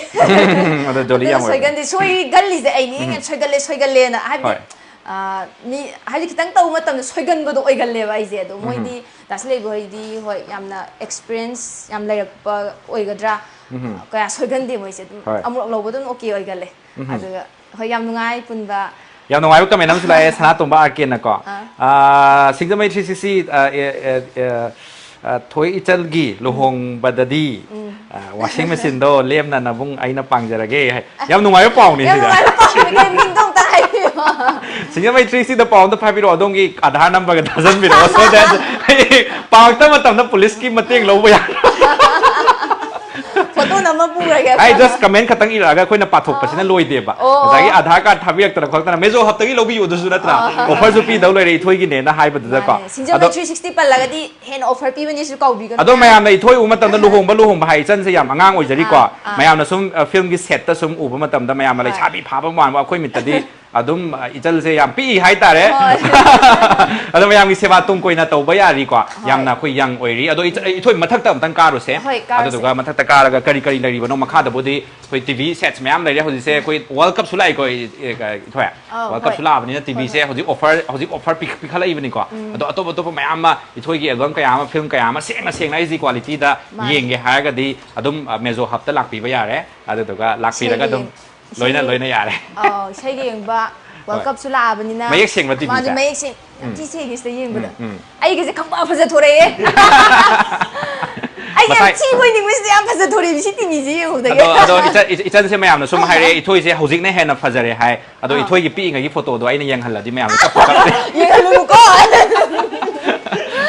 ꯑꯗꯣ ꯖꯣꯂꯤ ꯑꯗꯨꯅ ꯌꯥꯝ ꯑꯣꯏꯕꯅꯦ꯫ ꯁꯣꯏꯒꯟꯗꯦ꯫ ꯁꯣꯏꯒꯜꯂꯤꯁꯦ ꯑꯩꯅꯤ꯫ ꯎꯝꯍꯨꯝ꯫ ꯁꯣꯏꯒꯜꯂꯦ, ꯁꯣꯏꯒꯜꯂꯦꯅ꯫ ꯍꯥꯏꯕꯗꯤ, ꯍꯣꯏ꯫ ꯑ, ꯃꯤ, ꯍꯥꯏꯗꯤ ꯈꯤꯇꯪ ꯇꯧꯕ ꯃꯇꯝꯗ ꯁꯣꯏꯒꯟꯕꯗꯣ ꯑꯣꯏꯒꯜꯂꯦꯕ ꯑꯩꯁꯦ꯫ ꯑꯗꯣ ꯎꯝꯍꯨꯝ꯫ ꯃꯣꯏꯗꯤ, ꯗꯥ ꯁꯤꯂꯩꯕ ꯍꯣꯏꯗꯤ, ꯍꯣꯏ, ꯌꯥꯝꯅ ꯑꯦꯛꯁꯄꯤꯔꯤꯌꯦꯟꯁ ꯌꯥꯝ ꯂꯩꯔꯛꯄ ꯑꯣꯏꯒꯗ꯭ꯔꯥ? ꯎꯝꯍꯨꯝ꯫ ꯀꯌꯥ ꯁꯣꯏꯒꯟꯗꯦ ꯃꯣꯏꯁꯦ꯫ ꯑꯗꯨꯝ ꯍꯣꯏ꯫ ꯑꯃꯨꯔꯛ ꯂꯧꯕ ꯑꯗꯨꯝ ꯑꯣꯀꯦ ꯑꯣꯏꯒꯜꯂꯦ꯫ ꯎꯝꯍꯨꯝ꯫ ꯑꯗꯨꯒ ꯍꯣꯏ, ꯌꯥꯝ ꯅꯨꯡꯉꯥꯏ ꯄꯨꯟꯕ꯫ ꯌꯥꯝ ꯅꯨꯡꯉꯥꯏꯕ ꯀꯃꯦꯟ ꯑꯃꯁꯨ ꯂꯥꯛꯑꯦ, ꯁꯅꯥꯇꯣꯝꯕ ꯑꯥꯔ ꯀꯦꯅꯀꯣ꯫ ꯑꯥ꯫ ꯑꯥ, ꯁꯤꯡꯖꯃꯩ ꯊ꯭ꯔꯤ ꯁꯤꯛꯁꯇꯤ, ꯑꯥ, ꯑꯦ, ꯑꯦ, ꯑꯦ, ꯑꯥ, ꯊꯣꯏ ꯏꯆꯜꯒꯤ ꯎꯝ꯫ ꯂꯨꯍꯣꯡꯕꯗꯗꯤ, ꯎꯝ꯫ ꯑꯥ, ꯋꯥꯁꯤꯡ ꯃꯦꯆꯤꯟꯗꯣ ꯂꯦꯝꯅ ꯅꯕꯨꯡ ꯑꯩꯅ ꯄꯥꯡꯖꯔꯒꯦ ꯍꯥꯏ꯫ ꯌꯥꯝ ꯅꯨꯡꯉꯥꯏꯕ ꯄꯥꯎꯅꯤ ꯌꯥꯝ ꯁꯤꯗ꯫ ꯅꯨꯡꯉꯥꯏꯕ ꯄꯥꯎꯅꯤ꯫ ꯀꯩ ꯃꯤꯡꯗꯣ ꯑꯝꯇ ꯍꯥꯏꯕꯤꯌꯣ꯫ ꯁꯤꯡꯖꯃꯩ ꯊ꯭ꯔꯤ ꯁꯤꯛꯁꯇꯤꯗ ꯄꯥꯎ ꯑꯝꯇ ꯐꯥꯕꯤꯔꯛꯑꯣ, ꯑꯗꯣꯝꯒꯤ ꯑꯙꯥꯔ ꯅꯝꯕꯔꯒ ꯊꯥꯖꯟꯕꯤꯔꯛꯑꯣ, so that ꯑꯩ ꯄꯥꯡꯉꯛꯇꯕ ꯃꯇꯝꯗ ꯄꯨꯂꯤꯁꯀꯤ ꯃꯇꯦꯡ ꯂꯧꯕ ꯌꯥꯏ꯫ ꯐꯣꯇꯣ ꯅꯝꯃ ꯄꯨꯈ꯭ꯔꯒꯦ꯫ ꯑꯩ ꯖꯁ ꯀꯃꯦꯟ ꯈꯛꯇꯪ ꯏꯔꯛꯑꯒ ꯑꯩꯈꯣꯏꯅ ꯄꯥꯊꯣꯛꯄꯁꯤꯅ ꯂꯣꯏꯗꯦꯕ꯫ ꯑꯣ꯫ ꯉꯁꯥꯏꯒꯤ ꯑꯙꯥꯔ ꯀꯥꯔꯗ ꯊꯥꯕꯤꯔꯛꯇꯅ ꯈꯣꯠꯇꯅ ꯃꯦꯖꯣ ꯍꯕꯇꯒꯤ ꯂꯧꯕꯤꯌꯨ ꯑꯗꯨꯁꯨ ꯅꯠꯇ꯭ꯔꯥ? ꯑꯣꯐꯔꯁꯨ ꯄꯤꯗꯧ ꯂꯩꯔꯦ ꯏꯊꯣꯏꯒꯤꯅꯦꯅ ꯍꯥꯏꯕꯗꯨꯗꯀꯣ꯫ ꯃꯥꯅꯦ꯫ ꯁꯤꯡꯖꯃꯩ ꯑꯗꯣ ꯊ꯭ꯔꯤ ꯁꯤꯛꯁꯇꯤ ꯄꯜꯂꯒꯗꯤ ꯍꯦꯟꯅ ꯑꯣꯐꯔ ꯄꯤꯕꯅꯤꯁꯨ ꯀꯥꯎꯕꯤꯒꯅꯨ꯫ ꯑꯗꯣ ꯃꯌꯥꯝꯅ ꯏꯊꯣꯏ ꯎꯕ ꯃꯇꯝꯗ ꯂꯨꯍꯣꯡꯕ ꯂꯨꯍꯣꯡꯕ ꯍꯥꯏ, ꯏꯆꯟꯁꯦ ꯌꯥꯝ ꯑꯉꯥꯡ ꯑꯣꯏꯖꯔꯤꯀꯣ꯫ ꯑꯥ꯫ ꯃꯌꯥꯝꯅ ꯁꯨꯝ ꯐꯤꯂꯝꯒꯤ ꯁꯦꯠꯇ ꯁꯨꯝ ꯎꯕ ꯃꯇꯝꯗ ꯃꯌꯥꯝꯅ ꯍꯣꯏ꯫ ꯂꯩꯁꯥꯕꯤ ꯐꯥꯕ ꯃꯥꯟꯕ, ꯑꯩꯈꯣꯏ ꯃꯤꯠꯇꯗꯤ ꯑꯗꯨꯝ ꯏꯆꯜꯁꯦ ꯌꯥꯝ ꯄꯤꯛꯏ ꯍꯥꯏꯇꯥꯔꯦ꯫ ꯍꯣꯏ꯫ ꯑꯗꯣ ꯃꯌꯥꯝꯒꯤ ꯁꯦꯕꯥ ꯇꯨꯡ ꯀꯣꯏꯅ ꯇꯧꯕ ꯌꯥꯔꯤꯀꯣ꯫ ꯌꯥꯝꯅ ꯑꯩꯈꯣꯏ ꯌꯪ ꯑꯣꯏꯔꯤ꯫ ꯑꯗꯣ ꯏꯆ-, ꯏꯊꯣꯏ ꯃꯊꯛꯇ ꯑꯝꯇꯪ ꯀꯥꯔꯨꯁꯦ꯫ ꯍꯣꯏ, ꯀꯥꯔꯨꯁꯦ꯫ ꯑꯗꯨꯗꯨꯒ ꯃꯊꯛꯇ ꯀꯥꯔꯒ ꯀꯔꯤ ꯀꯔꯤ ꯂꯩꯔꯤꯕꯅꯣ? ꯃꯈꯥꯗꯕꯨꯗꯤ ꯑꯩꯈꯣꯏ ꯇꯤ ꯚꯤ ꯁꯦꯠꯁ ꯃꯌꯥꯝ ꯂꯩꯔꯦ꯫ ꯍꯧꯖꯤꯛꯁꯦ ꯑꯩꯈꯣꯏ ꯋꯥꯔꯜ ꯀꯞꯁꯨ ꯂꯥꯛꯏꯀꯣ, ꯏ-, ꯏ-, ꯏꯊꯣꯏ꯫ ꯑꯧ, ꯋꯥꯔꯜ ꯍꯣꯏ꯫ ꯀꯞꯁꯨ ꯂꯥꯛꯑꯕꯅꯤꯅ ꯇꯤ ꯚꯤꯁꯦ ꯍꯧꯖꯤꯛ ꯑꯣꯐꯔ, ꯍꯧꯖꯤꯛ ꯑꯣꯐꯔ ꯄꯤꯈꯠꯂꯛꯏꯕꯅꯤꯀꯣ꯫ ꯑꯗꯣ ꯑꯇꯣꯞ ꯑꯇꯣꯞꯄ ꯃꯌꯥꯝ ꯑꯃ, ꯏꯊꯣꯏꯒꯤ ꯑꯦꯜꯕꯝ ꯀꯌꯥ ꯑꯃ, ꯐꯤꯂꯝ ꯀꯌꯥ ꯑꯃ ꯁꯦꯡꯅ ꯁꯦꯡꯅ ꯑꯩꯆ ꯗꯤ ꯀ꯭ꯋꯥꯂꯤꯇꯤꯗ ꯃꯥꯅꯦ꯫ ꯌꯦꯡꯒꯦ ꯍꯥꯏꯔꯒꯗꯤ ꯑꯗꯨꯝ, ꯑ, ꯃꯦꯖꯣ ꯍꯕꯇ ꯂꯥꯛꯄꯤꯕ ꯌꯥꯔꯦ꯫ ꯑꯗꯨꯗꯨꯒ ꯂꯥꯛꯄꯤꯔꯒ ꯏꯁꯩꯒ ꯑꯗꯨꯝ ꯌꯦꯡ-, ꯂꯣꯏꯅ, ꯏꯁꯩ-, ꯂꯣꯏꯅ ꯌꯥꯔꯦ꯫ ꯑꯧ, ꯏꯁꯩꯒ ꯌꯦꯡꯕ, ꯋꯥꯔꯜ ꯍꯣꯏ꯫ ꯀꯞꯁꯨ ꯂꯥꯛꯑꯕꯅꯤꯅ꯫ ꯃꯌꯦꯛ ꯁꯦꯡꯕ ꯇꯤ ꯚꯤꯁꯦ꯫ ꯃꯥꯁꯨ ꯃꯌꯦꯛ ꯁꯦꯡ-, ꯌꯥꯝ ꯎꯝ꯫ ꯊꯤ ꯁꯦꯡꯉꯦ ꯁꯤꯗ ꯌꯦꯡꯕꯗ꯫ ꯎꯝ, ꯎꯝ꯫ ꯑꯩꯒꯁꯦ ꯈꯪꯐ ꯐꯖꯊꯣꯔꯛꯑꯦ꯫ ꯑꯩ ꯌꯥꯝ ꯃꯁꯥꯏ- ꯊꯤꯕꯣꯏ ꯅꯤꯡꯕꯁꯤꯗ ꯌꯥꯝ ꯐꯖꯊꯣꯔꯛꯑꯦ ꯁꯤ ꯇꯤ ꯚꯤꯁꯦ ꯌꯦꯡꯍꯧꯗꯒꯤ꯫ ꯑꯗꯣ, ꯑꯗꯣ ꯏꯆꯟ-, ꯏꯆ-, ꯏꯆꯟꯁꯦ ꯃꯌꯥꯝꯅ ꯁꯨꯝ ꯍꯥꯏꯔꯛꯑꯦ, "ꯏꯊꯣꯏꯁꯦ ꯍꯧꯖꯤꯛꯅ ꯍꯦꯟꯅ ꯐꯖꯔꯦ" ꯍꯥꯏ꯫ ꯑꯗꯣ ꯑꯥ꯫ ꯏꯊꯣꯏꯒꯤ ꯄꯤꯛꯏꯉꯩꯒꯤ ꯐꯣꯇꯣꯗꯣ ꯑꯩꯅ ꯌꯦꯡꯍꯜꯂꯗꯤ ꯃꯌꯥꯝꯅ ꯀꯞꯄꯨ ꯀꯞꯄꯦ꯫ ꯌꯦꯡꯍꯜꯂꯨꯅꯨꯀꯣ꯫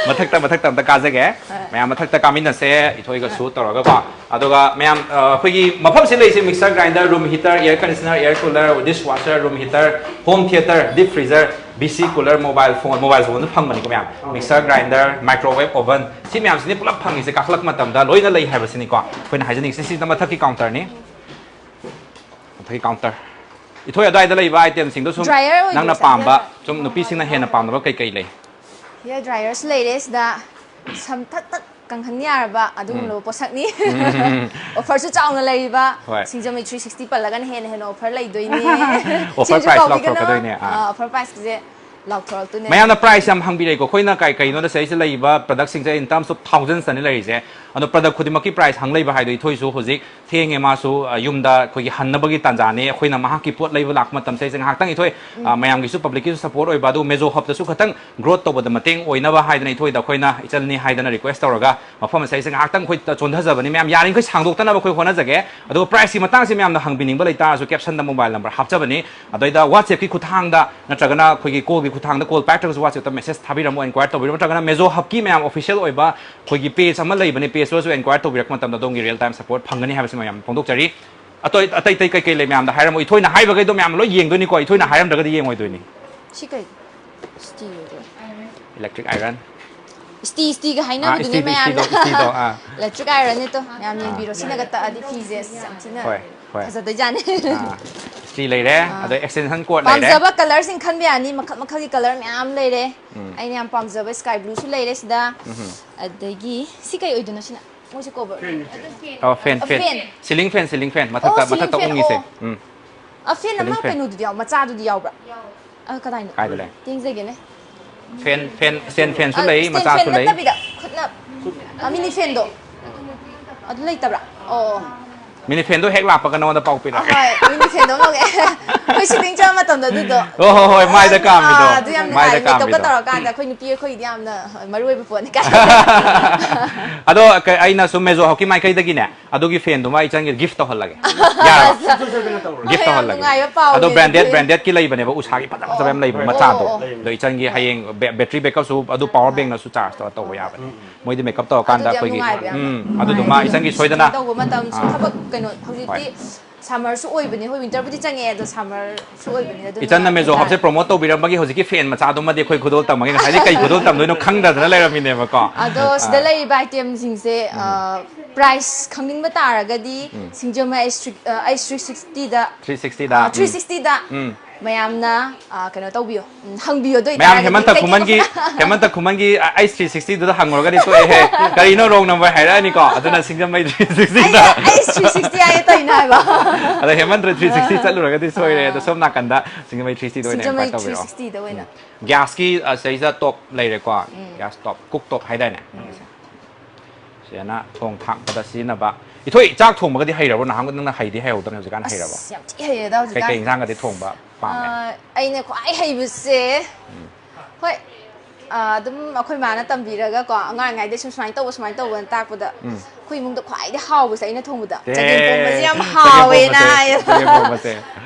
ꯃꯊꯛꯇ, ꯃꯊꯛꯇ ꯑꯝꯇ ꯀꯥꯖꯒꯦ꯫ ꯃꯌꯥꯝ ꯃꯊꯛꯇ ꯀꯥꯃꯤꯟꯅꯁꯦ, ꯏꯊꯣꯏꯒ ꯁꯨꯠ ꯇꯧꯔꯒꯀꯣ꯫ ꯑꯗꯨꯒ ꯃꯌꯥꯝ, ꯑ, ꯑꯩꯈꯣꯏꯒꯤ ꯃꯐꯝꯁꯤ ꯂꯩꯔꯤꯁꯦ mixer grinder, room heater, air conditioner, air cooler, dish washer, room heater, home theater, deep freezer, B C cooler, mobile phone, mobile phoneꯁꯨ ꯐꯪꯕꯅꯤꯀꯣ ꯃꯌꯥꯝ꯫ Mixer grinder, microwave oven, ꯁꯤ ꯃꯌꯥꯝꯁꯤꯅꯤ ꯄꯨꯂꯞ ꯐꯪꯉꯤꯁꯦ, ꯀꯥꯈꯠꯂꯛꯄ ꯃꯇꯝꯗ ꯂꯣꯏꯅ ꯂꯩ ꯍꯥꯏꯕꯁꯤꯅꯤꯀꯣ ꯑꯩꯈꯣꯏꯅ ꯍꯥꯏꯖꯅꯤꯡꯉꯤꯁꯦ꯫ ꯁꯤꯁꯤꯅ ꯃꯊꯛꯀꯤ counterꯅꯤ꯫ ꯃꯊꯛꯀꯤ counter꯫ ꯏꯊꯣꯏ ꯑꯗꯨꯋꯥꯏꯗ ꯂꯩꯕ itemꯁꯤꯡꯗꯣ ꯁꯨꯝ Dryer ꯑꯣꯏꯗꯣꯏꯁꯦ, ꯅꯪꯅ ꯄꯥꯝꯕ, hair ꯁꯨꯝ ꯅꯨꯄꯤꯁꯤꯡꯅ ꯍꯦꯟꯅ ꯄꯥꯝꯅꯕ ꯀꯩꯀꯩ ꯂꯩ? Hair dryerꯁꯨ ꯂꯩꯔꯦ ꯁꯤꯗ꯫ ꯁꯝ ꯊꯛ ꯊꯛ ꯀꯪꯍꯟ ꯌꯥꯔꯕ ꯑꯗꯨꯒꯨꯝꯂꯕ ꯄꯣꯠꯁꯛꯅꯤ꯫ Offerꯁꯨ ꯆꯥꯎꯅ ꯂꯩꯔꯤꯕ꯫ ꯍꯣꯏ꯫ ꯁꯤꯡꯖꯃꯩ three sixty ꯄꯜꯂꯒꯅ ꯍꯦꯟꯅ ꯍꯦꯟꯅ offer ꯂꯩꯗꯣꯏꯅꯦ꯫ Offer ꯁꯤꯁꯨ price ꯀꯥꯎꯕꯤꯒꯅꯨ꯫ ꯂꯥꯎꯊꯣꯔꯛꯀꯗꯣꯏꯅꯦ, ꯑꯥ꯫ ꯑꯥ, offer priceꯁꯦ ꯂꯥꯎꯊꯣꯔꯛꯇꯣꯏꯅꯦ꯫ ꯃꯌꯥꯝꯅ price ꯌꯥꯝ ꯍꯪꯕꯤꯔꯛꯏꯀꯣ, ꯑꯩꯈꯣꯏꯅ ꯀꯩ ꯀꯩꯅꯣꯗ ꯁꯤꯗꯩꯁꯤꯗ ꯂꯩꯔꯤꯕ productꯁꯤꯡꯁꯦ in terms of thousandsꯇꯅꯤ ꯂꯩꯔꯤꯁꯦ꯫ ꯑꯗꯣ product ꯈꯨꯗꯤꯡꯃꯛꯀꯤ price ꯍꯪ ꯂꯩꯕ ꯍꯥꯏꯗꯣ ꯏꯊꯣꯏꯁꯨ ꯍꯧꯖꯤꯛ ꯊꯦꯡꯉꯦ, ꯃꯥꯁꯨ, ꯑ, ꯌꯨꯝꯗ ꯑꯩꯈꯣꯏꯒꯤ ꯍꯟꯅꯕꯒꯤ ꯇꯥꯟꯖꯥꯅꯦ꯫ ꯑꯩꯈꯣꯏꯅ ꯃꯍꯥꯛꯀꯤ ꯄꯣꯠ ꯂꯩꯕ ꯂꯥꯛꯄ ꯃꯇꯝꯁꯦ ꯑꯩꯁꯦ ꯉꯥꯏꯍꯥꯛꯇꯪ ꯏꯊꯣꯏ, ꯑ, ꯃꯌꯥꯝꯒꯤꯁꯨ, publicꯀꯤꯁꯨ support ꯑꯣꯏꯕ, ꯑꯗꯨ Mezo Hubꯇꯁꯨ ꯈꯇꯪ growth ꯇꯧꯕꯗ ꯃꯇꯦꯡ ꯑꯣꯏꯅꯕ ꯍꯥꯏꯗꯅ ꯏꯊꯣꯏꯗ ꯑꯩꯈꯣꯏꯅ ꯏꯆꯜꯅꯤ ꯍꯥꯏꯗꯅ request ꯇꯧꯔꯒ ꯃꯐꯝ ꯑꯁꯦ ꯑꯩꯁꯦ ꯉꯥꯏꯍꯥꯛꯇꯪ ꯑꯩꯈꯣꯏ ꯆꯣꯟꯊꯖꯕꯅꯤ꯫ ꯃꯌꯥꯝ ꯌꯥꯔꯤꯈꯩ ꯁꯥꯡꯗꯣꯛꯇꯅꯕ ꯑꯩꯈꯣꯏ ꯍꯣꯠꯅꯖꯒꯦ꯫ ꯑꯗꯨꯒ priceꯀꯤ ꯃꯇꯥꯡꯁꯦ ꯃꯌꯥꯝꯅ ꯍꯪꯕꯤꯅꯤꯡꯕ ꯂꯩꯇꯥꯔꯁꯨ captionꯗ mobile number ꯍꯥꯞꯆꯕꯅꯤ꯫ ꯑꯗꯩꯗ WhatsAppꯀꯤ ꯈꯨꯠꯊꯥꯡꯗ ꯅꯠꯇ꯭ꯔꯒꯅ ꯑꯩꯈꯣꯏꯒꯤ callꯒꯤ ꯈꯨꯠꯊꯥꯡꯗ call ꯄꯥꯏꯔꯛꯇ꯭ꯔꯒꯁꯨ WhatsAppꯇ message ꯊꯥꯕꯤꯔꯝꯃꯣ, inquire ꯇꯧꯕꯤꯔꯝꯃꯣ, ꯅꯠꯇ꯭ꯔꯒꯅ Mezo Hubꯀꯤ ꯃꯌꯥꯝ official ꯑꯣꯏꯕ ꯑꯩꯈꯣꯏꯒꯤ page ꯑꯃ ꯂꯩꯕꯅꯦ, pageꯇꯁꯨ inquire ꯇꯧꯕꯤꯔꯛꯄ ꯃꯇꯝꯗ ꯑꯗꯣꯝꯒꯤ real time support ꯐꯪꯒꯅꯤ ꯍꯥꯏꯕꯁꯤ ꯃꯌꯥꯝ ꯐꯣꯡꯗꯣꯛꯆꯔꯤ꯫ ꯑꯇꯩ, ꯑꯇꯩ, ꯑꯇꯩ ꯀꯩꯀꯩ ꯂꯩ ꯃꯌꯥꯝꯗ ꯍꯥꯏꯔꯝꯃꯣ꯫ ꯏꯊꯣꯏꯅ ꯍꯥꯏꯕꯈꯩꯗꯣ ꯃꯌꯥꯝ ꯂꯣꯏ ꯌꯦꯡꯗꯣꯏꯅꯤꯀꯣ, ꯏꯊꯣꯏꯅ ꯍꯥꯏꯔꯝꯗ꯭ꯔꯒꯗꯤ ꯌꯦꯡꯉꯣꯏꯗꯣꯏꯅꯤ꯫ ꯁꯤ ꯀꯩ? Steel ꯑꯣꯏꯗꯣꯏꯅꯤ꯫ Electric iron꯫ Steel, steelꯒ ꯑꯥ, ꯍꯥꯏꯅꯕꯗꯨꯅꯦ steelꯗꯣ, ꯃꯌꯥꯝꯅ꯫ Steelꯗꯣ, steelꯗꯣ, ꯑꯥ꯫ Electric ironꯅꯤꯗꯣ꯫ ꯃꯌꯥꯝ ꯑꯥ꯫ ꯌꯦꯡꯕꯤꯔꯣ, ꯁꯤꯅꯒ ꯇꯛꯑꯗꯤ ꯐꯤꯁꯦ ꯑꯁ ꯌꯥꯝ ꯊꯤꯅ ꯍꯣꯏ, ꯍꯣꯏ꯫ ꯐꯖꯗꯣꯏꯖꯥꯠꯅꯤ꯫ ꯑꯥ꯫ Steel ꯂꯩꯔꯦ, ꯑꯥ꯫ ꯑꯗꯣ extension cord ꯂꯩꯔꯦ꯫ ꯄꯥꯝꯖꯕ colourꯁꯤꯡ ꯈꯟꯕ ꯌꯥꯅꯤ, ꯃꯈꯜ ꯃꯈꯜꯒꯤ colour ꯃꯌꯥꯝ ꯂꯩꯔꯦ꯫ ꯎꯝ꯫ ꯑꯩꯅ ꯌꯥꯝ ꯄꯥꯝꯖꯕ sky blueꯁꯨ ꯂꯩꯔꯦ ꯁꯤꯗ꯫ ꯎꯝ꯫ ꯑꯗꯒꯤ ꯁꯤ ꯀꯩ ꯑꯣꯏꯗꯣꯏꯅꯣ ꯁꯤꯅ? ꯃꯣꯏꯁꯦ cover꯫ ꯑꯣ, fan, ꯑ, fan꯫ Fan꯫ Ceiling fan, ceiling fan꯫ ꯃꯊꯛꯇ, ꯑꯣ, ceiling ꯃꯊꯛꯇ fan, ꯎꯪꯉꯤꯁꯦ꯫ ꯑꯣ꯫ ꯎꯝ꯫ ꯑ, fan ꯑꯃ ceiling fan꯫ ꯀꯩꯅꯣꯗꯨꯗꯤ ꯌꯥꯎ-, ꯃꯆꯥꯗꯨꯗꯤ ꯌꯥꯎꯕ꯭ꯔꯥ? ꯑ, ꯀꯗꯥꯏꯅꯣ? ꯀꯥꯏꯗ ꯂꯩ? ꯌꯦꯡꯖꯒꯦꯅꯦ꯫ Fan, fan, stand fanꯁꯨ ꯑ, ꯂꯩ, stand ꯃꯆꯥꯁꯨ fan ꯂꯩ꯫ ꯅꯠꯇꯕꯤꯗ, ꯈꯨꯠꯅ, ꯑ, mini fanꯗꯣ? ꯑꯗꯨ ꯂꯩꯇꯕ꯭ꯔꯥ? ꯑꯣ, ꯑꯣ꯫ Mini fanꯗꯣ ꯍꯦꯛ ꯂꯥꯛꯄꯒ ꯅꯉꯣꯟꯗ ꯄꯥꯎ ꯄꯤꯔꯛꯑꯒꯦ꯫ ꯑꯍꯣꯏ, mini fanꯗꯣ ꯑꯃ ꯂꯧꯒꯦ꯫ ꯑꯩꯈꯣꯏ shipping ꯆꯠꯄ ꯃꯇꯝꯗ ꯑꯗꯨꯗꯣ꯫ ꯍꯣꯏ, ꯍꯣꯏ, ꯍꯣꯏ, ꯃꯥꯏꯗ ꯀꯥꯝꯕꯤꯗꯣ꯫ ꯑꯥ, ꯑꯗꯨ ꯌꯥꯝ ꯃꯥꯏꯗ ꯅꯨꯡꯉꯥꯏ꯫ Makeupꯀ ꯀꯥꯝꯕꯤꯗꯣ꯫ ꯇꯧꯔꯀꯥꯟꯗ ꯑꯩꯈꯣꯏ ꯅꯨꯄꯤ ꯑꯩꯈꯣꯏꯒꯤꯗꯤ ꯌꯥꯝꯅ ꯃꯔꯨ ꯑꯣꯏꯕ ꯄꯣꯠꯅꯤ ꯀꯥꯏ꯫ ꯑꯗꯣ ꯀ-, ꯑꯩꯅ ꯁꯨꯝ Mezo Hubꯀꯤ ꯃꯥꯏꯀꯩꯗꯒꯤꯅꯦ, ꯑꯗꯨꯒꯤ fanꯗꯨꯃ ꯏꯆꯟꯒꯤ gift ꯇꯧꯍꯜꯂꯒꯦ꯫ ꯌꯥꯔꯕ? Gift ꯌꯥꯝ ꯇꯧꯍꯜꯂꯒꯦ꯫ ꯅꯨꯡꯉꯥꯏꯕ ꯄꯥꯎꯅꯦ ꯑꯗꯣ branded, ꯑꯗꯨꯗꯤ꯫ Brandedꯀꯤ ꯂꯩꯕꯅꯦꯕ, ꯎꯁꯥꯒꯤ ꯐꯖ ꯐꯖꯕ ꯌꯥꯝ ꯂꯩꯕꯅꯦ, ꯑꯣ, ꯃꯆꯥꯗꯣ꯫ ꯑꯣ, ꯑꯣ꯫ ꯑꯗꯣ ꯏꯆꯟꯒꯤ ꯍꯌꯦꯡ ba-, battery backupꯁꯨ ꯑꯗꯨ power bankꯅꯁꯨ charge ꯇꯧꯔ ꯇꯧꯕ ꯌꯥꯕꯅꯦ꯫ ꯃꯣꯏꯗꯤ makeup ꯇꯧꯔꯀꯥꯟꯗ ꯑꯗꯨꯗꯤ ꯌꯥꯝ ꯑꯩꯈꯣꯏꯒꯤ, ꯅꯨꯡꯉꯥꯏꯕ ꯌꯥꯝꯅ꯫ ꯎꯝ, ꯑꯗꯨꯗꯨꯃ ꯅꯨꯡꯉꯥꯏꯕ ꯏꯆꯟꯒꯤ ꯁꯣꯏꯗꯅ꯫ Shopping ꯇꯧꯕ ꯃꯇꯝꯁꯨ ꯑꯥ꯫ ꯊꯕꯛ ꯀꯩꯅꯣ, ꯍꯧꯖꯤꯛꯇꯤ ꯍꯣꯏ꯫ Summerꯁꯨ ꯑꯣꯏꯕꯅꯦ, ꯍꯣꯏ, winterꯕꯨꯗꯤ ꯆꯪꯉꯛꯑꯦ, ꯑꯗꯣ summerꯁꯨ ꯑꯣꯏꯕꯅꯤꯅ ꯑꯗꯨꯝ ꯏꯆꯟꯅ ꯅꯨꯡꯉꯥꯏꯕ Mezo Hubꯁꯦ ꯍꯥꯏꯇꯥꯔꯦ꯫ Promote ꯇꯧꯕꯤꯔꯝꯕꯒꯤ ꯍꯧꯖꯤꯛꯀꯤ fan ꯃꯆꯥꯗꯨꯃꯗꯤ ꯑꯩꯈꯣꯏ ꯈꯨꯗꯣꯜ ꯇꯝꯃꯒꯦ, ꯉꯁꯥꯏꯗꯤ ꯀꯩ ꯈꯨꯗꯣꯜ ꯇꯝꯗꯣꯏꯅꯣ ꯈꯪꯗꯗꯅ ꯂꯩꯔꯝꯃꯤꯅꯦꯕꯀꯣ꯫ ꯑꯗꯣ ꯁꯤꯗ ꯑꯥ꯫ ꯂꯩꯔꯤꯕ itemꯁꯤꯡꯁꯦ, ꯎꯝ꯫ ꯑ, price ꯈꯪꯅꯤꯡꯕ ꯇꯥꯔꯒꯗꯤ ꯎꯝ꯫ ꯁꯤꯡꯖꯃꯩ H three, ꯑ, H three sixtyꯗ, three sixtyꯗ, ꯑ, ꯎꯝ꯫ Three sixtyꯗ ꯎꯝ꯫ ꯃꯌꯥꯝꯅ, ꯑ, ꯀꯩꯅꯣ ꯇꯧꯕꯤꯌꯣ꯫ ꯎꯝ, ꯍꯪꯕꯤꯌꯣ, ꯑꯗꯨ ꯃꯌꯥꯝ ꯑꯣꯏꯇꯥꯔꯒꯗꯤ ꯍꯦꯃꯟꯇ ꯃꯩꯇꯩꯒꯤ ꯈꯨꯃꯟꯒꯤ, ꯍꯦꯃꯟꯇ ꯈꯨꯃꯟꯒꯤ, ꯑ, H three sixtyꯗꯨꯗ ꯍꯪꯉꯨꯔꯒꯗꯤ ꯇꯣꯛꯑꯦꯍꯦ꯫ ꯀꯔꯤꯅꯣ wrong number ꯍꯥꯏꯔꯛꯑꯅꯤꯀꯣ꯫ ꯑꯗꯨꯅ ꯁꯤꯡꯖꯃꯩ three sixtyꯗ꯫ ꯑꯩꯅ H three sixty ꯍꯥꯏꯒꯦ ꯇꯧꯔꯤꯅꯦ ꯍꯥꯏꯕ꯫ ꯑꯗ ꯍꯦꯃꯟꯇ three sixty ꯆꯠꯂꯨꯔꯒꯗꯤ ꯁꯣꯏꯔꯦ꯫ ꯑꯗꯣ ꯑꯥ꯫ ꯁꯣꯝ ꯅꯥꯀꯟꯗ ꯁꯤꯡꯖꯃꯩ three sixtyꯗ ꯑꯣꯏꯅ ꯁꯤꯡꯖꯃꯩ inquire ꯇꯧꯕꯤꯔꯛꯑꯣ꯫ Three sixtyꯗ ꯑꯣꯏꯅ꯫ ꯎꯝ꯫ Gasꯀꯤ, ꯑ, ꯁꯤꯗꯩꯁꯤꯗ top ꯂꯩꯔꯦꯀꯣ꯫ ꯎꯝ꯫ Gas top, cooktop ꯍꯥꯏꯗꯥꯏꯅꯦ? ꯎꯝ꯫ ꯆꯦꯅ ꯊꯣꯡ ꯊꯥꯛꯄꯗ ꯁꯤꯖꯤꯟꯅꯕ꯫ ꯏꯊꯣꯏ, ꯆꯥꯛ ꯊꯣꯡꯕꯒꯗꯤ ꯍꯩꯔꯕꯣ? ꯅꯍꯥꯟꯒꯗꯤ ꯅꯪꯅ ꯍꯩꯗꯤ ꯍꯩꯍꯧꯗꯕꯅꯦ, ꯍꯧꯖꯤꯛꯀꯥꯟ ꯍꯩꯔꯕꯣ? ꯑꯁ, ꯌꯥꯝ ꯊꯤ ꯍꯩꯔꯦꯗ ꯀꯩꯀꯩ ꯍꯧꯖꯤꯛꯀꯥꯟ꯫ ꯏꯟꯁꯥꯡꯒꯗꯤ ꯊꯣꯡꯕ ꯄꯥꯝꯃꯦ? ꯑꯥ, ꯑꯩꯅ ꯈ꯭ꯋꯥꯏ ꯍꯩꯕꯁꯦ, ꯍꯣꯏ, ꯑꯥ, ꯑꯗꯨꯝ ꯑꯩꯈꯣꯏ ꯃꯥꯅ ꯇꯝꯕꯤꯔꯒꯀꯣ, ꯑꯉꯥꯡ ꯑꯣꯏꯔꯤꯉꯩꯗꯩ ꯁꯨꯝ ꯁꯨꯃꯥꯏꯅ ꯇꯧꯕ, ꯁꯨꯃꯥꯏꯅ ꯇꯧꯕꯅ ꯇꯥꯛꯄꯗ, ꯑꯩꯈꯣꯏ ꯏꯃꯨꯡꯗ ꯈ꯭ꯋꯥꯏꯗꯩ ꯍꯥꯎꯕꯁꯦ ꯑꯩꯅ ꯊꯣꯡꯕꯗ ꯆꯒꯦꯝ ꯄꯣꯝꯕꯁꯦ ꯌꯥꯝ ꯆꯒꯦꯝ ꯍꯥꯎꯋꯦꯅ ꯄꯣꯝꯕꯁꯦ, ꯍꯥꯏꯌꯦꯕ꯫ ꯆꯒꯦꯝ ꯄꯣꯝꯕꯁꯦ꯫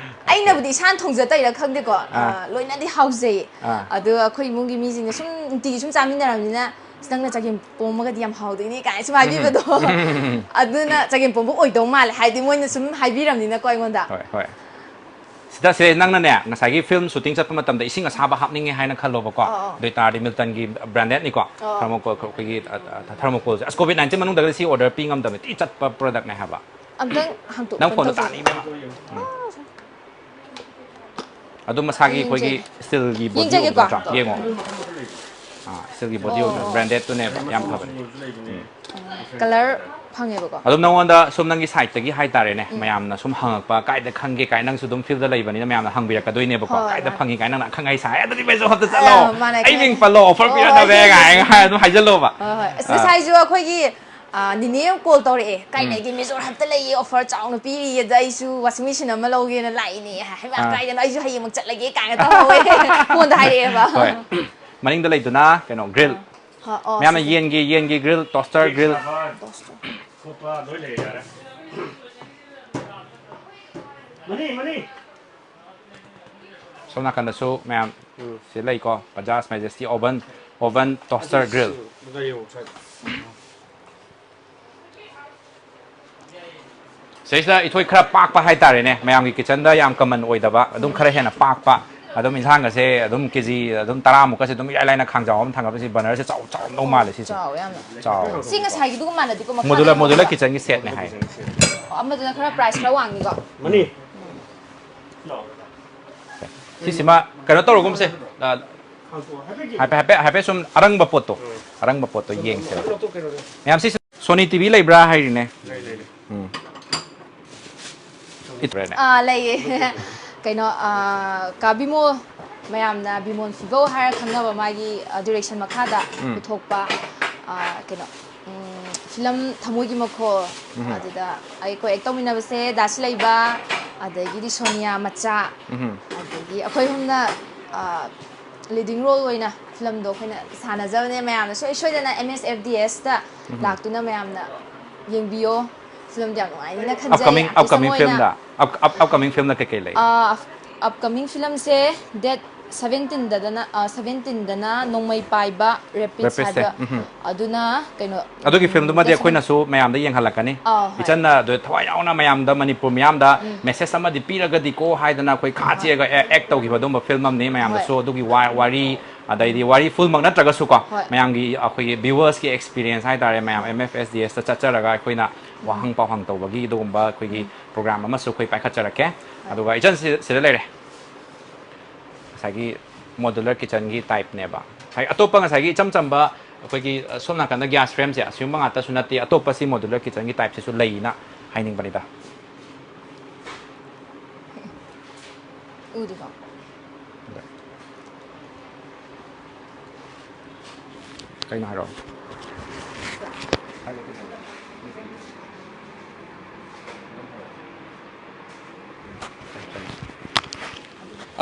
ꯑꯩꯅꯕꯨꯗꯤ ꯏꯁꯥꯅ ꯊꯣꯡꯖ ꯇꯩꯔꯥ ꯈꯪꯗꯦꯀꯣ, ꯑꯥ꯫ ꯑꯥ, ꯂꯣꯏꯅꯗꯤ ꯍꯥꯎꯖꯩꯌꯦ꯫ ꯑꯥ꯫ ꯑꯗꯣ ꯑꯩꯈꯣꯏ ꯏꯃꯨꯡꯒꯤ ꯃꯤꯁꯤꯡꯅ ꯁꯨꯝ ꯅꯨꯡꯇꯤꯒꯤ ꯁꯨꯝ ꯆꯥꯃꯤꯟꯅꯔꯕꯅꯤꯅ, "ꯑꯁ, ꯅꯪꯅ ꯆꯒꯦꯝ ꯄꯣꯝꯃꯒꯗꯤ ꯌꯥꯝ ꯍꯥꯎꯗꯣꯏꯅꯤ" ꯀꯥꯏꯅ ꯁꯨꯝ ꯍꯥꯏꯕꯤꯕꯗꯣ꯫ ꯑꯗꯨꯅ ꯆꯒꯦꯝ ꯄꯣꯝꯕ ꯑꯣꯏꯗꯧ ꯃꯥꯜꯂꯦ, ꯍꯥꯏꯗꯤ ꯃꯣꯏꯅ ꯁꯨꯝ ꯍꯥꯏꯕꯤꯔꯕꯅꯤꯅꯀꯣ ꯑꯩꯉꯣꯟꯗ꯫ ꯍꯣꯏ, ꯍꯣꯏ꯫ ꯁꯤꯗ ꯁꯦ, ꯅꯪꯅꯅꯦ, ꯉꯁꯥꯏꯒꯤ ꯐꯤꯂꯝ ꯁꯨꯇꯤꯡ ꯆꯠꯄ ꯃꯇꯝꯗ ꯏꯁꯤꯡ ꯑꯁꯥꯕ ꯍꯥꯞꯅꯤꯡꯉꯦ ꯍꯥꯏꯅ ꯈꯜꯂꯣꯕꯀꯣ꯫ ꯑꯥ, ꯑꯥ꯫ ꯑꯗꯨ ꯑꯣꯏꯇꯥꯔꯗꯤ ꯃꯤꯜꯇꯟꯒꯤ ꯕ꯭ꯔꯥꯟꯗꯦꯗꯅꯤꯀꯣ꯫ ꯑꯥ꯫ ꯊꯔꯃꯣꯀꯣꯜ, ꯑꯩꯈꯣꯏꯒꯤ, ꯑ, ꯑ, ꯊꯔꯃꯣꯀꯣꯜꯁꯦ꯫ ꯑꯁ, ꯀꯣꯚꯤꯗ ꯅꯥꯏꯟꯇꯤꯟ ꯃꯅꯨꯡꯗꯒꯗꯤ ꯁꯤ ꯑꯣꯔꯗꯔ ꯄꯤ ꯉꯝꯗꯕꯅꯤ꯫ ꯊꯤ ꯆꯠꯄ ꯄ꯭ꯔꯗꯛꯅꯦ ꯍꯥꯏꯕ꯫ ꯑꯝꯇꯪ ꯍꯥꯡꯇꯣꯛ ꯅꯪ ꯐꯣꯟꯗꯣ ꯀꯩꯅꯣ ꯇꯧꯁꯦ꯫ ꯇꯥꯅꯤꯡꯕ꯫ ꯎꯝ꯫ ꯑꯗꯨꯝ ꯃꯁꯥꯒꯤ ꯑꯩꯈꯣꯏꯒꯤ ꯌꯦꯡꯖꯒꯦ꯫ ꯁ꯭ꯇꯤꯜꯒꯤ ꯕꯣꯗꯤ ꯌꯦꯡꯖꯒꯦꯀꯣ꯫ ꯑꯣꯏꯕ ꯅꯠꯇ꯭ꯔꯣ? ꯌꯦꯡꯉꯣ꯫ ꯑꯥ, ꯁ꯭ꯇꯤꯜꯒꯤ ꯕꯣꯗꯤ ꯑꯣ, ꯑꯣꯏꯕ ꯑꯣ꯫ ꯕ꯭ꯔꯥꯟꯗꯦꯗꯇꯨꯅꯦꯕ, ꯌꯥꯝ ꯐꯕꯅꯦ꯫ ꯀꯂꯔ ꯐꯪꯉꯦꯕꯀꯣ꯫ ꯑꯗꯨꯝ ꯅꯉꯣꯟꯗ ꯁꯨꯝ ꯅꯪꯒꯤ ꯁꯥꯏꯠꯇꯒꯤ ꯍꯥꯏꯇꯥꯔꯦꯅꯦ, ꯃꯌꯥꯝꯅ ꯁꯨꯝ ꯍꯪꯉꯛꯄ, "ꯀꯥꯏꯗ ꯈꯪꯒꯦ?" ꯀꯥꯏꯅ, ꯅꯪꯁꯨ ꯑꯗꯨꯝ ꯐꯤꯜꯗ ꯂꯩꯕꯅꯤꯅ ꯃꯌꯥꯝꯅ ꯍꯪꯕꯤꯔꯛꯀꯗꯣꯏꯅꯦꯕꯀꯣ꯫ ꯍꯣꯏ, "ꯀꯥꯏꯗ ꯃꯥꯅꯦ꯫ ꯐꯪꯉꯤ?" ꯀꯥꯏꯅ ꯅꯪꯅ ꯑꯈꯪ ꯑꯍꯩ ꯁꯥꯏ, "ꯑꯗꯨꯗꯤ ꯃꯦꯖꯣ ꯍꯕꯇ ꯆꯠꯂꯣ, ꯑꯥ, ꯃꯥꯅꯦ, ꯑꯩ ꯈꯪꯉꯦ꯫ ꯃꯤꯡ ꯄꯜꯂꯣ, ꯑꯣꯐꯔ ꯍꯣꯏ, ꯄꯤꯔꯛꯅꯕ" ꯍꯣꯏ꯫ ꯀꯥꯏꯅ ꯍꯥꯏꯔ ꯑꯗꯨꯝ ꯍꯥꯏꯖꯜꯂꯣꯕ꯫ ꯍꯣꯏ, ꯍꯣꯏ꯫ ꯑꯁ, ꯑꯥ꯫ ꯉꯁꯥꯏꯁꯨ ꯑꯩꯈꯣꯏꯒꯤ, ꯑꯥ, ꯅꯤꯅꯦ ꯑꯃ ꯀꯣꯜ ꯇꯧꯔꯛꯑꯦ, "ꯀꯥꯏ ꯂꯩꯒꯦ? ꯃꯦꯖꯣ ꯍꯕꯇ ꯂꯩꯌꯦ, ꯑꯣꯐꯔ ꯆꯥꯎꯅ ꯄꯤꯔꯤꯌꯦ, ꯑꯗ ꯑꯩꯁꯨ ꯋꯥꯁꯤꯡ ꯃꯦꯁꯤꯟ ꯑꯃ ꯂꯧꯒꯦꯅ ꯂꯥꯛꯏꯅꯦ" ꯍꯥꯏ꯫ "ꯍꯩꯃꯥ, ꯑꯥ꯫ ꯀꯥꯏꯗꯅꯣ? ꯑꯩꯁꯨ ꯍꯌꯦꯡꯃꯛ ꯆꯠꯂꯒꯦ" ꯀꯥꯏꯅ ꯇꯧꯍꯧꯋꯦ꯫ ꯐꯣꯟꯗ ꯍꯥꯏꯔꯛꯑꯦꯕ꯫ ꯍꯣꯏ꯫ ꯃꯅꯤꯡꯗ ꯂꯩꯗꯨꯅ ꯀꯩꯅꯣ, ꯒ꯭ꯔꯤꯜ꯫ ꯑꯥ, ꯑꯣ, ꯃꯌꯥꯝꯅ ꯁꯤ, ꯁꯤ꯫ ꯌꯦꯟꯒꯤ, ꯌꯦꯟꯒꯤ ꯒ꯭ꯔꯤꯜ, ꯇꯣꯁꯇꯔ ꯒ꯭ꯔꯤꯜ꯫ ꯈꯣꯠꯄ ꯂꯣꯏ ꯂꯩꯔꯦ, ꯌꯥꯔꯦ꯫ ꯃꯅꯤ, ꯃꯅꯤ꯫ ꯁꯣꯝ ꯅꯥꯀꯟꯗꯁꯨ ꯃꯌꯥꯝ ꯎꯝ꯫ ꯁꯤ ꯂꯩꯀꯣ, Bajaj majesty oven, oven, toaster grill. ꯑꯗꯨꯗ ꯌꯦꯡꯉꯨ, ꯁ꯭ꯋꯥꯏꯗ꯫ ꯁꯤꯗꯩꯁꯤꯗ ꯏꯊꯣꯏ ꯈꯔ ꯄꯥꯛꯄ ꯍꯥꯏꯇꯥꯔꯦꯅꯦ, ꯃꯌꯥꯝꯒꯤ ꯀꯤꯠꯆꯟꯗ ꯌꯥꯝ ꯀꯃꯟ ꯑꯣꯏꯗꯕ, ꯑꯗꯨꯝ ꯈꯔ ꯍꯦꯟꯅ ꯄꯥꯛꯄ, ꯑꯗꯨꯝ ꯏꯟꯁꯥꯡꯒꯁꯦ ꯑꯗꯨꯝ ꯀꯦ ꯖꯤ ꯑꯗꯨꯝ ꯇꯔꯥꯃꯨꯛꯀꯁꯦ ꯑꯗꯨꯝ ꯏꯔꯥꯏ ꯂꯥꯏꯅ ꯈꯥꯡꯖꯥꯎ ꯑꯃ ꯊꯥꯡꯒꯠꯄꯁꯤ ꯕꯔꯅꯔꯁꯦ ꯆꯥꯎ ꯆꯥꯎꯔꯝꯗꯧ ꯃꯥꯜꯂꯦ ꯁꯤꯁꯦ꯫ ꯆꯥꯎꯋꯦ ꯌꯥꯝꯅ꯫ ꯆꯥꯎꯋꯦ꯫ ꯁꯤ ꯉꯁꯥꯏꯒꯤꯗꯨꯒ ꯃꯥꯟꯅꯗꯦꯀꯣ, ꯃꯈꯥ ꯃꯣꯗꯨꯂꯔ, ꯂꯩꯕ ꯃꯣꯗꯨꯂꯔ ꯑꯃ꯫ ꯀꯤꯠꯆꯟꯒꯤ ꯁꯦꯠꯅꯦ ꯍꯥꯏ꯫ ꯑꯣ, ꯑꯃꯗꯨꯅ ꯈꯔ ꯄ꯭ꯔꯥꯏꯁ ꯈꯔ ꯋꯥꯡꯉꯤꯀꯣ꯫ ꯃꯅꯤ꯫ ꯁꯤꯁꯤꯃ ꯀꯩꯅꯣ ꯇꯧꯔꯒꯨꯝꯁꯦ꯫ ꯑ, ꯍꯥꯏꯐꯦꯠ, ꯍꯥꯏꯐꯦꯠ, ꯍꯥꯏꯐꯦꯠ ꯁꯨꯝ ꯑꯔꯪꯕ ꯄꯣꯠꯇꯣ, ꯑꯔꯪꯕ ꯄꯣꯠꯇꯣ ꯌꯦꯡꯁꯦꯕ꯫ ꯃꯌꯥꯝ ꯁꯤ ꯁꯣꯅꯤ ꯇꯤ ꯚꯤ ꯂꯩꯕ꯭ꯔꯥ ꯍꯥꯏꯔꯤꯅꯦ꯫ ꯎꯝ꯫ ꯏꯠꯇ꯭ꯔꯦꯅꯦ꯫ ꯑꯥ, ꯂꯩꯌꯦ꯫ ꯀꯩꯅꯣ, ꯑꯥ, ꯀꯥ ꯕꯤꯃꯣꯜ, ꯃꯌꯥꯝꯅ ꯕꯤꯃꯣꯜ ꯐꯤꯕꯧ ꯍꯥꯏꯔ ꯈꯪꯅꯕ, ꯃꯥꯒꯤ, ꯑꯥ, ꯗꯤꯔꯦꯛꯁꯟ ꯃꯈꯥꯗ ꯄꯨꯊꯣꯛꯄ, ꯑꯥ, ꯀꯩꯅꯣ, ꯎꯝ, ꯐꯤꯂꯝ ꯊꯃꯣꯏꯒꯤ ꯃꯈꯣꯜ, ꯑꯗꯨꯗ ꯑꯩꯈꯣꯏ ꯑꯦꯛ ꯇꯧꯃꯤꯟꯅꯕꯁꯦ ꯗꯥꯁꯤ ꯂꯩꯕ, ꯑꯗꯒꯤꯗꯤ ꯁꯣꯅꯤꯌꯥ ꯃꯆꯥ, ꯑꯗꯒꯤ ꯑꯩꯈꯣꯏ ꯑꯍꯨꯝꯅ ꯂꯤꯗꯤꯡ ꯔꯣꯜ ꯑꯣꯏꯅ ꯐꯤꯂꯝꯗꯣ ꯑꯩꯈꯣꯏꯅ ꯁꯥꯟꯅꯖꯕꯅꯦ꯫ ꯃꯌꯥꯝꯅ ꯁꯣꯏ ꯁꯣꯏꯗꯅ ꯑꯦꯝ ꯑꯦꯁ ꯑꯦꯐ ꯗꯤ ꯑꯦꯁꯇ ꯂꯥꯛꯇꯨꯅ ꯃꯌꯥꯝꯅ ꯌꯦꯡꯕꯤꯌꯣ꯫ ꯐꯤꯂꯝꯗꯣ ꯌꯥꯝ ꯅꯨꯡꯉꯥꯏꯅꯤꯅ ꯈꯟꯖꯩ꯫ ꯑꯞꯀꯃꯤꯡ Artist ꯑꯃ ꯑꯞꯀꯃꯤꯡ ꯑꯣꯏꯅ ꯐꯤꯂꯝꯗ ꯑꯞꯀꯃꯤꯡ ꯐꯤꯂꯝꯗ ꯀꯩꯀꯩ ꯂꯩ? ꯑꯞꯀꯃꯤꯡ ꯐꯤꯂꯝꯁꯦ ꯗꯦꯠ ꯁꯚꯦꯟꯇꯤꯟꯗꯅ, ꯁꯚꯦꯟꯇꯤꯟꯗꯅ ꯅꯣꯡꯃꯩ ꯄꯥꯏꯕ ꯔꯦꯄꯤꯁ ꯔꯦꯄꯤꯁꯁꯦ, ꯍꯥꯏꯕ꯫ ꯎꯝ꯫ ꯑꯗꯨꯅ ꯀꯩꯅꯣ, ꯑꯗꯨꯒꯤ ꯐꯤꯂꯝꯗꯨꯃꯗꯤ ꯁꯚꯦꯟ- ꯑꯩꯈꯣꯏꯅꯁꯨ ꯃꯌꯥꯝꯗ ꯌꯦꯡꯍꯜꯂꯛꯀꯅꯤ꯫ ꯑꯥ, ꯍꯣꯏ꯫ ꯏꯆꯟꯅ ꯑꯗꯨ ꯊꯋꯥꯏ ꯌꯥꯎꯅ ꯃꯌꯥꯝꯗ, ꯃꯅꯤꯄꯨꯔ ꯃꯤꯌꯥꯝꯗ ꯃꯦꯁꯦꯖ ꯑꯃꯗꯤ ꯄꯤꯔꯒꯗꯤꯀꯣ ꯍꯥꯏꯗꯅ ꯑꯩꯈꯣꯏ ꯈꯥ ꯆꯦꯛꯑꯒ ꯑꯦꯛ ꯇꯧꯈꯤꯕ ꯑꯗꯨꯝꯕ ꯐꯤꯂꯝ ꯑꯃꯅꯤ꯫ ꯃꯌꯥꯝꯗꯁꯨ ꯑꯗꯨꯒꯤ ꯋꯥ- ꯋꯥꯔꯤ, ꯑꯗꯩꯗꯤ ꯋꯥꯔꯤ ꯐꯨꯜꯃꯛ ꯅꯠꯇ꯭ꯔꯒꯁꯨꯀꯣ, ꯍꯣꯏ꯫ ꯃꯌꯥꯝꯒꯤ ꯑꯩꯈꯣꯏꯒꯤ ꯚ꯭ꯌꯨꯋꯔꯁꯀꯤ ꯑꯦꯛꯁꯄꯤꯔꯤꯌꯦꯟꯁ ꯍꯥꯏꯇꯥꯔꯦ, ꯃꯌꯥꯝ ꯑꯦꯝ ꯑꯦꯐ ꯑꯦꯁ ꯗꯤ ꯑꯦꯁꯇ ꯆꯠꯆꯔꯒ ꯑꯩꯈꯣꯏꯅ ꯋꯥꯍꯪ ꯄꯥꯎꯍꯪ ꯇꯧꯕꯒꯤ ꯑꯗꯨꯒꯨꯝꯕ ꯑꯩꯈꯣꯏꯒꯤ ꯄ꯭ꯔꯣꯒ꯭ꯔꯥꯝ ꯑꯃꯁꯨ ꯑꯩꯈꯣꯏ ꯄꯥꯏꯈꯠꯆꯔꯛꯀꯦ꯫ ꯑꯗꯨꯒ ꯏꯆꯟ ꯁꯤ- ꯁꯤꯗ ꯂꯩꯔꯦ꯫ ꯉꯁꯥꯏꯒꯤ ꯃꯣꯗꯨꯂꯔ ꯀꯤꯆꯟꯒꯤ ꯇꯥꯏꯞꯅꯦꯕ꯫ ꯉꯁꯥꯏ ꯑꯇꯣꯞꯄ ꯉꯁꯥꯏꯒꯤ ꯏꯆꯝ ꯆꯝꯕ ꯑꯩꯈꯣꯏꯒꯤ, ꯑ, ꯁꯣꯝ ꯅꯥꯀꯟꯗ ꯒ꯭ꯌꯥꯁ ꯐ꯭ꯔꯦꯝꯁꯦ ꯑꯁꯤꯒꯨꯝꯕ ꯉꯥꯛꯇꯁꯨ ꯅꯠꯇꯦ, ꯑꯇꯣꯞꯄ ꯁꯤ ꯃꯣꯗꯨꯂꯔ ꯀꯤꯆꯟꯒꯤ ꯇꯥꯏꯞꯁꯤꯁꯨ ꯂꯩꯅ ꯍꯥꯏꯅꯤꯡꯕꯅꯤꯗ꯫ ꯎꯗ꯭ꯔꯤꯕꯣ? ꯀꯩꯅꯣ ꯍꯥꯏꯔꯛꯑꯣ꯫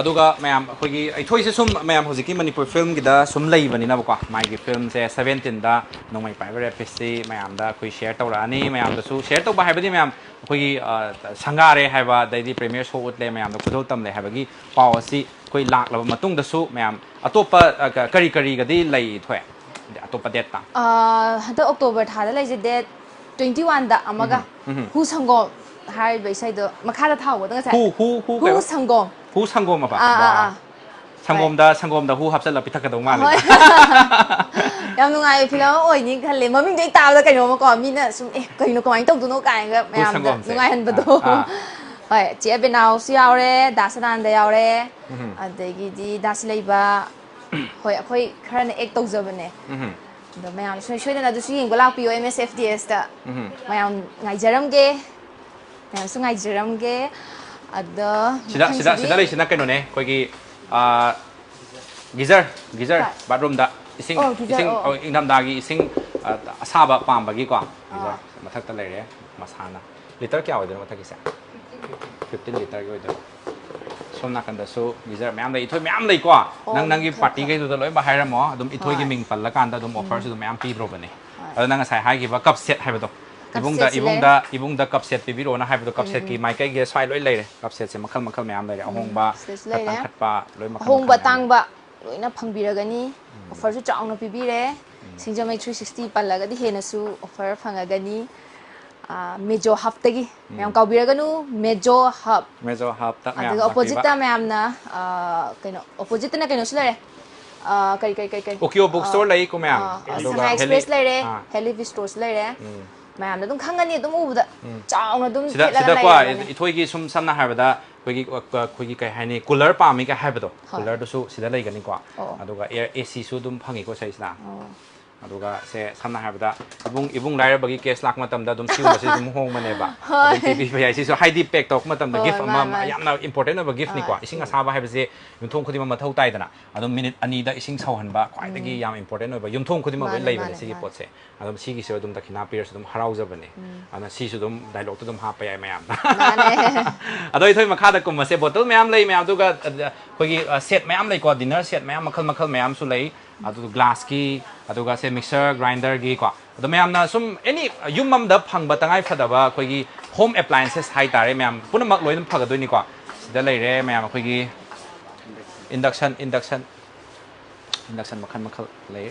ꯑꯗꯨꯒ ꯃꯌꯥꯝ ꯑꯩꯈꯣꯏꯒꯤ ꯏꯊꯣꯏꯁꯦ ꯁꯨꯝ ꯃꯌꯥꯝ ꯍꯧꯖꯤꯛꯀꯤ ꯃꯅꯤꯄꯨꯔ ꯐꯤꯂꯝꯒꯤꯗ ꯁꯨꯝ ꯂꯩꯕꯅꯤꯅꯕꯀꯣ, ꯃꯥꯒꯤ ꯐꯤꯂꯝꯁꯦ ꯁꯚꯦꯟꯇꯤꯟꯗ ꯅꯣꯡꯃꯩ ꯄꯥꯏꯕ ꯔꯦꯄꯤꯁꯁꯤ ꯃꯌꯥꯝꯗ ꯑꯩꯈꯣꯏ ꯁꯤꯌꯔ ꯇꯧꯔꯛꯑꯅꯤ꯫ ꯃꯌꯥꯝꯗꯁꯨ ꯁꯤꯌꯔ ꯇꯧꯕ ꯍꯥꯏꯕꯗꯤ ꯃꯌꯥꯝ ꯑꯩꯈꯣꯏꯒꯤ, ꯑ, ꯁꯪꯒꯥꯔꯦ ꯍꯥꯏꯕ, ꯑꯗꯩꯗꯤ ꯄ꯭ꯔꯤꯃꯤꯌꯔ ꯁꯣ ꯎꯠꯂꯦ, ꯃꯌꯥꯝꯗ ꯈꯨꯗꯣꯜ ꯇꯝꯂꯦ ꯍꯥꯏꯕꯒꯤ ꯄꯥꯎ ꯑꯁꯤ ꯑꯩꯈꯣꯏ ꯂꯥꯛꯂꯕ ꯃꯇꯨꯡꯗꯁꯨ ꯃꯌꯥꯝ ꯑꯇꯣꯞꯄ, ꯑ, ꯀ- ꯀꯔꯤ ꯀꯔꯤꯒꯗꯤ ꯂꯩ ꯊꯣꯛꯑꯦ? ꯑꯇꯣꯞꯄ ꯗꯦꯠꯇ? ꯑꯥ, ꯍꯟꯗꯛ ꯑꯣꯛꯇꯣꯕꯔ ꯊꯥꯗ ꯂꯩꯁꯦ ꯗꯦꯠ ꯇ꯭ꯋꯦꯟꯇꯤ ꯋꯥꯟꯗ ꯑꯃꯒ꯫ ꯎꯝ, ꯎꯝ꯫ ꯍꯨ ꯁꯪꯒꯣꯝ ꯍꯥꯏꯔꯤꯕ ꯏꯁꯩꯗꯣ ꯃꯈꯥꯗ ꯊꯥꯍꯧꯕꯗꯣ ꯉꯁꯥꯏ꯫ ꯍꯨ- ꯍꯨ- ꯍꯨ ꯍꯨ ꯀꯩꯕ? ꯁꯪꯒꯣꯝ꯫ ꯍꯨ ꯁꯪꯒꯣꯝ ꯑꯕ? ꯑꯥ, ꯑꯥ, ꯋꯥ꯫ ꯑꯥ꯫ ꯁꯪꯒꯣꯝꯗ ꯁꯪꯒꯣꯝꯗ ꯍꯨ ꯍꯥꯞꯆꯤꯜꯂꯒ ꯄꯤꯊꯛꯀꯗꯧ ꯃꯥꯜꯂꯦ꯫ ꯍꯣꯏ꯫ ꯌꯥꯝ ꯅꯨꯡꯉꯥꯏꯕ ꯐꯤꯂꯝ ꯑꯃ ꯑꯣꯏꯅꯤ ꯈꯜꯂꯦ꯫ ꯃꯃꯤꯡꯗꯣ ꯑꯩ ꯇꯥꯕꯗ ꯀꯩꯅꯣꯝꯃꯀꯣ, ꯃꯤꯅ ꯁꯨꯝ, "ꯑꯦ, ꯀꯩꯅꯣ, ꯀꯃꯥꯏꯅ ꯇꯧꯗꯣꯏꯅꯣ?" ꯀꯥꯏꯅꯒ ꯍꯨ ꯃꯌꯥꯝꯗ ꯁꯪꯒꯣꯝꯁꯦ꯫ ꯅꯨꯡꯉꯥꯏꯍꯟꯕꯗꯣ꯫ ꯑꯥ, ꯑꯥ꯫ ꯍꯣꯏ, ꯆꯦ ꯑꯕꯦꯅꯥꯎꯁꯨ ꯌꯥꯎꯔꯦ, ꯗꯥ ꯁꯗꯥꯅꯟꯗ ꯌꯥꯎꯔꯦ, ꯎꯝ꯫ ꯑꯗꯒꯤꯗꯤ ꯗꯥ ꯁꯤꯂꯩꯕ, ꯍꯣꯏ, ꯑꯩꯈꯣꯏ ꯈꯔꯅ ꯑꯦꯛ ꯇꯧꯖꯕꯅꯦ꯫ ꯎꯝ꯫ ꯑꯗꯣ ꯃꯌꯥꯝ ꯁꯣꯏ ꯁꯣꯏꯗꯅ ꯑꯗꯨꯁꯨ ꯌꯦꯡꯕ ꯂꯥꯛꯄꯤꯌꯣ ꯑꯦꯝ ꯑꯦꯁ ꯑꯦꯐ ꯗꯤ ꯑꯦꯁꯇ꯫ ꯎꯝ꯫ ꯃꯌꯥꯝ ꯉꯥꯏꯖꯔꯝꯒꯦ꯫ ꯃꯌꯥꯝꯁꯨ ꯉꯥꯏꯖꯔꯝꯒꯦ꯫ ꯑꯗꯣ ꯁꯤꯗ ꯁꯤꯗ ꯃꯊꯪꯁꯤꯗꯤ ꯁꯤꯗ ꯂꯩꯁꯤꯅ ꯀꯩꯅꯣꯅꯦ, ꯑꯩꯈꯣꯏꯒꯤ, ꯑ, ꯒꯤꯖꯔ, ꯒꯤꯖꯔ, ꯀꯥꯏ? ꯕꯥꯠꯔꯨꯝꯗ ꯏꯁꯤꯡ, ꯑꯣ, ꯒꯤꯖꯔ, ꯏꯁꯤꯡ, ꯑꯣ, ꯑꯣ꯫ ꯑ, ꯏꯪꯊꯝꯊꯥꯒꯤ ꯏꯁꯤꯡ ꯑ, ꯑꯁꯥꯕ ꯄꯥꯝꯕꯒꯤꯀꯣ, ꯒꯤꯖꯔ ꯃꯊꯛꯇ ꯂꯩꯔꯦ꯫ ꯃꯁꯥꯅ ꯂꯤꯇꯔ ꯀꯌꯥ ꯑꯣꯏꯗꯣꯏꯅꯣ ꯃꯊꯛꯀꯤꯁꯦ? ꯐꯤꯐꯇꯤꯟ ꯂꯤꯇꯔꯒꯤ ꯑꯣꯏꯗꯣꯏꯅꯦ꯫ ꯁꯣꯝ ꯅꯥꯀꯟꯗꯁꯨ ꯒꯤꯖꯔ ꯃꯌꯥꯝ ꯂꯩ, ꯏꯊꯣꯏ, ꯃꯌꯥꯝ ꯂꯩꯀꯣ꯫ ꯑꯣ, ꯅꯪ ꯅꯪꯒꯤ ꯃꯈꯜ ꯃꯈꯜ꯫ ꯄꯥꯔꯇꯤꯈꯩꯗꯨꯗ ꯂꯣꯏꯅꯃꯛ ꯍꯥꯏꯔꯝꯃꯣ, ꯑꯗꯨꯝ ꯏꯊꯣꯏꯒꯤ ꯍꯣꯏ꯫ ꯃꯤꯡ ꯄꯜꯂꯀꯥꯟꯗ ꯑꯗꯨꯝ ꯎꯝ꯫ ꯑꯣꯐꯔꯁꯨ ꯑꯗꯨꯝ ꯃꯌꯥꯝ ꯄꯤꯗ꯭ꯔꯣꯕꯅꯦ꯫ ꯍꯣꯏ꯫ ꯑꯗꯣ ꯅꯪ ꯉꯁꯥꯏ ꯍꯥꯏꯈꯤꯕ ꯀꯞ ꯁꯦꯠ ꯍꯥꯏꯕꯗꯣ, ꯀꯞ ꯏꯕꯨꯡꯗ, ꯁꯦꯠꯁꯨ ꯂꯩꯔꯦ꯫ ꯏꯕꯨꯡꯗ, ꯏꯕꯨꯡꯗ ꯀꯞ ꯁꯦꯠ ꯄꯤꯕꯤꯔꯛꯑꯣꯅ ꯍꯥꯏꯕꯗꯣ, ꯀꯞ ꯎꯝ, ꯁꯦꯠꯀꯤ ꯎꯝ꯫ ꯃꯥꯏꯀꯩꯒꯤ ꯁ꯭ꯋꯥꯏ ꯂꯣꯏ ꯂꯩꯔꯦ꯫ ꯀꯞ ꯁꯦꯠꯁꯦ ꯃꯈꯜ ꯃꯈꯜ ꯃꯌꯥꯝ ꯂꯩꯔꯦ, ꯎꯝ, ꯑꯍꯣꯡꯕ, ꯁꯤꯗꯁꯨ ꯈꯔ ꯂꯩꯔꯦ꯫ ꯇꯥꯡꯈꯠꯄ, ꯂꯣꯏ ꯃꯈꯜ ꯑꯍꯣꯡꯕ ꯃꯈꯜ ꯃꯌꯥꯝ ꯂꯩꯔꯦ꯫ ꯇꯥꯡꯕ ꯂꯣꯏꯅ ꯐꯪꯕꯤꯔꯒꯅꯤ꯫ ꯎꯝ꯫ ꯑꯣꯐꯔꯁꯨ ꯆꯥꯎꯅ ꯄꯤꯕꯤꯔꯦ꯫ ꯎꯝ꯫ ꯁꯤꯡꯖꯃꯩ ꯊ꯭ꯔꯤ ꯁꯤꯛꯁꯇꯤ ꯄꯜꯂꯒꯗꯤ ꯍꯦꯟꯅꯁꯨ ꯑꯣꯐꯔ ꯐꯪꯉꯒꯅꯤ꯫ ꯑꯥ, ꯃꯦꯖꯣ ꯍꯕꯇꯒꯤ꯫ ꯃꯌꯥꯝ ꯎꯝ꯫ ꯀꯥꯎꯕꯤꯔꯒꯅꯨ, ꯃꯦꯖꯣ ꯍꯕ꯫ ꯃꯦꯖꯣ ꯍꯕꯇ ꯃꯌꯥꯝ ꯑꯗꯨꯒ ꯂꯥꯛꯄꯤꯕ꯫ ꯑꯣꯄꯣꯖꯤꯠꯇ ꯃꯌꯥꯝꯅ, ꯑꯥ, ꯀꯩꯅꯣ, ꯑꯣꯄꯣꯖꯤꯠꯇꯅ ꯀꯩꯅꯣꯁꯨ ꯂꯩꯔꯦ꯫ ꯑꯥ, ꯀꯔꯤ, ꯀꯔꯤ, ꯀꯔꯤ, ꯀꯔꯤ? ꯑꯣꯀꯤꯌꯣ ꯕꯨꯛ ꯑꯥ, ꯁ꯭ꯇꯣꯔ ꯂꯩꯀꯣ ꯃꯌꯥꯝ꯫ ꯑꯥ, ꯑꯗꯨꯒ ꯁꯉꯥꯏ ꯍꯦꯂꯤ-, ꯑꯦꯛꯁꯄ꯭ꯔꯦꯁ ꯂꯩꯔꯦ, ꯑꯥ꯫ ꯍꯦꯂꯤ ꯁ꯭ꯇꯣꯔꯁꯨ ꯂꯩꯔꯦ꯫ ꯎꯝ꯫ ꯃꯌꯥꯝꯅ ꯑꯗꯨꯝ ꯈꯪꯒꯅꯤ, ꯑꯗꯨꯝ ꯎꯕꯗ꯫ ꯎꯝ꯫ ꯆꯥꯎꯅ ꯑꯗꯨꯝ ꯁꯤꯗ, ꯊꯦꯠꯂꯒ ꯁꯤꯗꯀꯣ, ꯂꯩꯔꯕꯅꯦ꯫ ꯑꯩꯈꯣꯏꯒꯤ ꯁꯨꯝ ꯁꯝꯅ ꯍꯥꯏꯔꯕꯗ, ꯑꯩꯈꯣꯏꯒꯤ, ꯑ, ꯑꯩꯈꯣꯏꯒꯤ ꯀꯩ ꯍꯥꯏꯅꯤ, ꯀꯨꯂꯔ ꯄꯥꯝꯃꯤꯒ ꯍꯥꯏꯕꯗꯣ, ꯍꯣꯏ꯫ ꯀꯨꯂꯔꯗꯨꯁꯨ ꯁꯤꯗ ꯂꯩꯒꯅꯤꯀꯣ꯫ ꯑꯣ꯫ ꯑꯗꯨꯒ ꯑꯦꯌꯔ, ꯑꯦ ꯁꯤꯁꯨ ꯑꯗꯨꯝ ꯐꯪꯉꯤꯀꯣ ꯁꯤꯁꯤꯅ꯫ ꯑꯣ꯫ ꯑꯗꯨꯒ ꯁꯦ ꯁꯝꯅ ꯍꯥꯏꯔꯕꯗ ꯏꯕꯨꯡ, ꯏꯕꯨꯡ ꯂꯥꯏꯔꯕꯒꯤ ꯀꯦꯁ ꯂꯥꯛꯄ ꯃꯇꯝꯗ ꯑꯗꯨꯝ ꯁꯤꯒꯨꯝꯕꯁꯤ ꯑꯗꯨꯝ ꯍꯣꯡꯕꯅꯦꯕ꯫ ꯍꯣꯏ꯫ ꯑꯗꯨꯝ ꯄꯤꯕꯤꯕ ꯌꯥꯏ꯫ ꯁꯤꯁꯨ ꯍꯥꯏꯗꯤ ꯄꯦꯛ ꯇꯧꯔꯛꯄ ꯃꯇꯝꯗ ꯍꯣꯏ, ꯒꯤꯐ ꯑꯃ ꯃꯥꯅꯦ, ꯃꯥꯅꯦ꯫ ꯌꯥꯝꯅ ꯏꯝꯄꯣꯔꯇꯦꯟ ꯑꯣꯏꯕ ꯒꯤꯐꯅꯤꯀꯣ꯫ ꯍꯣꯏ꯫ ꯏꯁꯤꯡ ꯑꯁꯥꯕ ꯍꯥꯏꯕꯁꯦ ꯌꯨꯝꯊꯣꯡ ꯈꯨꯗꯤꯡꯃꯛ ꯃꯊꯧ ꯇꯥꯏꯗꯅ꯫ ꯑꯗꯨꯝ ꯃꯤꯅꯤꯠ ꯑꯅꯤꯗ ꯏꯁꯤꯡ ꯁꯧꯍꯟꯕ ꯈ꯭ꯋꯥꯏꯗꯒꯤ ꯎꯝ꯫ ꯌꯥꯝ ꯏꯝꯄꯣꯔꯇꯦꯟ ꯑꯣꯏꯕ, ꯌꯨꯝꯊꯣꯡ ꯈꯨꯗꯤꯡꯃꯛ ꯂꯣꯏ ꯃꯥꯅꯦ, ꯂꯩꯕꯅꯦ ꯃꯥꯅꯦ, ꯁꯤꯒꯤ ꯃꯥꯅꯦ꯫ ꯄꯣꯠꯁꯦ꯫ ꯑꯗꯨꯝ ꯁꯤꯒꯤꯁꯨ ꯑꯗꯨꯝ ꯗꯈꯤꯅꯥ ꯄꯤꯔꯁꯨ ꯑꯗꯨꯝ ꯍꯔꯥꯎꯖꯕꯅꯦ꯫ ꯎꯝ꯫ ꯑꯗꯨꯅ ꯁꯤꯁꯨ ꯑꯗꯨꯝ ꯗꯥꯏꯂꯣꯛꯇ ꯑꯗꯨꯝ ꯍꯥꯞꯄ ꯌꯥꯏ ꯃꯌꯥꯝꯗ꯫ ꯃꯥꯅꯦ꯫ ꯑꯗꯣ ꯏꯊꯣꯏ ꯃꯈꯥꯗ ꯀꯨꯝꯃꯁꯦ, ꯕꯣꯇꯜ ꯃꯌꯥꯝ ꯂꯩ ꯃꯌꯥꯝ, ꯑꯗꯨꯒ, ꯑ, ꯑꯩꯈꯣꯏꯒꯤ, ꯑ, ꯁꯦꯠ ꯃꯌꯥꯝ ꯂꯩꯀꯣ, ꯗꯤꯅꯔ ꯁꯦꯠ ꯃꯌꯥꯝ ꯃꯈꯜ ꯃꯈꯜ ꯃꯌꯥꯝꯁꯨ ꯂꯩ꯫ ꯑꯗꯨ ꯒ꯭ꯂꯥꯁꯀꯤ, ꯑꯗꯨꯒ ꯁꯦ ꯃꯤꯛꯁꯔ ꯒ꯭ꯔꯥꯏꯟꯗꯔꯒꯤꯀꯣ꯫ ꯑꯗꯣ ꯃꯌꯥꯝꯅ ꯁꯨꯝ ꯑꯦꯅꯤ ꯌꯨꯝ ꯑꯃꯗ ꯐꯪꯕ ꯇꯉꯥꯏ ꯐꯗꯕ ꯑꯩꯈꯣꯏꯒꯤ ꯍꯣꯝ ꯑꯦꯄ꯭ꯂꯥꯏꯟꯁꯦꯁ ꯍꯥꯏꯇꯥꯔꯦ ꯃꯌꯥꯝ, ꯄꯨꯝꯅꯃꯛ ꯂꯣꯏꯅ ꯐꯒꯗꯣꯏꯅꯤꯀꯣ꯫ ꯁꯤꯗ ꯂꯩꯔꯦ ꯃꯌꯥꯝ ꯑꯩꯈꯣꯏꯒꯤ ꯏꯟꯗꯛꯁꯟ, ꯏꯟꯗꯛꯁꯟ, ꯏꯟꯗꯛꯁꯟ ꯃꯈꯜ ꯃꯈꯜ ꯂꯩ꯫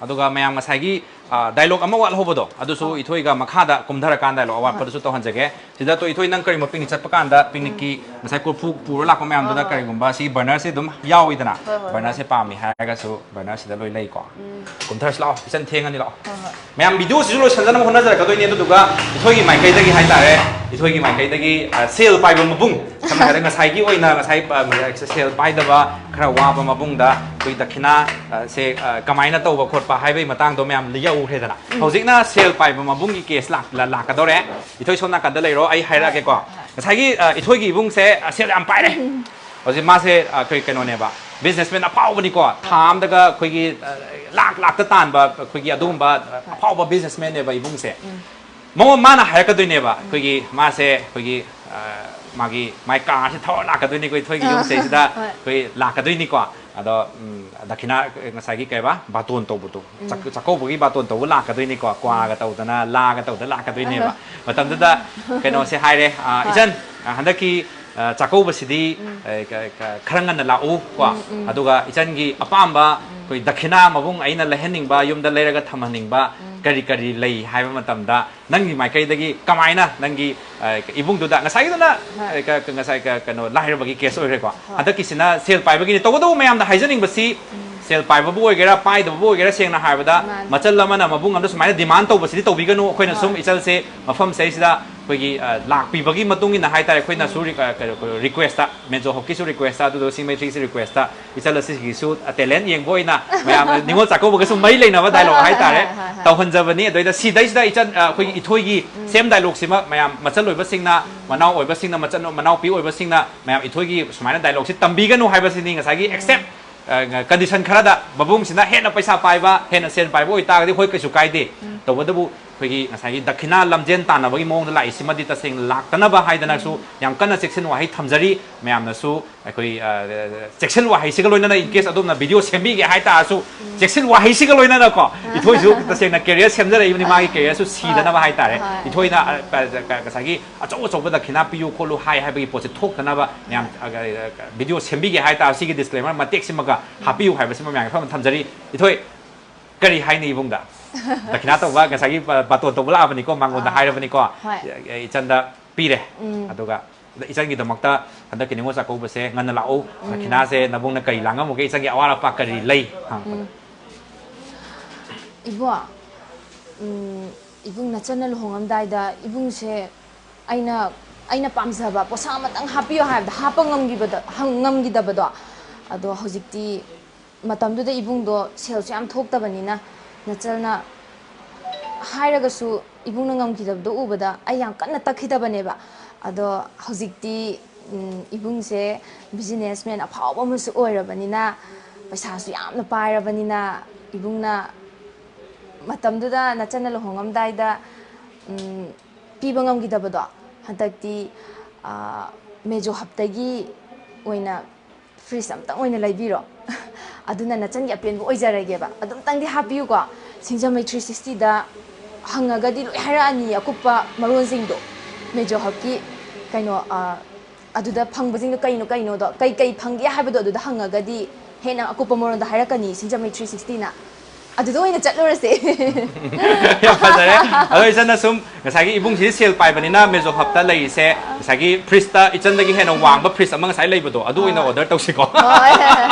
ꯑꯗꯨꯒ ꯃꯌꯥꯝ ꯉꯁꯥꯏꯒꯤ, ꯑ, ꯗꯥꯏꯂꯣꯛ ꯑꯃ ꯋꯥꯠꯍꯧꯕꯗꯣ, ꯑꯗꯨꯁꯨ ꯑꯥ꯫ ꯏꯊꯣꯏꯒ ꯃꯈꯥꯗ ꯀꯨꯝꯊꯔꯀꯥꯟꯗ ꯗꯥꯏꯂꯣꯛ ꯑꯋꯥꯠꯄꯗꯨꯁꯨ ꯇꯧꯍꯟꯖꯒꯦ꯫ ꯁꯤꯗ ꯇꯣ ꯏꯊꯣꯏ, ꯅꯪ ꯀꯔꯤꯒꯨꯝꯕ ꯄꯤꯛꯅꯤꯛ ꯆꯠꯄ ꯀꯥꯟꯗ ꯄꯤꯛꯅꯤꯛꯀꯤ ꯎꯝ꯫ ꯉꯁꯥꯏ ꯀꯣꯔꯐꯨ ꯄꯨꯔ ꯂꯥꯛꯄ ꯃꯌꯥꯝꯗꯨꯗ ꯍꯣꯏ, ꯍꯣꯏ꯫ ꯀꯔꯤꯒꯨꯝꯕ ꯁꯤꯒꯤ ꯕꯔꯅꯔꯁꯦ ꯑꯗꯨꯝ ꯌꯥꯎꯋꯤꯗꯅ, ꯍꯣꯏ, ꯍꯣꯏ, ꯍꯣꯏ꯫ ꯕꯔꯅꯔꯁꯦ ꯄꯥꯝꯃꯤ ꯍꯥꯏꯔꯒꯁꯨ ꯕꯔꯅꯔꯁꯤꯗ ꯂꯣꯏ ꯂꯩꯀꯣ꯫ ꯎꯝ꯫ ꯀꯨꯝꯊꯔꯁꯤ ꯂꯥꯛꯑꯣ, ꯏꯆꯟ ꯊꯦꯡꯉꯅꯤ, ꯂꯥꯛꯑꯣ꯫ ꯍꯣꯏ, ꯍꯣꯏ꯫ ꯃꯌꯥꯝ ꯚꯤꯗꯤꯑꯣꯁꯤꯁꯨ ꯂꯣꯏꯁꯤꯟꯖꯅꯕ ꯍꯣꯠꯅꯖꯔꯛꯀꯗꯣꯏꯅꯤ꯫ ꯑꯗꯨꯗꯨꯒ ꯏꯊꯣꯏꯒꯤ ꯃꯥꯏꯀꯩꯗꯒꯤ ꯍꯥꯏꯇꯥꯔꯦ, ꯏꯊꯣꯏꯒꯤ ꯃꯥꯏꯀꯩꯗꯒꯤ, ꯑ, ꯁꯦꯜ ꯄꯥꯏꯕ ꯃꯕꯨꯡ, ꯁꯝꯅ ꯍꯥꯏꯔꯕꯗ ꯉꯁꯥꯏꯒꯤ ꯑꯣꯏꯅ ꯉꯁꯥꯏ, ꯑ, ꯁꯦꯜ ꯄꯥꯏꯗꯕ ꯈꯔ ꯋꯥꯕ ꯃꯕꯨꯡꯗ ꯑꯩꯈꯣꯏ ꯗꯈꯤꯅꯥ, ꯑ, ꯁꯦ, ꯑ, ꯀꯃꯥꯏꯅ ꯇꯧꯕ ꯈꯣꯠꯄ ꯍꯥꯏꯕꯒꯤ ꯃꯇꯥꯡꯗꯣ ꯃꯌꯥꯝ ꯌꯧꯈ꯭ꯔꯦꯗꯅ꯫ ꯎꯝ꯫ ꯍꯧꯖꯤꯛꯅ ꯁꯦꯜ ꯄꯥꯏꯕ ꯃꯕꯨꯡꯒꯤ ꯀꯦꯁ ꯂꯥꯛ-, ꯂꯥ-, ꯂꯥꯛꯀꯗꯧꯔꯦ꯫ ꯏꯊꯣꯏ ꯁꯣꯝ ꯅꯥꯀꯟꯗ ꯂꯩꯔꯣ, ꯑꯩ ꯍꯥꯏꯔꯛꯑꯒꯦꯀꯣ꯫ ꯍꯣꯏ, ꯍꯣꯏ꯫ ꯉꯁꯥꯏꯒꯤ, ꯑ, ꯏꯊꯣꯏꯒꯤ ꯏꯕꯨꯡꯁꯦ, ꯑ, ꯁꯦꯜ ꯌꯥꯝ ꯄꯥꯏꯔꯦ꯫ ꯎꯝ꯫ ꯍꯧꯖꯤꯛ ꯃꯥꯁꯦ, ꯑ, ꯑꯩꯈꯣꯏ ꯀꯩꯅꯣꯅꯦꯕ, ꯕꯤꯖꯤꯅꯦꯁꯃꯦꯟ ꯑꯐꯥꯎꯕꯅꯤꯀꯣ, ꯊꯥ ꯑꯃꯗꯒ ꯑꯩꯈꯣꯏꯒꯤ ꯂꯥꯛ ꯂꯥꯛꯇ ꯇꯥꯟꯕ ꯑꯩꯈꯣꯏꯒꯤ ꯑꯗꯨꯒꯨꯝꯕ ꯑꯐꯥꯎꯕ ꯕꯤꯖꯤꯅꯦꯁꯃꯦꯟꯅꯦꯕ ꯏꯕꯨꯡꯁꯦ꯫ ꯃꯉꯣꯟ ꯃꯥꯅ ꯍꯥꯏꯔꯛꯀꯗꯣꯏꯅꯦꯕ, ꯑꯩꯈꯣꯏꯒꯤ ꯃꯥꯁꯦ ꯑꯩꯈꯣꯏꯒꯤ ꯃꯥꯒꯤ ꯃꯥꯏ ꯀꯥꯔꯁꯦ ꯊꯧꯔ ꯂꯥꯛꯀꯗꯣꯏꯅꯤꯀꯣ, ꯏꯊꯣꯏꯒꯤ ꯌꯨꯝꯁꯤꯗꯩꯁꯤꯗ ꯑꯩꯈꯣꯏ ꯂꯥꯛꯀꯗꯣꯏꯅꯤꯀꯣ꯫ ꯑꯗꯣ ꯗꯈꯤꯅꯥ, ꯉꯁꯥꯏꯒꯤ ꯀꯩꯕ, ꯕꯥꯇꯣꯟ ꯇꯧꯕꯗꯣ, ꯆꯥꯛꯀꯧꯕꯒꯤ ꯕꯥꯇꯣꯟ ꯇꯧꯕ ꯂꯥꯛꯀꯗꯣꯏꯅꯤꯀꯣ, ꯀ꯭ꯋꯥꯒ ꯇꯧꯗꯅ ꯂꯥꯒ ꯇꯧꯗꯅ ꯂꯥꯛꯀꯗꯣꯏꯅꯦꯕ꯫ ꯃꯇꯝꯗꯨꯗ ꯀꯩꯅꯣꯁꯦ ꯍꯥꯏꯔꯦ, "ꯏꯆꯟ, ꯍꯟꯗꯛꯀꯤ ꯆꯥꯛꯀꯧꯕꯁꯤꯗꯤ ꯈꯔ ꯉꯟꯅ ꯂꯥꯛꯎ ꯀꯣ, ꯑꯗꯨꯒ ꯏꯆꯟꯒꯤ ꯑꯄꯥꯝꯕ ꯑꯩꯈꯣꯏ ꯗꯈꯤꯅꯥ ꯃꯕꯨꯡ ꯑꯩꯅ ꯂꯩꯍꯟꯅꯤꯡꯕ, ꯌꯨꯝꯗ ꯂꯩꯔꯒ ꯊꯝꯍꯟꯅꯤꯡꯕ ꯀꯔꯤ ꯀꯔꯤ ꯂꯩ ꯍꯥꯏꯕ ꯃꯇꯝꯗ ꯅꯪꯒꯤ ꯃꯥꯏꯀꯩꯗꯒꯤ ꯀꯃꯥꯏꯅ ꯅꯪꯒꯤ ꯏꯕꯨꯡꯗꯨꯗ", ꯉꯁꯥꯏꯒꯤꯗꯨꯅ ꯉꯁꯥꯏ ꯀꯩꯅꯣ ꯂꯥꯏꯔꯕꯒꯤ ꯀꯦꯁ ꯑꯣꯏꯈ꯭ꯔꯦꯀꯣ꯫ ꯍꯟꯗꯛꯀꯤꯁꯤꯅ ꯁꯦꯜ ꯄꯥꯏꯕꯒꯤꯅꯤ꯫ ꯇꯧꯕꯇꯕꯨ ꯃꯌꯥꯝꯗ ꯍꯥꯏꯖꯅꯤꯡꯕꯁꯤ, ꯁꯦꯜ ꯄꯥꯏꯕꯕꯨ ꯑꯣꯏꯒꯦꯔꯥ ꯄꯥꯏꯗꯕꯕꯨ ꯑꯣꯏꯒꯦꯔꯥ, ꯁꯦꯡꯅ ꯍꯥꯏꯔꯕꯗ ꯃꯆꯜ ꯑꯃꯅ ꯃꯕꯨꯡ ꯑꯃꯗ ꯁꯨꯃꯥꯏꯅ ꯗꯤꯃꯥꯟ ꯇꯧꯕꯁꯤꯗꯤ ꯇꯧꯕꯤꯒꯅꯨ꯫ ꯑꯩꯈꯣꯏꯅ ꯁꯨꯝ ꯏꯆꯜꯁꯦ ꯃꯐꯝꯁꯤꯗꯩꯁꯤꯗ ꯑꯩꯈꯣꯏꯒꯤ ꯂꯥꯛꯄꯤꯕꯒꯤ ꯃꯇꯨꯡ ꯏꯟꯅ ꯍꯥꯏꯇꯥꯔꯦ, ꯑꯩꯈꯣꯏꯅꯁꯨ ꯔꯤꯀ꯭ꯋꯦꯁꯇ, ꯃꯦꯟꯖꯣ ꯍꯣꯞꯀꯤꯁꯨ ꯔꯤꯀ꯭ꯋꯦꯁꯇ, ꯑꯗꯨꯗꯣ ꯁꯤꯡꯃꯩ ꯊ꯭ꯔꯤꯒꯤꯁꯨ ꯔꯤꯀ꯭ꯋꯦꯁꯇ, ꯏꯆꯜ ꯑꯁꯤꯒꯤꯁꯨ ꯇꯦꯂꯦꯟ ꯌꯦꯡꯕ ꯑꯣꯏꯅ ꯃꯌꯥꯝ ꯅꯤꯉꯣꯜ ꯆꯥꯛꯀꯧꯕꯒ ꯁꯨꯝ ꯃꯔꯤ ꯂꯩꯅꯕ ꯗꯥꯏꯂꯣꯛ ꯍꯥꯏꯇꯥꯔꯦ, ꯇꯧꯍꯟꯖꯕꯅꯤ꯫ ꯑꯗꯩꯗ ꯁꯤꯗꯩꯁꯤꯗ ꯏꯆꯟ, ꯑꯩꯈꯣꯏꯒꯤ ꯏꯊꯣꯏꯒꯤ ꯁꯦꯝ ꯗꯥꯏꯂꯣꯛꯁꯤꯃ ꯃꯌꯥꯝ ꯃꯆꯜ ꯑꯣꯏꯕꯁꯤꯡꯅ, ꯃꯅꯥꯎ ꯑꯣꯏꯕꯁꯤꯡꯅ, ꯃꯆꯟ ꯃꯅꯥꯎꯄꯤ ꯑꯣꯏꯕꯁꯤꯡꯅ ꯃꯌꯥꯝ ꯏꯊꯣꯏꯒꯤ ꯁꯨꯃꯥꯏꯅ ꯗꯥꯏꯂꯣꯛꯁꯤ ꯇꯝꯕꯤꯒꯅꯨ ꯍꯥꯏꯕꯁꯤꯅꯤ꯫ ꯉꯁꯥꯏꯒꯤ ꯑꯦꯛꯁꯦꯞ ꯀꯟꯗꯤꯁꯟ ꯈꯔꯗ ꯃꯕꯨꯡꯁꯤꯅ ꯍꯦꯟꯅ ꯄꯩꯁꯥ ꯄꯥꯏꯕ, ꯍꯦꯟꯅ ꯁꯦꯟ ꯄꯥꯏꯕ ꯑꯣꯏꯇꯥꯔꯒꯗꯤ ꯍꯣꯏ, ꯀꯩꯁꯨ ꯀꯥꯏꯗꯦ꯫ ꯇꯧꯕꯇꯕꯨ ꯑꯩꯈꯣꯏꯒꯤ ꯉꯁꯥꯏꯒꯤ ꯗꯈꯤꯅꯥ ꯂꯝꯖꯦꯟ ꯇꯥꯟꯅꯕꯒꯤ ꯃꯑꯣꯡꯗ ꯂꯥꯛꯏꯁꯤꯃꯗꯤ ꯇꯁꯦꯡꯅ ꯂꯥꯛꯇꯅꯕ ꯍꯥꯏꯗꯅꯁꯨ ꯌꯥꯝ ꯀꯟꯅ ꯆꯦꯛꯁꯤꯟ ꯋꯥꯍꯩ ꯊꯝꯖꯔꯤ꯫ ꯃꯌꯥꯝꯅꯁꯨ ꯑꯩꯈꯣꯏ ꯆꯦꯛꯁꯤꯟ ꯋꯥꯍꯩꯁꯤꯒ ꯂꯣꯏꯅꯅ, in case ꯑꯗꯣꯝꯅ ꯚꯤꯗꯤꯑꯣ ꯁꯦꯝꯕꯤꯒꯦ ꯍꯥꯏꯇꯥꯔꯁꯨ, ꯆꯦꯛꯁꯤꯟ ꯋꯥꯍꯩꯁꯤꯒ ꯂꯣꯏꯅꯅꯀꯣ, ꯏꯊꯣꯏꯁꯨ ꯇꯁꯦꯡꯅ ꯀꯦꯔꯤꯌꯔ ꯁꯦꯝꯖꯔꯛꯏꯕꯅꯤ, ꯃꯥꯒꯤ ꯀꯦꯔꯤꯌꯔꯁꯨ ꯁꯤꯗꯅꯕ ꯍꯥꯏꯇꯥꯔꯦ꯫ ꯏꯊꯣꯏꯅ ꯉꯁꯥꯏꯒꯤ ꯑꯆꯧ ꯑꯆꯧꯕ ꯗꯈꯤꯅꯥ ꯄꯤꯌꯨ ꯈꯣꯠꯂꯨ ꯍꯥꯏ ꯍꯥꯏꯕꯒꯤ ꯄꯣꯠꯁꯦ ꯊꯣꯛꯇꯅꯕ ꯃꯌꯥꯝ ꯚꯤꯗꯤꯑꯣ ꯁꯦꯝꯕꯤꯒꯦ ꯍꯥꯏꯇꯥꯔꯁꯨ, ꯁꯤꯒꯤ ꯗꯤꯁꯀ꯭ꯂꯦꯃꯔ ꯃꯇꯦꯛꯁꯤꯃꯒ ꯍꯥꯞꯄꯤꯌꯨ ꯍꯥꯏꯕꯁꯤꯃ ꯃꯌꯥꯝꯒꯤ ꯐꯝꯗ ꯊꯝꯖꯔꯤ꯫ ꯏꯊꯣꯏ, ꯀꯔꯤ ꯍꯥꯏꯅꯤ ꯏꯕꯨꯡꯗ? ꯗꯈꯤꯅꯥ ꯇꯧꯕ, ꯉꯁꯥꯏꯒꯤ ꯕꯥꯇꯣꯟ ꯇꯧꯕ ꯂꯥꯛꯑꯕꯅꯤꯀꯣ, ꯃꯥꯡꯒꯣꯟꯗ ꯍꯥꯏꯔꯕꯅꯤꯀꯣ, ꯏꯆꯟꯗ ꯄꯤꯔꯦ꯫ ꯑꯗꯨꯒ ꯑꯗ ꯏꯆꯟꯒꯤꯗꯃꯛꯇ ꯍꯟꯗꯛꯀꯤ ꯅꯤꯉꯣꯜ ꯆꯥꯛꯀꯧꯕꯁꯦ ꯉꯟꯅ ꯂꯥꯛꯎ, ꯗꯈꯤꯅꯥꯁꯦ ꯅꯕꯨꯡꯅ ꯀꯔꯤ ꯂꯥꯡꯉꯝꯃꯨꯒꯦ, ꯏꯆꯟꯒꯤ ꯑꯋꯥꯠ ꯑꯄꯥ ꯀꯔꯤ ꯂꯩ ꯍꯪꯉꯛꯄꯗ? ꯏꯕꯣ, ꯎꯝ, ꯏꯕꯨꯡ ꯅꯆꯟꯅ ꯂꯨꯍꯣꯡꯉꯝꯗꯥꯏꯗ ꯏꯕꯨꯡꯁꯦ ꯑꯩꯅ, ꯑꯩꯅ ꯄꯥꯝꯖꯕ ꯄꯣꯠꯁꯛ ꯑꯃꯇꯪ ꯍꯥꯞꯄꯤꯌꯣ ꯍꯥꯏꯕꯗ ꯍꯥꯞꯄ ꯉꯝꯈꯤꯕꯗ, ꯍꯪ-, ꯉꯝꯈꯤꯗꯕꯗꯣ꯫ ꯑꯗꯣ ꯍꯧꯖꯤꯛꯇꯤ ꯃꯇꯝꯗꯨꯗ ꯏꯕꯨꯡꯗꯣ ꯁꯦꯜꯁꯨ ꯌꯥꯝ ꯊꯣꯛꯇꯕꯅꯤꯅ ꯅꯆꯜꯅ ꯍꯥꯏꯔꯒꯁꯨ ꯏꯕꯨꯡꯅ ꯉꯝꯈꯤꯗꯕꯗꯣ ꯎꯕꯗ ꯑꯩ ꯌꯥꯝ ꯀꯟꯅ ꯇꯛꯈꯤꯗꯕꯅꯦꯕ꯫ ꯑꯗꯣ ꯍꯧꯖꯤꯛꯇꯤ ꯎꯝ, ꯏꯕꯨꯡꯁꯦ businessman ꯑꯐꯥꯎꯕ ꯑꯃꯁꯨ ꯑꯣꯏꯔꯕꯅꯤꯅ, ꯄꯩꯁꯥꯁꯨ ꯌꯥꯝꯅ ꯄꯥꯏꯔꯕꯅꯤꯅ, ꯏꯕꯨꯡꯅ ꯃꯇꯝꯗꯨꯗ ꯅꯆꯟꯅ ꯂꯨꯍꯣꯡꯉꯝꯗꯥꯏꯗ, ꯎꯝ, ꯄꯤꯕ ꯉꯝꯈꯤꯗꯕꯗꯣ, ꯍꯟꯗꯛꯇꯤ, ꯑ, ꯃꯦꯖꯣ ꯍꯕꯇꯒꯤ ꯑꯣꯏꯅ fridge ꯑꯝꯇꯪ ꯑꯣꯏꯅ ꯂꯩꯕꯤꯔꯣ꯫ ꯑꯗꯨꯅ ꯅꯆꯟꯒꯤ ꯑꯄꯦꯟꯕ ꯑꯣꯏꯖꯔꯒꯦꯕ꯫ ꯑꯗꯨꯝꯇꯪꯗꯤ ꯍꯥꯞꯄꯤꯌꯨꯀꯣ꯫ ꯁꯤꯡꯖꯃꯩ three sixtyꯗ ꯍꯪꯉꯒꯗꯤ ꯂꯣꯏ ꯍꯥꯏꯔꯛꯑꯅꯤ ꯑꯀꯨꯞꯄ ꯃꯔꯣꯜꯁꯤꯡꯗꯣ꯫ ꯃꯦꯖꯣ ꯍꯕꯀꯤ ꯀꯩꯅꯣ, ꯑ, ꯑꯗꯨꯗ ꯐꯪꯕꯁꯤꯡꯗꯣ ꯀꯩꯅꯣ ꯀꯩꯅꯣꯗꯣ, ꯀꯩ ꯀꯩ ꯐꯪꯒꯦ ꯍꯥꯏꯕꯗꯣ ꯑꯗꯨꯗ ꯍꯪꯉꯒꯗꯤ ꯍꯦꯟꯅ ꯑꯀꯨꯞꯄ ꯃꯔꯣꯜꯗꯣ ꯍꯥꯏꯔꯛꯀꯅꯤ ꯁꯤꯡꯖꯃꯩ three sixtyꯅ꯫ ꯑꯗꯨꯗ ꯑꯣꯏꯅ ꯆꯠꯂꯨꯔꯁꯦ꯫ ꯌꯥꯝ ꯐꯖꯔꯦ꯫ ꯑꯗꯣ ꯏꯆꯟꯅ ꯁꯨꯝ ꯉꯁꯥꯏꯒꯤ ꯏꯕꯨꯡꯁꯤꯗꯤ ꯁꯦꯜ ꯄꯥꯏꯕꯅꯤꯅ ꯃꯦꯖꯣ ꯍꯕꯇ ꯂꯩꯔꯤꯁꯦ, ꯉꯁꯥꯏꯒꯤ ꯐ꯭ꯔꯤꯖꯇ ꯏꯆꯟꯗꯒꯤ ꯍꯦꯟꯅ ꯋꯥꯡꯕ ꯐ꯭ꯔꯤꯖ ꯑꯃ ꯉꯁꯥꯏ ꯂꯩꯕꯗꯣ, ꯑꯗꯨ ꯑꯣꯏꯅ ꯑꯥ꯫ ꯑꯣꯔꯗꯔ ꯇꯧꯁꯤꯀꯣ꯫ ꯍꯣꯏ꯫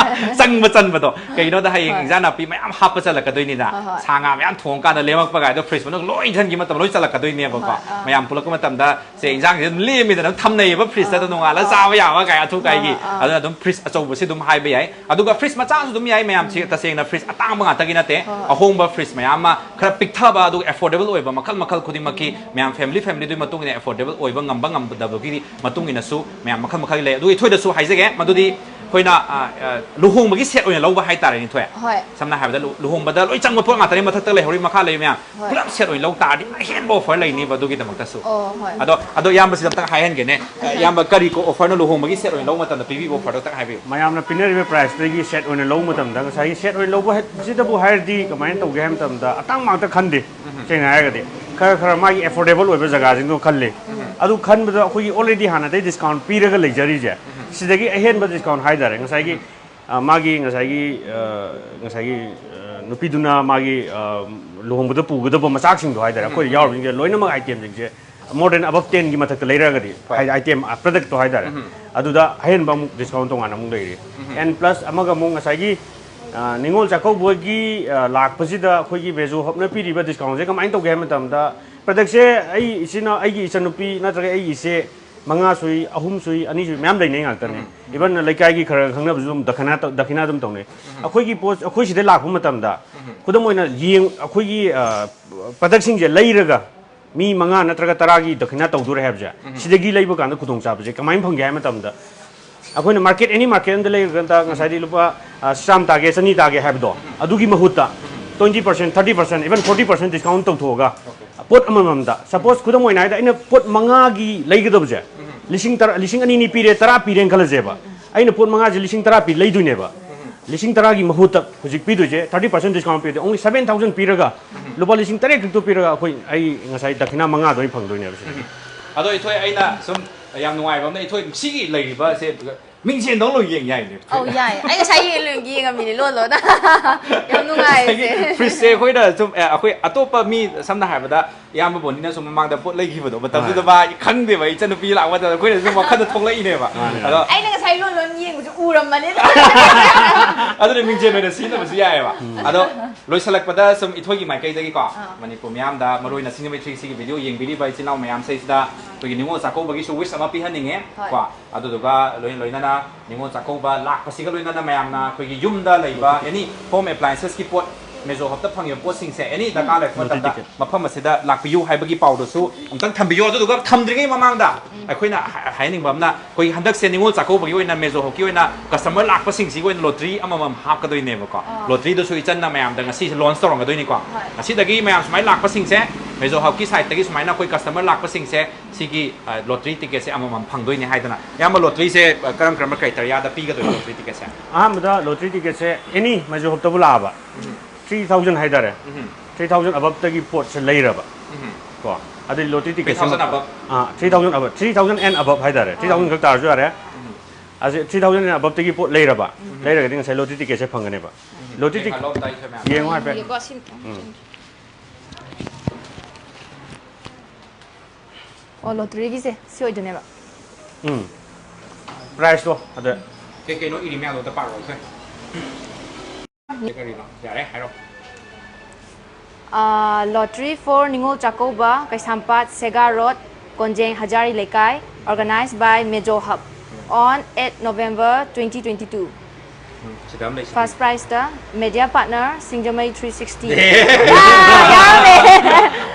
ꯆꯪꯕ ꯆꯟꯕꯗꯣ꯫ ꯀꯩꯒꯤꯅꯣꯗ ꯍꯌꯦꯡ ꯍꯣꯏ꯫ ꯏꯟꯖꯥꯡ ꯅꯥꯄꯤ ꯃꯌꯥꯝ ꯍꯥꯞꯄ ꯆꯜꯂꯛꯀꯗꯣꯏꯅꯤꯅ꯫ ꯍꯣꯏ, ꯍꯣꯏ꯫ ꯁꯥ ꯉꯥ ꯃꯌꯥꯝ ꯊꯣꯡꯉꯀꯥꯟꯗ ꯂꯦꯝꯃꯛꯄ ꯀꯥꯏꯗꯣ ꯐ꯭ꯔꯤꯖ ꯃꯅꯨꯡ ꯂꯣꯏ ꯏꯟꯖꯟꯈꯤ ꯃꯇꯝ ꯂꯣꯏ ꯆꯜꯂꯛꯀꯗꯣꯏꯅꯦꯕꯀꯣ꯫ ꯍꯣꯏ, ꯑꯥ꯫ ꯃꯌꯥꯝ ꯄꯨꯜꯂꯛꯄ ꯃꯇꯝꯗ ꯁꯦ ꯏꯟꯖꯥꯡꯁꯦ ꯑꯗꯨꯝ ꯂꯦꯝꯃꯤꯗꯅ ꯑꯗꯨꯝ ꯊꯝꯅꯩꯌꯦꯕ ꯐ꯭ꯔꯤꯖꯇ, ꯑꯗꯨꯝ ꯑꯥ, ꯅꯣꯡꯉꯥꯜꯂ ꯑꯥ꯫ ꯆꯥꯕ ꯌꯥꯕ ꯀꯥꯏ ꯑꯊꯨ ꯀꯥꯏꯒꯤ꯫ ꯑꯥ, ꯑꯥ꯫ ꯑꯗꯨꯅ ꯑꯗꯨꯝ ꯐ꯭ꯔꯤꯖ ꯑꯆꯧꯕꯁꯤ ꯑꯗꯨꯝ ꯍꯥꯏꯕ ꯌꯥꯏ꯫ ꯑꯗꯨꯒ ꯐ꯭ꯔꯤꯖ ꯃꯆꯥꯁꯨ ꯑꯗꯨꯝ ꯌꯥꯏ ꯃꯌꯥꯝꯁꯤ꯫ ꯎꯝ꯫ ꯇꯁꯦꯡꯅ ꯐ꯭ꯔꯤꯖ ꯑꯇꯥꯡꯕ ꯉꯥꯛꯇꯒꯤ ꯅꯠꯇꯦ꯫ ꯍꯣꯏ, ꯍꯣꯏ꯫ ꯑꯍꯣꯡꯕ ꯐ꯭ꯔꯤꯖ ꯃꯌꯥꯝ ꯑꯃ ꯈꯔ ꯄꯤꯛꯊꯕ ꯑꯗꯨꯒ affordable ꯑꯣꯏꯕ ꯃꯈꯜ ꯃꯈꯜ ꯈꯨꯗꯤꯡꯃꯛꯀꯤ ꯃꯌꯥꯝ family familyꯗꯨꯒꯤ ꯃꯇꯨꯡ ꯏꯟꯅ affordable ꯑꯣꯏꯕ ꯉꯝꯕ ꯉꯝꯗꯕꯒꯤ ꯃꯇꯨꯡ ꯏꯟꯅꯁꯨ ꯃꯌꯥꯝ ꯃꯈꯜ ꯃꯈꯜ ꯂꯩ꯫ ꯑꯗꯨꯒ ꯏꯊꯣꯏꯗꯁꯨ ꯍꯥꯏꯖꯒꯦ, ꯃꯗꯨꯗꯤ ꯑꯩꯈꯣꯏꯅ, ꯑ, ꯑ, ꯂꯨꯍꯣꯡꯕꯒꯤ ꯁꯦꯠ ꯑꯣꯏꯅ ꯂꯧꯕ ꯍꯥꯏꯇꯥꯔꯦꯅꯦ, ꯊꯣꯏ꯫ ꯍꯣꯏ꯫ ꯁꯝꯅ ꯍꯥꯏꯔꯕꯗ ꯂꯨ-, ꯂꯨꯍꯣꯡꯕꯗ ꯂꯣꯏ ꯆꯪꯕ ꯄꯣꯠ ꯉꯥꯛꯇꯅꯤ, ꯃꯊꯛꯇ ꯂꯩꯍꯧꯔꯤ ꯃꯈꯥ ꯂꯩꯔꯤ ꯃꯌꯥꯝ꯫ ꯍꯣꯏ꯫ ꯄꯨꯂꯞ ꯁꯦꯠ ꯑꯣꯏꯅ ꯂꯧ ꯇꯥꯔꯗꯤ ꯑꯍꯦꯟꯕ offer ꯂꯩꯅꯤꯕ ꯑꯗꯨꯒꯤꯗꯃꯛꯇꯁꯨ꯫ ꯑꯣ, ꯍꯣꯏ꯫ ꯑꯗꯣ, ꯑꯗꯣ ꯏꯌꯥꯝꯕꯁꯤꯗ ꯑꯝꯇꯪ ꯍꯥꯏꯍꯟꯒꯦꯅꯦ꯫ ꯑ, ꯏꯌꯥꯝꯕ, ꯀꯔꯤ ꯀꯣ offerꯅꯣ ꯂꯨꯍꯣꯡꯕꯒꯤ ꯁꯦꯠ ꯑꯣꯏꯅ ꯂꯧꯕ ꯃꯇꯝꯗ ꯄꯤꯕꯤꯕ offerꯗꯣ ꯑꯝꯇꯪ ꯍꯥꯏꯕꯤꯌꯨ꯫ ꯃꯌꯥꯝꯅ ꯄꯤꯅꯔꯤꯕ priceꯇꯒꯤ ꯁꯦꯠ ꯑꯣꯏꯅ ꯂꯧꯕ ꯃꯇꯝꯗ, ꯉꯁꯥꯏꯒꯤ ꯁꯦꯠ ꯑꯣꯏꯅ ꯂꯧꯕ ꯍꯥꯏꯕꯁꯤꯗꯕꯨ ꯍꯥꯏꯔꯗꯤ ꯀꯃꯥꯏꯅ ꯇꯧꯒꯦ ꯍꯥꯏꯕ ꯃꯇꯝꯗ, ꯑꯇꯥꯡꯕ ꯉꯥꯛꯇ ꯈꯟꯗꯦ꯫ ꯎꯝ꯫ ꯁꯦꯡꯅ ꯍꯥꯏꯔꯒꯗꯤ, ꯈꯔ ꯈꯔ ꯃꯥꯒꯤ affordable ꯑꯣꯏꯕ ꯖꯒꯥꯁꯤꯡꯗꯣ ꯈꯜꯂꯦ꯫ ꯎꯝ꯫ ꯑꯗꯨ ꯈꯟꯕꯗ ꯑꯩꯈꯣꯏꯒꯤ already ꯍꯥꯟꯅꯗꯩ discount ꯄꯤꯔꯒ ꯂꯩꯖꯔꯤꯁꯦ, ꯎꯝ꯫ ꯁꯤꯗꯒꯤ ꯑꯍꯦꯟꯕ discount ꯍꯥꯏꯇꯥꯔꯦ, ꯉꯁꯥꯏꯒꯤ, ꯎꯝ꯫ ꯑ, ꯃꯥꯒꯤ ꯉꯁꯥꯏꯒꯤ, ꯑ, ꯉꯁꯥꯏꯒꯤ, ꯑ, ꯅꯨꯄꯤꯗꯨꯅ ꯃꯥꯒꯤ, ꯑ, ꯂꯨꯍꯣꯡꯕꯗ ꯄꯨꯒꯗꯕ ꯃꯆꯥꯛꯁꯤꯡꯗꯣ ꯍꯥꯏꯇꯥꯔꯦ, ꯎꯝ꯫ ꯑꯩꯈꯣꯏꯗ ꯌꯥꯎꯔꯤꯕꯁꯤꯡꯁꯦ ꯂꯣꯏꯅꯃꯛ itemꯁꯤꯡꯁꯦ more than above tenꯒꯤ ꯃꯊꯛꯇ ꯂꯩꯔꯒꯗꯤ, ꯍꯣꯏ꯫ ꯍꯥꯏꯗꯤ item, ꯑ, productꯇꯣ ꯍꯥꯏꯇꯥꯔꯦ, ꯎꯝ꯫ ꯑꯗꯨꯗ ꯑꯍꯦꯟꯕ ꯑꯃꯨꯛ discount ꯇꯣꯉꯥꯟꯅ ꯑꯃꯨꯛ ꯂꯩꯔꯤ꯫ ꯎꯝ꯫ And plus ꯑꯃꯒ ꯑꯃꯨꯛ ꯉꯁꯥꯏꯒꯤ, ꯑ, ꯅꯤꯉꯣꯜ ꯆꯥꯛꯀꯧꯕꯒꯤ, ꯑ, ꯂꯥꯛꯄꯁꯤꯗ ꯑꯩꯈꯣꯏꯒꯤ ꯃꯦꯖꯣ ꯍꯕꯅ ꯄꯤꯔꯤꯕ discountꯁꯦ ꯀꯃꯥꯏꯅ ꯇꯧꯒꯦ ꯍꯥꯏꯕ ꯃꯇꯝꯗ, productꯁꯦ ꯑꯩ ꯏꯆꯤꯟ ꯏꯅꯥꯎ, ꯑꯩꯒꯤ ꯏꯆꯟꯅꯨꯄꯤ ꯅꯠꯇ꯭ꯔꯒ ꯑꯩꯒꯤ ꯏꯆꯦ ꯃꯉꯥ ꯁꯨꯏ, ꯑꯍꯨꯝ ꯁꯨꯏ, ꯑꯅꯤ ꯁꯨꯏ ꯃꯌꯥꯝ ꯂꯩꯅꯩ ꯉꯥꯛꯇꯅꯤ꯫ ꯎꯝ, ꯎꯝ꯫ Even ꯂꯩꯀꯥꯏꯒꯤ ꯈꯔ ꯈꯪꯅꯕꯁꯨ ꯑꯗꯨꯝ ꯗꯈꯤꯅꯥ ꯇꯧ-, ꯗꯈꯤꯅꯥ ꯑꯗꯨꯝ ꯇꯧꯅꯩ꯫ ꯎꯝ꯫ ꯑꯩꯈꯣꯏꯒꯤ ꯄꯣꯠ, ꯑꯩꯈꯣꯏ ꯁꯤꯗ ꯂꯥꯛꯄ ꯃꯇꯝꯗ, ꯎꯝ꯫ ꯈꯨꯗꯝ ꯑꯣꯏꯅ ꯌꯦꯡ-, ꯑꯩꯈꯣꯏꯒꯤ, ꯑ, productꯁꯤꯡꯁꯦ ꯂꯩꯔꯒ ꯃꯤ ꯃꯉꯥ ꯅꯠꯇ꯭ꯔꯒ ꯇꯔꯥꯒꯤ ꯗꯈꯤꯅꯥ ꯇꯧꯗꯣꯔꯦ ꯍꯥꯏꯕꯁꯦ, ꯁꯤꯗꯒꯤ ꯂꯩꯕ ꯀꯥꯟꯗ ꯈꯨꯗꯣꯡꯆꯥꯕꯁꯦ ꯀꯃꯥꯏꯅ ꯐꯪꯒꯦ ꯍꯥꯏꯕ ꯃꯇꯝꯗ, ꯑꯩꯈꯣꯏꯅ ꯃꯥꯔꯀꯦꯠ, ꯑꯦꯅꯤ ꯃꯥꯔꯀꯦꯠ ꯑꯃꯗ ꯂꯩꯔꯀꯥꯟꯗ ꯉꯁꯥꯏꯗꯤ ꯂꯨꯄꯥ, ꯑ, ꯆꯥꯝ ꯇꯥꯒꯦ, ꯆꯅꯤ ꯇꯥꯒꯦ ꯍꯥꯏꯕꯗꯣ, ꯑꯗꯨꯒꯤ ꯃꯍꯨꯠꯇ twenty percent, thirty percent, even forty percent discount ꯇꯧꯊꯣꯛꯑꯒ, ꯄꯣꯠ ꯑꯃꯃꯝꯗ, ꯁꯄꯣꯁ, ꯈꯨꯗꯝ ꯑꯣꯏꯅ ꯍꯥꯏꯗ, ꯑꯩꯅ ꯄꯣꯠ ꯃꯉꯥꯒꯤ ꯂꯩꯒꯗꯕꯁꯦ, ꯂꯤꯁꯤꯡ ꯇꯔꯥ, ꯂꯤꯁꯤꯡ ꯑꯅꯤꯅꯤ ꯄꯤꯔꯦ, ꯇꯔꯥ ꯄꯤꯔꯦꯅ ꯈꯜꯂꯁꯦꯕ꯫ ꯑꯩꯅ ꯄꯣꯠ ꯃꯉꯥꯁꯦ ꯂꯤꯁꯤꯡ ꯇꯔꯥ ꯄꯤ ꯂꯩꯗꯣꯏꯅꯦꯕ꯫ ꯂꯤꯁꯤꯡ ꯇꯔꯥꯒꯤ ꯃꯍꯨꯠꯇ ꯍꯧꯖꯤꯛ ꯄꯤꯗꯣꯏꯁꯦ, thirty percent discount ꯄꯤꯔꯗꯤ, only seven thousand ꯄꯤꯔꯒ, ꯂꯨꯄꯥ ꯂꯤꯁꯤꯡ ꯇꯔꯦꯠ ꯈꯛꯇ ꯄꯤꯔꯒ, ꯑꯩꯈꯣꯏ, ꯑꯩ ꯉꯁꯥꯏ ꯗꯈꯤꯅꯥ ꯃꯉꯥꯗꯣ ꯑꯩ ꯐꯪꯗꯣꯏꯅꯦꯕ ꯁꯤꯗꯒꯤ꯫ ꯑꯗꯣ ꯏꯊꯣꯏ, ꯑꯩꯅ ꯁꯨꯝ ꯌꯥꯝ ꯅꯨꯡꯉꯥꯏꯕ ꯑꯃꯅ, ꯏꯊꯣꯏ ꯁꯤꯒꯤ ꯂꯩꯔꯤꯕꯁꯦ ꯃꯤꯡꯁꯦꯟꯗꯧ ꯂꯣꯏ ꯌꯦꯡ ꯌꯥꯏꯅꯦ꯫ ꯑꯧ, ꯌꯥꯏ꯫ ꯑꯩ ꯉꯁꯥꯏ ꯌꯦꯡ-, ꯌꯦꯡꯉꯝꯃꯤꯅꯦ, ꯂꯣꯟ ꯂꯣꯟꯅ꯫ ꯌꯥꯝ ꯅꯨꯡꯉꯥꯏ ꯉꯁꯥꯏꯒꯤ ꯁꯦ꯫ ꯐ꯭ꯔꯤꯖꯁꯦ ꯑꯩꯈꯣꯏꯅ ꯁꯨꯝ, ꯑꯦ, ꯑꯩꯈꯣꯏ ꯑꯇꯣꯞꯄ ꯃꯤ, ꯁꯝꯅ ꯍꯥꯏꯔꯕꯗ, ꯏꯌꯥꯝꯕ ꯕꯣꯅꯤꯅꯁꯨ ꯃꯃꯥꯡꯗ ꯄꯣꯠ ꯂꯩꯈꯤꯕꯗꯣ, ꯃꯇꯝꯗꯨꯗ ꯃꯥ ꯈꯪꯗꯦꯕ, ꯏꯆꯟꯅꯨꯄꯤ ꯂꯥꯛꯄ ꯃꯇꯝꯗ ꯑꯩꯈꯣꯏꯅ ꯁꯨꯝ ꯋꯥꯈꯜꯗ ꯊꯣꯛꯂꯛꯏꯅꯦꯕ꯫ ꯑꯗꯣ ꯑꯩꯅ ꯉꯁꯥꯏ ꯂꯣꯟ ꯂꯣꯟ ꯌꯦꯡꯕꯁꯨ ꯎꯔꯝꯃꯅꯤ꯫ ꯑꯗꯨꯅ ꯃꯤꯡꯖꯦꯜ ꯑꯣꯏꯅ ꯁꯤꯖꯤꯟꯅꯕꯁꯨ ꯌꯥꯏꯑꯕ꯫ ꯑꯗꯣ ꯂꯣꯏꯁꯤꯜꯂꯛꯄꯗ ꯁꯨꯝ ꯏꯊꯣꯏꯒꯤ ꯃꯥꯏꯀꯩꯗꯒꯤꯀꯣ, ꯃꯅꯤꯄꯨꯔ ꯃꯤꯌꯥꯝꯗ, ꯃꯔꯨ ꯑꯣꯏꯅ ꯁꯤꯡꯖꯃꯩ ꯊ꯭ꯔꯤ ꯁꯤꯒꯤ ꯚꯤꯗꯤꯑꯣ ꯌꯦꯡꯕꯤꯔꯤꯕ ꯏꯆꯤꯜ ꯏꯅꯥꯎ ꯃꯌꯥꯝꯁꯤꯗꯩꯁꯤꯗ ꯑꯩꯈꯣꯏꯒꯤ ꯅꯤꯉꯣꯜ ꯆꯥꯛꯀꯧꯕꯒꯤꯁꯨ ꯋꯤꯁ ꯑꯃ ꯄꯤꯍꯟꯅꯤꯡꯉꯦ ꯀꯣ꯫ ꯑꯗꯨꯗꯨꯒ ꯂꯣꯏ-, ꯂꯣꯏꯅꯅ ꯅꯤꯉꯣꯜ ꯆꯥꯛꯀꯧꯕ ꯂꯥꯛꯄꯁꯤꯒ ꯂꯣꯏꯅꯅ ꯃꯌꯥꯝꯅ ꯑꯩꯈꯣꯏꯒꯤ ꯌꯨꯝꯗ ꯂꯩꯕ ꯑꯦꯅꯤ ꯍꯣꯝ ꯑꯦꯄ꯭ꯂꯥꯏꯟꯁꯦꯁꯀꯤ ꯄꯣꯠ, ꯃꯦꯖꯣ ꯍꯕꯇ ꯐꯪꯉꯤꯕ ꯄꯣꯠꯁꯤꯡꯁꯦ ꯑꯦꯅꯤ ꯗꯔꯀꯥꯔ ꯂꯩꯔꯛꯄ ꯃꯇꯝꯗ ꯃꯐꯝ ꯑꯁꯤꯗ ꯂꯥꯛꯄꯤꯌꯨ ꯍꯥꯏꯕꯒꯤ ꯄꯥꯎꯗꯨꯁꯨ ꯑꯃꯨꯛꯇꯪ ꯊꯝꯕꯤꯌꯨ꯫ ꯑꯗꯨꯗꯨꯒ ꯊꯝꯗ꯭ꯔꯤꯉꯩ ꯃꯃꯥꯡꯗ ꯑꯩꯈꯣꯏꯅ ꯍꯥꯏ-, ꯍꯥꯏꯅꯤꯡꯕ ꯑꯃꯅ, ꯑꯩꯈꯣꯏꯒꯤ ꯍꯟꯗꯛꯁꯦ ꯅꯤꯉꯣꯜ ꯆꯥꯛꯀꯧꯕꯒꯤ ꯑꯣꯏꯅ ꯃꯦꯖꯣ ꯍꯕꯀꯤ ꯑꯣꯏꯅ ꯀꯁꯇꯃꯔ ꯂꯥꯛꯄꯁꯤꯡꯁꯤꯒꯤ ꯑꯣꯏꯅ ꯂꯣꯇ꯭ꯔꯤ ꯑꯃꯃꯝ ꯍꯥꯞꯀꯗꯣꯏꯅꯦꯕꯀꯣ꯫ ꯂꯣꯇ꯭ꯔꯤꯗꯨꯁꯨ ꯏꯆꯟꯅ ꯃꯌꯥꯝꯗ ꯉꯁꯤꯁꯦ ꯂꯣꯟꯁ ꯇꯧꯔꯝꯒꯗꯣꯏꯅꯤꯀꯣ꯫ ꯉꯁꯤꯗꯒꯤ ꯃꯌꯥꯝ ꯁꯨꯃꯥꯏꯅ ꯂꯥꯛꯄꯁꯤꯡꯁꯦ, ꯃꯦꯖꯣ ꯍꯕꯀꯤ ꯁꯥꯏꯠꯇꯒꯤ ꯁꯨꯃꯥꯏꯅ ꯑꯩꯈꯣꯏ ꯀꯁꯇꯃꯔ ꯂꯥꯛꯄꯁꯤꯡꯁꯦ ꯁꯤꯒꯤ, ꯑ, ꯂꯣꯇ꯭ꯔꯤ ꯇꯤꯀꯦꯠꯁꯦ ꯑꯃꯃꯝ ꯐꯪꯗꯣꯏꯅꯦ ꯍꯥꯏꯗꯅ꯫ ꯏꯌꯥꯝꯕ, ꯂꯣꯇ꯭ꯔꯤꯁꯦ, ꯑ, ꯀꯔꯝ ꯀꯔꯝꯕ ꯀ꯭ꯔꯥꯏꯇꯦꯔꯤꯌꯥꯗ ꯄꯤꯒꯗꯣꯏꯅꯣ, ꯂꯣꯇ꯭ꯔꯤ ꯇꯤꯀꯦꯠꯁꯦ? ꯑꯍꯥꯟꯕꯗ ꯂꯣꯇ꯭ꯔꯤ ꯇꯤꯀꯦꯠꯁꯦ ꯑꯦꯅꯤ ꯃꯦꯖꯣ ꯍꯕꯇꯕꯨ ꯂꯥꯛꯑꯕ, three thousand ꯍꯥꯏꯇꯥꯔꯦ, three thousand ꯑꯕꯞꯇꯒꯤ ꯄꯣꯠꯁꯦ ꯂꯩꯔꯕ ꯀꯣ, ꯑꯗꯩ ꯂꯣꯇ꯭ꯔꯤ ꯇꯤꯀꯦꯠꯁꯦ, three thousand above? Ah, three thousand above, three thousand and above ꯍꯥꯏꯇꯥꯔꯦ, three thousand ꯈꯛ ꯇꯥꯔꯁꯨ ꯌꯥꯔꯦ꯫ ꯑꯁꯤ three thousand and aboveꯇꯒꯤ ꯄꯣꯠ ꯂꯩꯔꯕ, ꯂꯩꯔꯒꯗꯤ ꯉꯁꯥꯏ ꯂꯣꯇ꯭ꯔꯤ ꯇꯤꯀꯦꯠꯁꯦ ꯐꯪꯒꯅꯦꯕ꯫ ꯂꯣꯇ꯭ꯔꯤ ꯇꯤꯀꯦꯠ ꯌꯦꯡꯉꯣ ꯍꯥꯏꯐꯦꯠ꯫ ꯌꯦꯡꯉꯣ, ꯁꯤ ꯑꯝꯇ꯫ ꯎꯝ꯫ ꯑꯣ, ꯂꯣꯇ꯭ꯔꯤꯒꯤꯁꯦ ꯁꯤ ꯑꯣꯏꯗꯣꯏꯅꯦꯕ꯫ ꯎꯝ꯫ ꯄ꯭ꯔꯥꯏꯁꯇꯣ ꯑꯗ꯫ ꯀꯩ ꯀꯩꯅꯣ ꯏꯔꯤ ꯃꯌꯥꯝꯗꯣ ꯑꯝꯇ ꯄꯥꯔꯛꯑꯣ, ꯏꯊꯣꯏ꯫ ꯀꯩ ꯀꯔꯤꯅꯣ? ꯌꯥꯔꯦ, ꯍꯥꯏꯔꯣ꯫ ꯑꯥ, lottery for Ningol Chakkouba, Keishampat, ꯁꯦꯒꯥ road, ꯀꯣꯟꯖꯦꯡ ꯍꯖꯥꯔꯤ ꯂꯩꯀꯥꯏ, organized by Mezo Hub on eight November twenty twenty-two꯫ ꯎꯝ, ꯁꯤꯗ ꯑꯃ ꯂꯩꯁꯤꯗꯤ꯫ First prizeꯇ media partner ꯁꯤꯡꯖꯃꯩ three sixty꯫ ꯑꯦ! ꯑꯥ, ꯌꯥꯎꯔꯦ꯫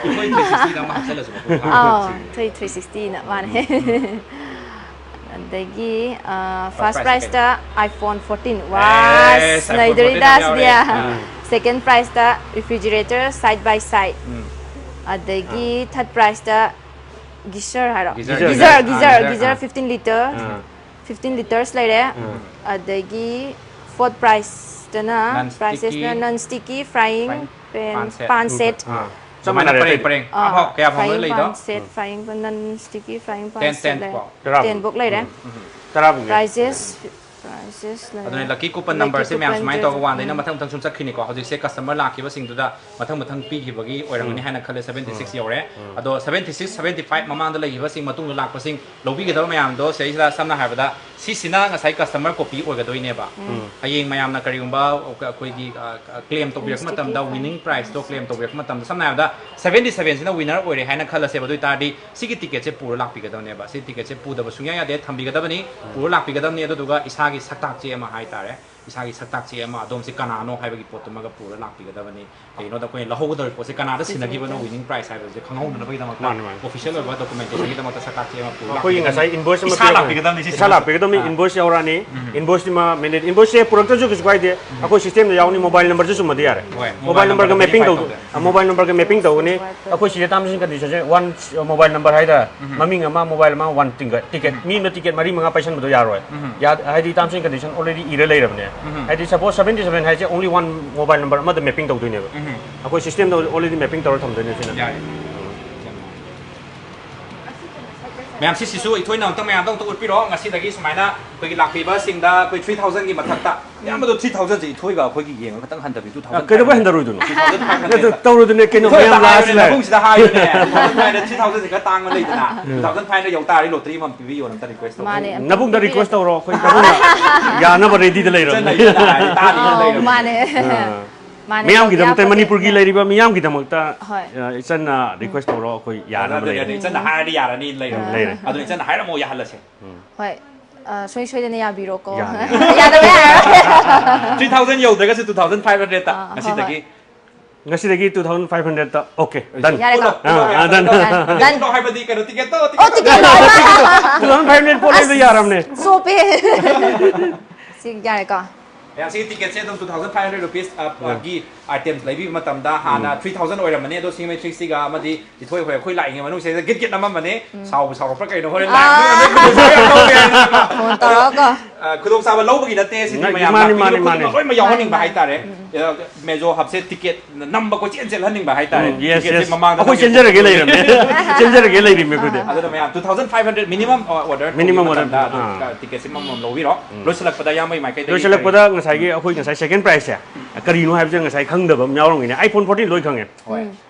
ꯑꯩꯈꯣꯏ ꯊ꯭ꯔꯤ ꯁꯤꯛꯁꯇꯤꯗ ꯑꯃ ꯍꯥꯞꯆꯜꯂꯁꯨ ꯃꯄꯨꯡ ꯐꯥꯅ꯫ ꯑꯥ, ꯊ꯭ꯔꯤ ꯊ꯭ꯔꯤ ꯁꯤꯛꯁꯇꯤꯅ ꯃꯥꯅꯦ꯫ ꯑꯗꯒꯤ first prize ꯄ꯭ꯔꯥꯏꯖꯇ iPhone fourteen꯫ Yes, ꯋꯥꯁ, iPhone ꯅꯩꯗꯣꯔꯤꯗ fourteen ꯌꯥꯝ ꯁꯤꯗꯤ꯫ ꯌꯥꯎꯔꯦ꯫ ꯑꯥ. ꯁꯦꯀꯦꯟ ꯄ꯭ꯔꯥꯏꯖꯇ refrigerator side by side꯫ Um. ꯑꯗꯒꯤ ꯊꯥꯔꯠ ꯄ꯭ꯔꯥꯏꯖꯇ ꯒꯤꯖꯔ ꯍꯥꯏꯔꯣ? Geyser, ꯒꯤꯖꯔ, geyser, ꯒꯤꯖꯔ, ꯑꯥ, geyser, ꯒꯤꯖꯔ ꯑꯥ. Fifteen litre. ꯑꯥ. ꯐꯤꯐꯇꯤꯟ ꯂꯤꯇꯔꯁ ꯂꯩꯔꯦ꯫ ꯑꯥ. ꯑꯗꯒꯤ ꯐꯣꯔꯠ ꯄ꯭ꯔꯥꯏꯖꯇꯅ, Non-sticky. ꯄ꯭ꯔꯥꯏꯖꯦꯁꯅ non sticky frying Frying pan, pan set. pan set꯫ ꯑꯥ. ꯑꯗꯨꯃꯥꯏꯅ ꯃꯥꯟꯅꯔꯦ ꯄꯔꯦꯡ ꯑꯇꯩ꯫ ꯄꯔꯦꯡ ꯑꯥ, ꯑꯐꯥꯎ ꯀꯌꯥ ꯐꯥꯎꯅ frying ꯂꯩꯗꯣ? pan set, frying pan, non sticky frying pan Ten, set ten ꯂꯩꯔꯦ꯫ ꯐꯥꯎ. ꯇꯔꯥ ꯇꯦꯟ ꯕꯨꯛ ꯂꯩꯔꯦ꯫ ꯇꯔꯥꯃꯨꯛ꯫ ꯄ꯭ꯔꯥꯏꯖꯦꯁ, ꯄ꯭ꯔꯥꯏꯖꯦꯁ ꯑꯗꯨꯅ ꯂꯩꯔꯦ꯫ lucky coupon numberꯁꯦ ꯃꯌꯥꯝ ꯁꯨꯃꯥꯏꯅ ꯇꯧꯕ ꯋꯥꯟꯗꯩꯅ ꯃꯊꯪ ꯃꯊꯪ ꯁꯨꯝ ꯆꯠꯈꯤꯅꯤꯀꯣ꯫ ꯍꯧꯖꯤꯛꯁꯦ customer ꯂꯥꯛꯈꯤꯕꯁꯤꯡꯗꯨꯗ ꯃꯊꯪ ꯃꯊꯪ ꯄꯤꯈꯤꯕꯒꯤ ꯑꯣꯏꯔꯝꯒꯅꯤ ꯍꯥꯏꯅ ꯈꯜꯂꯦ꯫ Seventy six ꯌꯧꯔꯦ꯫ ꯑꯗꯣ seventy six, seventy five ꯃꯃꯥꯡꯗ ꯂꯩꯈꯤꯕꯁꯤꯡ, ꯃꯇꯨꯡꯗ ꯂꯥꯛꯄꯁꯤꯡ, ꯂꯧꯕꯤꯒꯗꯕ ꯃꯌꯥꯝꯗꯣ ꯁꯤꯗꯩꯁꯤꯗ ꯁꯝꯅ ꯍꯥꯏꯔꯕꯗ ꯁꯤꯁꯤꯅ ꯉꯁꯥꯏ customer copy ꯑꯣꯏꯒꯗꯣꯏꯅꯦꯕ꯫ ꯍꯌꯦꯡ ꯃꯌꯥꯝꯅ ꯀꯔꯤꯒꯨꯝꯕ ꯑꯩꯈꯣꯏꯒꯤ claim ꯇꯧꯕꯤꯔꯛꯄ ꯃꯇꯝꯗ, winning prizeꯇꯣ claim ꯇꯧꯕꯤꯔꯛꯄ ꯃꯇꯝꯗ, ꯁꯝꯅ ꯍꯥꯏꯔꯕꯗ seventy sevenꯁꯤꯅ winner ꯑꯣꯏꯔꯦ ꯍꯥꯏꯅ ꯈꯜꯂꯁꯦꯕ꯫ ꯑꯗꯨ ꯑꯣꯏꯇꯥꯔꯗꯤ ꯁꯤꯒꯤ ticketꯁꯦ ꯄꯨꯔ ꯂꯥꯛꯄꯤꯒꯗꯕꯅꯦꯕ꯫ ꯁꯤ ticketꯁꯦ ꯄꯨꯗꯕ ꯁꯨꯡꯌꯥ ꯌꯥꯗꯦ, ꯊꯝꯕꯤꯒꯗꯕꯅꯤ, ꯄꯨꯔ ꯂꯥꯛꯄꯤꯒꯗꯕꯅꯤ꯫ ꯑꯗꯨꯗꯨꯒ ꯏꯁꯥꯒꯤ ꯁꯛꯇꯥꯛ ꯆꯦ ꯑꯃ ꯍꯥꯏꯇꯥꯔꯦ, ꯏꯁꯥꯒꯤ ꯁꯛꯇꯥꯛ ꯆꯦ ꯑꯃ, ꯑꯗꯣꯝꯁꯤ ꯀꯅꯥꯅꯣ ꯍꯥꯏꯕꯒꯤ ꯄꯣꯠꯇꯨꯃꯒ ꯄꯨꯔ ꯂꯥꯛꯄꯤꯒꯗꯕꯅꯤ꯫ ꯀꯩꯒꯤꯅꯣꯗ ꯑꯩꯈꯣꯏꯅ ꯂꯧꯍꯧꯒꯗꯧꯔꯤꯕ ꯄꯣꯠꯁꯦ ꯀꯅꯥꯗ ꯁꯤꯟꯅꯈꯤꯕꯅꯣ, winning prize ꯍꯥꯏꯕꯁꯦ ꯈꯪꯍꯧꯅꯅꯕꯒꯤꯗꯃꯛꯇ, ꯃꯥꯅꯤ, ꯃꯥꯅꯤ꯫ Official ꯑꯣꯏꯕ documentation ꯒꯤꯗꯃꯛꯇ ꯁꯛꯇꯥꯛ ꯆꯦ ꯑꯃ ꯄꯨꯔ ꯑꯩꯈꯣꯏꯒꯤ ꯂꯥꯛꯄꯤꯒꯗꯕꯅꯤ꯫ ꯉꯁꯥꯏ invoice ꯑꯃ ꯏꯁꯥ ꯄꯤꯔꯝ- ꯂꯥꯛꯄꯤꯒꯗꯕꯅꯤ ꯁꯤꯁꯦ꯫ ꯏꯁꯥ ꯂꯥꯛꯄꯤꯒꯗꯕꯅꯤ꯫ ꯑꯥ. Invoice ꯌꯥꯎꯔꯛꯑꯅꯤ꯫ Invoice ꯁꯤꯃ minute, invoice ꯁꯦ ꯄꯨꯔꯛꯇ꯭ꯔꯁꯨ ꯀꯩꯁꯨ ꯀꯥꯏꯗꯦ꯫ ꯑꯩꯈꯣꯏ system ꯗ ꯌꯥꯎꯅꯤ, mobile number ꯁꯨ ꯆꯨꯝꯃꯗꯤ ꯌꯥꯔꯦ꯫ ꯍꯣꯏ, Mobile number ꯒ number mapping verify ꯇꯧ-, ꯇꯧꯗꯣꯏꯅꯦ꯫ ꯑ, mobile number ꯒ mapping ꯇꯧꯒꯅꯤ꯫ ꯑꯩꯈꯣꯏ ꯁꯤꯗ terms and condition say one, mobile number ꯍꯥꯏꯗ ꯃꯃꯤꯡ ꯑꯃ, mobile ꯑꯃ, one ticket꯫ Ticket, ꯃꯤ ꯑꯃꯅ ticket ꯃꯔꯤ ꯃꯉꯥ ꯄꯥꯏꯁꯟꯕꯗꯣ ꯌꯥꯔꯣꯏ꯫ ꯌꯥ-, ꯍꯥꯏꯗꯤ terms and condition already ꯏꯔ ꯂꯩꯔꯕꯅꯦ꯫ ꯍꯥꯏꯗꯤ suppose seventy seven ꯍꯥꯏꯁꯦ only one mobile number ꯑꯃꯗ mapping ꯇꯧꯗꯣꯏꯅꯦꯕ꯫ ꯑꯩꯈꯣꯏ system ꯗ already mapping ꯇꯧꯔ ꯊꯝꯗꯣꯏꯅꯦ ꯁꯤꯅ꯫ ꯌꯥꯔꯦ꯫ ꯃꯌꯥꯝ ꯁꯤꯁꯤꯁꯨ ꯏꯊꯣꯏꯅ ꯑꯝꯇꯪ ꯃꯌꯥꯝꯗ ꯑꯝꯇ ꯎꯠꯄꯤꯔꯣ꯫ ꯉꯁꯤꯗꯒꯤ ꯁꯨꯃꯥꯏꯅ ꯑꯩꯈꯣꯏꯒꯤ ꯂꯥꯛꯄꯤꯕꯁꯤꯡꯗ ꯑꯩꯈꯣꯏ three thousand ꯒꯤ ꯃꯊꯛꯇ, ꯑꯌꯥꯝꯕꯗꯣ three thousand ꯁꯦ ꯏꯊꯣꯏꯒ ꯑꯩꯈꯣꯏꯒꯤ ꯌꯦꯡꯉꯒ ꯈꯤꯇꯪ ꯍꯟꯊꯕꯤ, two thousand ꯐꯥꯏꯚ ꯍꯟꯗ꯭ꯔꯦꯠ꯫ ꯀꯩꯗꯧꯕꯩ ꯍꯟꯊꯔꯣꯏꯗꯣꯏꯅꯣ? Two thousand five hundred꯫ ꯅꯠꯇꯦ, ꯇꯧꯔꯨꯗꯨꯅꯦ ꯀꯩꯅꯣ, ꯏꯊꯣꯏ ꯃꯌꯥꯝ ꯑꯝꯇ ꯂꯥꯛꯑꯁꯨ ꯍꯥꯏꯔꯨꯅꯦ, ꯂꯥꯛꯑꯦ꯫ ꯅꯕꯨꯡꯁꯤꯗ ꯍꯥꯏꯔꯨꯅꯦ꯫ Two thousand five hundred, three thousand ꯁꯦ ꯈꯔ ꯇꯥꯡꯕ ꯂꯩꯗꯅ, two thousand five hundred ꯌꯧ ꯇꯥꯔꯗꯤ lottery ꯑꯃꯃꯝ ꯄꯤꯕꯤꯌꯣꯅ ꯑꯝꯇ request ꯇꯧꯕꯤꯌꯨ꯫ ꯃꯥꯅꯦ꯫ ꯅꯕꯨꯡꯗ request ꯇꯧꯔꯣ, ꯑꯩꯈꯣꯏ ꯅꯕꯨꯡꯅ ꯌꯥꯅꯕ ready ꯗ ꯂꯩꯔꯕꯅꯦ꯫ ꯏꯆꯟꯅ ꯏꯆꯟꯅ ꯍꯥꯏꯔꯗꯤ ꯇꯥꯅꯤꯅ ꯑꯣ, ꯂꯩꯔꯕꯅꯦ꯫ ꯃꯥꯅꯦ꯫ ꯑꯥ. ꯃꯥꯅꯦ, ꯃꯤꯌꯥꯝꯒꯤꯗꯃꯛꯇ, ꯇꯧꯗ ꯌꯥꯄꯣꯠꯇꯦ꯫ ꯃꯅꯤꯄꯨꯔꯒꯤ ꯂꯩꯔꯤꯕ ꯃꯤꯌꯥꯝꯒꯤꯗꯃꯛꯇ, ꯍꯣꯏ꯫ ꯑ, ꯏꯆꯟꯅ request ꯇꯧꯔꯣ, ꯑꯩꯈꯣꯏ ꯌꯥꯅꯕ ꯑꯗꯨꯅꯦ, ꯂꯩꯔꯕꯅꯦ꯫ ꯏꯆꯟꯅ ꯍꯥꯏꯔꯗꯤ ꯌꯥꯔꯅꯤ ꯂꯩꯔꯕꯅꯦ꯫ ꯂꯩꯔꯦ꯫ ꯑꯗꯨ ꯏꯆꯟꯅ ꯍꯥꯏꯔꯝꯃꯣ ꯌꯥꯍꯜꯂꯁꯦ꯫ ꯍꯣꯏ꯫ ꯑ, ꯁꯣꯏ ꯁꯣꯏꯗꯅ ꯌꯥꯕꯤꯔꯣꯀꯣ꯫ ꯌꯥꯅꯤ꯫ ꯌꯥꯗꯕ ꯌꯥꯔꯣꯏ꯫ Three thousand ꯌꯧꯗ꯭ꯔꯒꯁꯨ two thousand five hundred ꯇ ꯑꯥ, ꯍꯣꯏ, ꯉꯁꯤꯗꯒꯤ꯫ ꯍꯣꯏ꯫ ꯉꯁꯤꯗꯒꯤ two thousand five hundredꯇ꯫ Okay, done. ꯌꯥꯔꯦꯀꯣ꯫ ꯑꯥ, ꯑꯥ, done. Done. ꯗꯣ ꯍꯥꯏꯕꯗꯤ ꯀꯩꯅꯣ, ꯇꯤꯀꯦꯠꯇꯣ? ꯑꯣ, ꯇꯤꯀꯦꯠ ꯂꯣꯏꯕ꯫ Two thousand five hundred ꯄꯣꯠ ꯂꯩꯕꯗ ꯌꯥꯔꯝꯅꯦ꯫ ꯆꯣꯞꯄꯦ꯫ ꯁꯤ ꯌꯥꯔꯦꯀꯣ꯫ ꯃꯌꯥꯝ, ꯁꯤꯒꯤ ꯇꯤꯀꯦꯠꯁꯦ ꯑꯗꯨꯝ two thousand five hundred rupees ꯒꯤ items ꯂꯩꯕꯤꯕ ꯃꯇꯝꯗ ꯍꯥꯟꯅ three thousand ꯑꯣꯏꯔꯝꯕꯅꯦ, ꯑꯗꯣ ꯁꯤꯡꯖꯃꯩ three sixtyꯒ ꯑꯃꯗꯤ ꯏꯊꯣꯏ ꯍꯣꯏ ꯑꯩꯈꯣꯏ ꯂꯥꯛꯏꯉꯩ ꯃꯅꯨꯡꯁꯤꯗ ꯒꯤꯠ ꯒꯤꯠ ꯅꯝꯃꯝꯕꯅꯦ꯫ ꯁꯥꯎꯕ ꯁꯥꯎꯔꯛꯄ꯭ꯔꯥ ꯀꯩꯅꯣ, ꯍꯣꯔꯦꯟ ꯂꯥꯛꯏꯉꯩ ꯃꯅꯨꯡꯗ ꯌꯥꯝ ꯇꯧꯒꯦ ꯍꯥꯏꯅ꯫ ꯐꯣꯟ ꯇꯧꯔꯒꯀꯣ꯫ ꯑ, ꯈꯨꯗꯣꯡꯆꯥꯕ ꯂꯧꯕꯒꯤ ꯅꯠꯇꯦ ꯁꯤꯗꯤ, ꯃꯥꯅꯤ, ꯃꯌꯥꯝ ꯃꯥꯅꯤ, ꯂꯥꯛꯄꯤꯔꯤꯕ ꯃꯥꯅꯤ, ꯈꯨꯗꯤꯡꯃꯛ ꯃꯥꯅꯤ꯫ ꯂꯣꯏꯅꯃꯛ ꯌꯥꯎꯍꯟꯅꯤꯡꯕ ꯍꯥꯏꯇꯥꯔꯦ꯫ ꯑ, ꯃꯦꯖꯣ ꯍꯕꯁꯦ ꯇꯤꯀꯦꯠ ꯅꯝꯕ ꯀꯣꯏꯆꯦꯟ ꯆꯦꯜꯍꯟꯅꯤꯡꯕ ꯍꯥꯏꯇꯥꯔꯦ꯫ ꯎꯝ, yes, ꯇꯤꯀꯦꯠꯁꯦ yes. ꯃꯃꯥꯡꯗ ꯑꯩꯈꯣꯏ ꯅꯝꯒꯦ ꯆꯦꯟꯖꯔꯒꯦ ꯈꯣꯠꯀꯦ ꯂꯩꯔꯝꯅꯦ꯫ ꯆꯦꯟꯖꯔꯒꯦ ꯂꯩꯔꯤꯃꯦ ꯑꯩꯈꯣꯏꯗꯤ꯫ ꯑꯗꯨꯅ ꯃꯌꯥꯝ two thousand five hundred minimum order Minimum order, ꯃꯇꯝꯗ ꯑꯗꯨꯝ ꯑꯥ꯫ ꯇꯤꯀꯦꯠꯁꯦ ꯃꯃꯝ ꯂꯧꯕꯤꯔꯣ꯫ ꯂꯣꯏꯁꯤꯜꯂꯛꯄꯗ ꯏꯌꯥꯝꯕꯒꯤ ꯃꯥꯏꯀꯩꯗꯒꯤ ꯂꯣꯏꯁꯤꯜꯂꯛꯄꯗ ꯉꯁꯥꯏꯒꯤ ꯑꯩꯈꯣꯏ ꯉꯁꯥꯏ second prizeꯁꯦ ꯀꯔꯤꯅꯣ ꯍꯥꯏꯕꯁꯦ ꯉꯁꯥꯏ ꯈꯪꯗꯕ ꯑꯃ ꯌꯥꯎꯔꯝꯒꯅꯤ꯫ iPhone fourteen ꯂꯣꯏ ꯈꯪꯉꯦ꯫ ꯍꯣꯏ꯫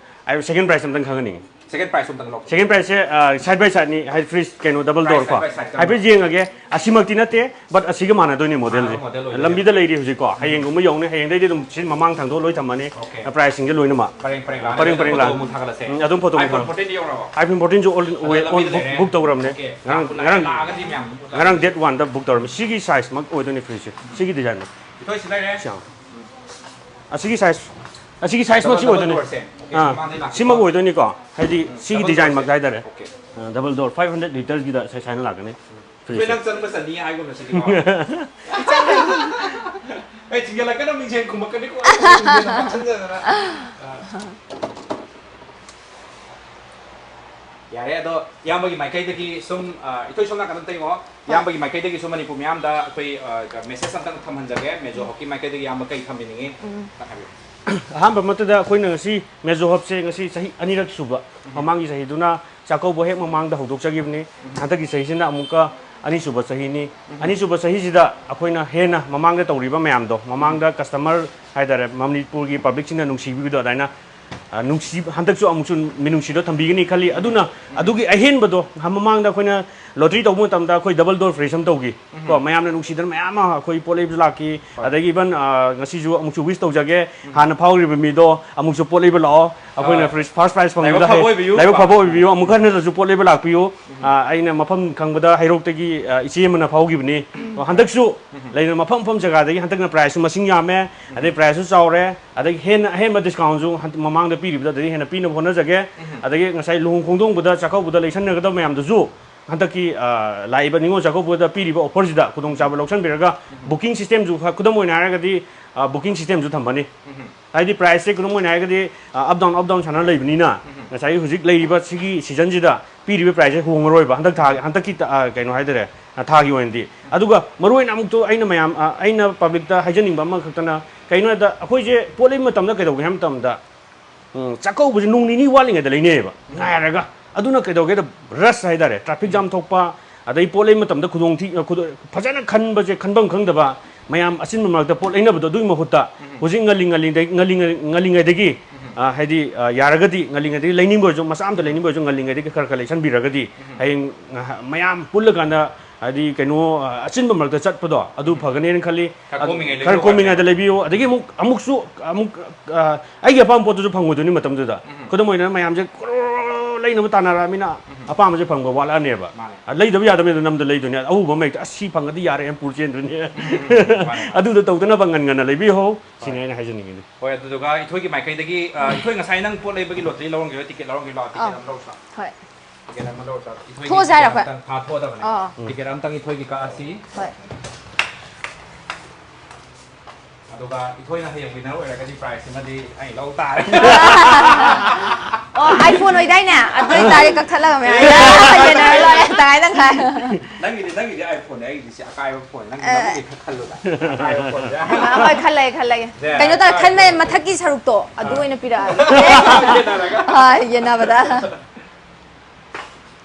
ꯑꯩ second prize ꯑꯝꯇꯪ ꯈꯪꯍꯟꯅꯤꯡꯉꯤ꯫ Second prize ꯑꯝꯇꯪ ꯂꯧ꯫ Second prizeꯁꯦ side by sideꯅꯤ, ꯍꯥꯏꯗꯤ fridge ꯀꯩꯅꯣ double door Prize ꯀꯣ꯫ side by side ꯍꯥꯏꯐꯦꯠ ꯌꯦꯡꯉꯒꯦ꯫ ꯑꯁꯤꯃꯛꯇꯤ ꯅꯠꯇꯦ, but ꯑꯁꯤꯒ ꯃꯥꯟꯅꯗꯣꯏꯅꯤ modelꯁꯦ꯫ ꯃꯥꯟꯅꯕ model ꯑꯣꯏꯗꯣꯏꯅꯦ꯫ ꯂꯝꯕꯤꯗ ꯂꯩꯔꯤ ꯍꯧꯖꯤꯛꯀꯣ꯫ ꯍꯌꯦꯡꯒꯨꯝꯕ ꯌꯧꯅꯤ꯫ ꯍꯌꯦꯡꯗꯩꯗꯤ ꯑꯗꯨꯝ ꯁꯤ ꯃꯃꯥꯡ ꯊꯥꯡꯗꯣꯛꯑ ꯂꯣꯏ ꯊꯝꯃꯅꯤ꯫ Okay. Prizeꯁꯤꯡꯁꯦ ꯂꯣꯏꯅꯃꯛ꯫ ꯄꯔꯦꯡ ꯄꯔꯦꯡ ꯂꯥꯛꯑꯅꯤ꯫ ꯄꯔꯦꯡ ꯄꯔꯦꯡ ꯑꯗꯨꯝ ꯂꯥꯛꯑꯅꯤ꯫ ꯐꯣꯇꯣ ꯑꯃꯨꯛ ꯊꯥꯒꯠꯂꯁꯦ꯫ ꯎꯝ, ꯑꯗꯨꯝ ꯐꯣꯇꯣ ꯑꯃꯨꯛ iPhone ꯊꯥꯒꯠꯂꯁꯦ꯫ fourteen ꯗꯤ ꯌꯧꯔꯕꯣ? iPhone fourteen ꯁꯨ all in, ꯑꯗꯣ ꯂꯝꯕꯤꯗ book, ꯂꯩꯔꯦ꯫ book ꯇꯧꯔꯕꯅꯦ꯫ Okay. ꯉꯔꯥꯡ ꯂꯥꯛꯄ ꯉꯔꯥꯡ ꯂꯥꯛꯑꯒꯗꯤ ꯃꯌꯥꯝ book ꯉꯔꯥꯡ date oneꯗ book ꯇꯧꯔꯝꯃꯤ꯫ ꯁꯤꯒꯤ size ꯃꯛ ꯑꯣꯏꯗꯣꯏꯅꯤ fridgeꯁꯦ꯫ ꯁꯤꯒꯤ designꯃꯛ꯫ ꯏꯊꯣꯏ ꯁꯤ ꯂꯩꯔꯦ꯫ ꯁꯤ ꯌꯦꯡꯉꯣ꯫ ꯑꯁꯤꯒꯤ size, ꯑꯁꯤꯒꯤ sizeꯃꯛꯁꯤ Double ꯑꯣꯏꯗꯣꯏꯅꯤ꯫ doorꯁꯦ꯫ Okay, ꯑꯥ, ꯃꯃꯥꯡꯗꯩ ꯂꯥꯛꯀꯦꯀꯣ꯫ ꯁꯤꯃꯛ ꯑꯣꯏꯗꯣꯏꯅꯤꯀꯣ꯫ ꯍꯥꯏꯗꯤ ꯁꯤꯒꯤ Double designꯃꯛ doorꯁꯦ꯫ ꯍꯥꯏꯇꯥꯔꯦ꯫ Okay. ꯑꯥ, double door five hundred litersꯀꯤꯗ size ꯍꯥꯏꯅ ꯂꯥꯛꯀꯅꯤ꯫ ꯑꯩꯈꯣꯏ ꯅꯪ ꯆꯪꯕ ꯆꯅꯤ ꯍꯥꯏꯒꯨꯝꯅ ꯁꯤꯗꯤꯀꯣ꯫ ꯑꯩ ꯆꯤꯡꯁꯤꯜꯂꯛꯀꯅꯕ ꯅꯤꯡꯁꯦꯡ ꯈꯨꯝꯃꯛꯀꯅꯤꯀꯣ꯫ ꯑꯩ ꯈꯨꯝꯗꯦꯅ ꯄꯥꯛ ꯆꯪꯖꯗꯅ꯫ ꯑꯥ꯫ ꯌꯥꯔꯦ, ꯑꯗꯣ ꯏꯌꯥꯝꯕꯒꯤ ꯃꯥꯏꯀꯩꯗꯒꯤ ꯁꯨꯝ, ꯑ, ꯏꯊꯣꯏ ꯁꯣꯝ ꯅꯥꯀꯟꯗ ꯑꯝꯇ ꯌꯦꯡꯉꯣ꯫ ꯏꯌꯥꯝꯕꯒꯤ ꯃꯥꯏꯀꯩꯗꯒꯤꯁꯨ ꯃꯅꯤꯄꯨꯔ ꯃꯤꯌꯥꯝꯗ ꯑꯩꯈꯣꯏ, ꯑ, message ꯑꯝꯇꯪ ꯊꯝꯍꯟꯖꯒꯦ꯫ ꯃꯦꯖꯣ ꯍꯕꯀꯤ ꯃꯥꯏꯀꯩꯗꯒꯤ ꯏꯌꯥꯝꯕ ꯀꯩ ꯊꯝꯕꯤꯅꯤꯡꯉꯤ? ꯑꯝꯇꯪ ꯍꯥꯏꯕꯤꯌꯨ꯫ ꯑꯍꯥꯟꯕ ꯃꯛꯇꯗ ꯑꯩꯈꯣꯏꯅ ꯉꯁꯤ ꯃꯦꯖꯣ ꯍꯕꯁꯦ ꯉꯁꯤ ꯆꯍꯤ ꯑꯅꯤꯔꯛ ꯁꯨꯕ, ꯃꯃꯥꯡꯒꯤ ꯆꯍꯤꯗꯨꯅ ꯆꯥꯛꯀꯧꯕ ꯍꯦꯛ ꯃꯃꯥꯡꯗ ꯍꯧꯗꯣꯛꯆꯈꯤꯕꯅꯤ꯫ ꯍꯟꯗꯛꯀꯤ ꯆꯍꯤꯁꯤꯅ ꯑꯃꯨꯛꯀ ꯑꯅꯤꯁꯨꯕ ꯆꯍꯤꯅꯤ꯫ ꯑꯅꯤꯁꯨꯕ ꯆꯍꯤꯁꯤꯗ ꯑꯩꯈꯣꯏꯅ ꯍꯦꯟꯅ ꯃꯃꯥꯡꯗ ꯇꯧꯔꯤꯕ ꯃꯌꯥꯝꯗꯣ, ꯃꯃꯥꯡꯗ customer ꯍꯥꯏꯇꯥꯔꯦ, ꯃꯅꯤꯄꯨꯔꯒꯤ publicꯁꯤꯡꯅ ꯅꯨꯡꯁꯤꯕꯤꯕꯗꯣ ꯑꯗꯨꯃꯥꯏꯅ, ꯑ, ꯅꯨꯡꯁꯤ-, ꯍꯟꯗꯛꯁꯨ ꯑꯃꯨꯛꯁꯨ ꯃꯤꯅꯨꯡꯁꯤꯗꯣ ꯊꯝꯕꯤꯒꯅꯤ ꯈꯜꯂꯤ꯫ ꯑꯗꯨꯅ ꯑꯗꯨꯒꯤ ꯑꯍꯦꯟꯕꯗꯣ, ꯃꯃꯥꯡꯗ ꯑꯩꯈꯣꯏꯅ lottery ꯇꯧꯕ ꯃꯇꯝꯗ ꯑꯩꯈꯣꯏ double door fridge ꯑꯃ ꯇꯧꯈꯤ꯫ ꯀꯣ, ꯃꯌꯥꯝꯅ ꯅꯨꯡꯁꯤꯗꯅ ꯃꯌꯥꯝ ꯑꯃ ꯑꯩꯈꯣꯏ ꯄꯣꯠ ꯂꯩꯕꯁꯨ ꯂꯥꯛꯈꯤ꯫ ꯑꯗꯒꯤ even, ꯑ, ꯉꯁꯤꯁꯨ ꯑꯃꯨꯛꯁꯨ wish ꯇꯧꯖꯒꯦ, ꯍꯥꯟꯅ ꯐꯥꯎꯈ꯭ꯔꯤꯕ ꯃꯤꯗꯣ ꯑꯃꯨꯛꯁꯨ ꯄꯣꯠ ꯂꯩꯕ ꯂꯥꯛꯑꯣ꯫ ꯑꯩꯈꯣꯏꯅ ꯑ, fridge first prize ꯐꯪꯕꯗ ꯂꯥꯏꯕꯛ ꯐꯕ ꯑꯣꯏꯕꯤꯌꯨ꯫ ꯂꯥꯏꯕꯛ ꯐꯕ ꯑꯣꯏꯕꯤꯌꯨ꯫ ꯑꯃꯨꯛ ꯍꯟꯅꯁꯨ ꯄꯣꯠ ꯂꯩꯕ ꯂꯥꯛꯄꯤꯌꯨ꯫ ꯑ, ꯑꯩꯅ ꯃꯐꯝ ꯈꯪꯕꯗ ꯍꯩꯔꯣꯛꯇꯒꯤ, ꯑ, ꯏꯆꯦ ꯑꯃꯅ ꯐꯥꯎꯈꯤꯕꯅꯤ꯫ ꯍꯟꯗꯛꯁꯨ ꯂꯩꯗꯅ ꯃꯐꯝ ꯃꯐꯝ ꯖꯒꯥꯗꯒꯤ ꯍꯟꯗꯛꯅ prizeꯁꯨ ꯃꯁꯤꯡ ꯌꯥꯝꯃꯦ, ꯑꯗꯩ prizeꯁꯨ ꯆꯥꯎꯔꯦ, ꯑꯗꯒꯤ ꯍꯦꯟꯅ ꯑꯍꯦꯟꯕ discountꯁꯨ ꯍꯟ-, ꯃꯃꯥꯡꯗ ꯄꯤꯔꯤꯕꯗꯣ ꯑꯗꯩ ꯍꯦꯟꯅ ꯄꯤꯅꯕ ꯍꯣꯠꯅꯖꯒꯦ꯫ ꯑꯗꯒꯤ ꯉꯁꯥꯏ ꯂꯨꯍꯣꯡ ꯈꯣꯡꯗꯣꯡꯕꯗ ꯆꯥꯛꯀꯧꯕꯗ ꯂꯩꯁꯟꯅꯒꯗꯕ ꯃꯌꯥꯝꯗꯨꯁꯨ ꯍꯟꯗꯛꯀꯤ, ꯑ, ꯂꯥꯛꯏꯕ ꯅꯤꯉꯣꯜ ꯆꯥꯛꯀꯧꯕꯗ ꯄꯤꯔꯤꯕ offerꯁꯤꯗ ꯈꯨꯗꯣꯡꯆꯥꯕ ꯂꯧꯁꯟꯕꯤꯔꯒ booking systemꯁꯨ ꯈ-, ꯈꯨꯗꯝ ꯑꯣꯏꯅ ꯍꯥꯏꯔꯒꯗꯤ, ꯑ, booking systemꯁꯨ ꯊꯝꯃꯅꯤ꯫ ꯍꯥꯏꯗꯤ prizeꯁꯦ ꯈꯨꯗꯝ ꯑꯣꯏꯅ ꯍꯥꯏꯔꯒꯗꯤ, ꯑ, up down, up down ꯁꯥꯟꯅ ꯂꯩꯕꯅꯤꯅ ꯉꯁꯥꯏꯒꯤ ꯍꯧꯖꯤꯛ ꯂꯩꯔꯤꯕ ꯁꯤꯒꯤ seasonꯁꯤꯗ ꯄꯤꯔꯤꯕ prizeꯁꯦ ꯍꯣꯡꯉꯔꯣꯏꯕ ꯍꯟꯗꯛ ꯊꯥꯒꯤ, ꯍꯟꯗꯛꯀꯤ ꯇ-, ꯑ, ꯀꯩꯅꯣ ꯍꯥꯏꯇꯥꯔꯦ, ꯑ, ꯊꯥꯒꯤ ꯑꯣꯏꯅꯗꯤ꯫ ꯑꯗꯨꯒ ꯃꯔꯨꯑꯣꯏꯅ ꯑꯃꯨꯛꯇ ꯑꯩꯅ ꯃꯌꯥꯝ, ꯑ, ꯑꯩꯅ publicꯇ ꯍꯥꯏꯖꯅꯤꯡꯕ ꯑꯃꯈꯛꯇꯅ ꯀꯩꯅꯣ ꯍꯥꯏꯗ ꯑꯩꯈꯣꯏꯁꯦ ꯄꯣꯠ ꯂꯩꯕ ꯃꯇꯝꯗ ꯀꯩꯗꯧꯒꯦ ꯍꯥꯏꯕ ꯃꯇꯝꯗ, ꯎꯝ, ꯆꯥꯛꯀꯧꯕꯁꯦ ꯅꯨꯡ ꯅꯤꯅꯤ ꯋꯥꯠꯂꯤꯉꯩꯗ ꯂꯩꯅꯩꯌꯦꯕ, ꯉꯥꯏꯔꯒ꯫ ꯑꯗꯨꯅ ꯀꯩꯗꯧꯒꯦꯗ rush ꯍꯥꯏꯇꯥꯔꯦ, traffic jam ꯊꯣꯛꯄ, ꯑꯗꯩ ꯄꯣꯠ ꯂꯩꯕ ꯃꯇꯝꯗ ꯈꯨꯗꯣꯡ ꯊꯤ-, ꯈꯨꯗꯣ-, ꯐꯖꯅ ꯈꯟꯕꯁꯦ ꯈꯟꯐꯝ ꯈꯪꯗꯕ, ꯃꯌꯥꯝ ꯑꯆꯤꯟꯕ ꯃꯔꯛꯇ ꯄꯣꯠ ꯂꯩꯅꯕꯗꯣ ꯑꯗꯨꯒꯤ ꯃꯍꯨꯠꯇ ꯍꯧꯖꯤꯛ ꯉꯜꯂꯤ ꯉꯜꯂꯤꯉꯩꯗ-, ꯉꯜꯂꯤ ꯉꯜꯂꯤ-, ꯉꯜꯂꯤꯉꯩꯗꯒꯤ, ꯑ, ꯍꯥꯏꯗꯤ, ꯑ, ꯌꯥꯔꯒꯗꯤ ꯉꯜꯂꯤꯉꯩꯗꯒꯤ ꯂꯩꯅꯤꯡꯕ ꯑꯣꯏꯔꯁꯨ, ꯃꯆꯥ ꯑꯝꯇ ꯂꯩꯅꯤꯡꯕ ꯑꯣꯏꯔꯁꯨ ꯉꯜꯂꯤꯉꯩꯗꯒꯤ ꯈꯔ ꯈꯔ ꯂꯩꯁꯟꯕꯤꯔꯒꯗꯤ ꯍꯌꯦꯡ ꯉꯥꯏꯍꯥꯛ ꯃꯌꯥꯝ ꯄꯨꯜꯂꯀꯥꯟꯗ ꯍꯥꯏꯗꯤ ꯀꯩꯅꯣ, ꯑ, ꯑꯆꯤꯟꯕ ꯃꯔꯛꯇ ꯆꯠꯄꯗꯣ ꯑꯗꯨ ꯐꯒꯅꯦꯅ ꯈꯜꯂꯤ꯫ ꯈꯔ ꯑꯗꯨ ꯀꯣꯝꯃꯤꯉꯩ ꯈꯔ ꯂꯩꯕꯤꯌꯨ ꯀꯣꯝꯃꯤꯉꯩꯗ ꯍꯥꯏꯕꯅꯦ꯫ ꯂꯩꯕꯤꯌꯨ꯫ ꯑꯗꯒꯤ ꯑꯃꯨꯛ, ꯑꯃꯨꯛꯁꯨ ꯑꯃꯨꯛ, ꯑ, ꯑꯩꯒꯤ ꯑꯄꯥꯝꯕ ꯄꯣꯠꯇꯨꯁꯨ ꯐꯪꯉꯣꯏꯗꯣꯏꯅꯤ ꯃꯇꯝꯗꯨꯗ꯫ ꯈꯨꯗꯝ ꯑꯣꯏꯅ ꯃꯌꯥꯝꯁꯦ ꯀꯣꯔꯣꯔꯣꯔꯣ ꯂꯩꯅꯕ ꯇꯥꯟꯅꯔꯛꯑꯃꯤꯅ ꯑꯄꯥꯝꯕꯁꯦ ꯐꯪꯕ ꯋꯥꯠꯂꯛꯑꯅꯦꯕ꯫ ꯃꯥꯅꯦ꯫ ꯑ, ꯂꯩꯗꯕ ꯌꯥꯗꯕꯅꯤꯅ ꯅꯝꯗ ꯂꯩꯗꯣꯏꯅꯦ꯫ ꯑꯎꯕ ꯑꯃ ꯍꯦꯛꯇ "ꯑꯁ ꯁꯤ ꯐꯪꯉꯗꯤ ꯌꯥꯔꯦ" ꯍꯥꯏꯅ ꯄꯨꯔ ꯆꯦꯟꯗꯣꯏꯅꯦ꯫ ꯃꯥꯅꯦ꯫ ꯑꯗꯨꯗ ꯇꯧꯗꯅꯕ ꯉꯟ ꯉꯟꯅ ꯂꯩꯕꯤꯍꯧ꯫ ꯁꯤꯅꯤ ꯍꯣꯏ꯫ ꯑꯩꯅ ꯍꯥꯏꯖꯅꯤꯡꯉꯤꯗꯤ꯫ ꯍꯣꯏ, ꯑꯗꯨꯗꯨꯒ ꯏꯊꯣꯏꯒꯤ ꯃꯥꯏꯀꯩꯗꯒꯤ, ꯑ, ꯏꯊꯣꯏ ꯉꯁꯥꯏ ꯅꯪ ꯄꯣꯠ ꯂꯩꯕꯒꯤ lottery ꯂꯧꯔꯝꯈꯤꯔꯣꯏ, ticket ꯂꯧꯔꯝꯈꯤꯔꯣ? Ticket ꯑꯥ꯫ ꯑꯃ ꯂꯧꯔꯁꯤ ꯂꯥꯎ꯫ ꯍꯣꯏ꯫ Ticket ꯑꯃ ꯂꯧꯔꯁꯤ ꯂꯥꯎ꯫ ꯏꯊꯣꯏꯒꯤ ꯊꯣꯛꯑꯁꯦ ꯍꯥꯏꯔꯣ ticket ꯑꯩꯈꯣꯏ? ꯑꯝꯇꯪ ꯊꯥꯊꯣꯛꯑꯗꯕꯅꯦ꯫ ꯑꯥ꯫ Ticket ꯑꯝꯇꯪ ꯏꯊꯣꯏꯒꯤ ꯀꯛꯑꯁꯤ꯫ ꯍꯣꯏ꯫ ꯑꯗꯨꯒ ꯏꯊꯣꯏꯅ ꯍꯌꯦꯡ winner ꯑꯣꯏꯔꯒꯗꯤ prize ꯑꯃꯗꯤ ꯑꯩ ꯂꯧ ꯇꯥꯔꯦ꯫ ꯑꯣ, iPhone ꯑꯣꯏꯗꯥꯏꯅꯦ? ꯑꯗꯨ ꯑꯣꯏꯇꯥꯔꯗꯤ ꯀꯛꯊꯠꯂꯒ ꯃꯌꯥꯝ ꯑꯦ, ꯌꯦꯟꯅꯔ ꯂꯣꯏꯔꯦ꯫ ꯇꯪꯈꯥꯏ ꯇꯪꯈꯥꯏ꯫ ꯅꯪꯒꯤꯗꯤ, ꯅꯪꯒꯤꯗꯤ iPhone ꯅꯦ, ꯑꯩꯒꯤꯗꯤ ꯁꯤ ꯑꯀꯥꯏꯕ phone ꯅꯦ꯫ ꯅꯪꯒꯤ ꯑꯦ꯫ ꯅꯪꯒꯤꯗꯤ ꯈꯔ ꯈꯜꯂꯨꯗ꯫ ꯑꯀꯥꯏꯕ phone ꯁꯦ꯫ ꯑ, ꯍꯣꯏ, ꯈꯜꯂꯒꯦ, ꯈꯜꯂꯒꯦ꯫ ꯁꯦ, ꯀꯩꯅꯣ ꯇꯧꯔꯦ, ꯑꯀꯥꯏꯕ ꯈꯟꯕ phone ꯁꯦ꯫ ꯃꯊꯛꯀꯤ ꯁꯔꯨꯛꯇꯣ ꯑꯗꯨ ꯑꯥ꯫ ꯑꯣꯏꯅ ꯄꯤꯔꯛꯑꯒꯦ꯫ ꯌꯦꯟꯅꯔꯒ꯫ ꯑ, ꯌꯦꯟꯅꯕꯗ꯫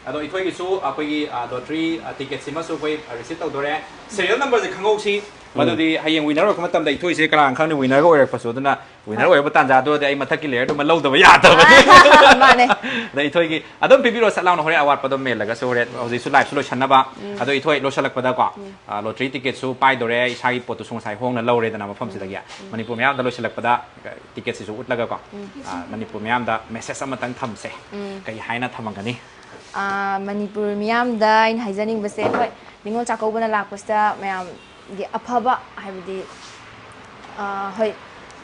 ꯑꯗꯣ ꯏꯊꯣꯏꯒꯤꯁꯨ ꯑꯩꯈꯣꯏꯒꯤ, ꯑ, lottery, ꯑ, ticket ꯁꯤꯃꯁꯨ ꯑꯩꯈꯣꯏ, ꯑ, receive ꯇꯧꯗꯣꯔꯦ꯫ Serial number ꯁꯦ ꯈꯪꯍꯧꯁꯤ꯫ ꯎꯝ꯫ ꯃꯗꯨꯗꯤ ꯍꯌꯦꯡ winner ꯑꯣꯏꯔꯛꯄ ꯃꯇꯝꯗ ꯏꯊꯣꯏꯁꯦ ꯀꯅꯥꯅ ꯈꯪꯅꯤ winner ꯒ ꯑꯣꯏꯔꯛꯄꯁꯨ꯫ ꯑꯗꯨꯅ winner ꯍꯣꯏ꯫ ꯑꯣꯏꯔꯛꯄ ꯇꯥꯟꯖꯥꯗꯨꯗꯤ ꯑꯩ ꯃꯊꯛꯀꯤ layer ꯗꯨꯃ ꯂꯧꯗꯕ ꯌꯥꯗꯕꯅꯤ꯫ ꯑꯥ, ꯃꯥꯅꯦ꯫ ꯑꯗ ꯏꯊꯣꯏꯒꯤ ꯑꯗꯨꯝ ꯄꯤꯕꯤꯔꯣ ꯁꯠ ꯂꯥꯎꯅ, ꯍꯣꯔꯦꯟ award ꯄꯗꯣ ꯃꯦꯜꯂꯒꯁꯨ ꯍꯣꯔꯦꯟ ꯍꯧꯖꯤꯛꯁꯨ live ꯁꯨ ꯂꯣꯏꯁꯟꯅꯕ꯫ ꯎꯝ꯫ ꯑꯗꯣ ꯏꯊꯣꯏ ꯂꯣꯏꯁꯜꯂꯛꯄꯗꯀꯣ, ꯎꯝ꯫ ꯑ, lottery ticket ꯁꯨ ꯄꯥꯏꯗꯣꯔꯦ, ꯏꯁꯥꯒꯤ ꯄꯣꯠꯇꯨꯁꯨ ꯉꯁꯥꯏ ꯍꯣꯡꯅ ꯂꯧꯔꯦꯗꯅ ꯃꯐꯝꯁꯤꯗꯒꯤ꯫ ꯎꯝ꯫ ꯃꯅꯤꯄꯨꯔ ꯃꯤꯌꯥꯝꯗ ꯂꯣꯏꯁꯜꯂꯛꯄꯗ ticket ꯁꯤꯁꯨ ꯎꯠꯂꯒꯀꯣ, ꯎꯝ꯫ ꯑ, ꯃꯅꯤꯄꯨꯔ ꯃꯤꯌꯥꯝꯗ message ꯑꯃꯇꯪ ꯊꯝꯁꯦ꯫ ꯎꯝ꯫ ꯀꯩ ꯍꯥꯏꯅ ꯊꯝꯃꯝꯒꯅꯤ? ꯑ, ꯃꯅꯤꯄꯨꯔ ꯃꯤꯌꯥꯝꯗ ꯑꯩꯅ ꯍꯥꯏꯖꯅꯤꯡꯕꯁꯦ, ꯍꯣꯏ, ꯅꯤꯉꯣꯜ ꯆꯥꯛꯀꯧꯕꯅ ꯂꯥꯛꯄꯁꯤꯗ ꯃꯌꯥꯝꯒꯤ ꯑꯐꯕ, ꯍꯥꯏꯕꯗꯤ, ꯑ, ꯍꯣꯏ,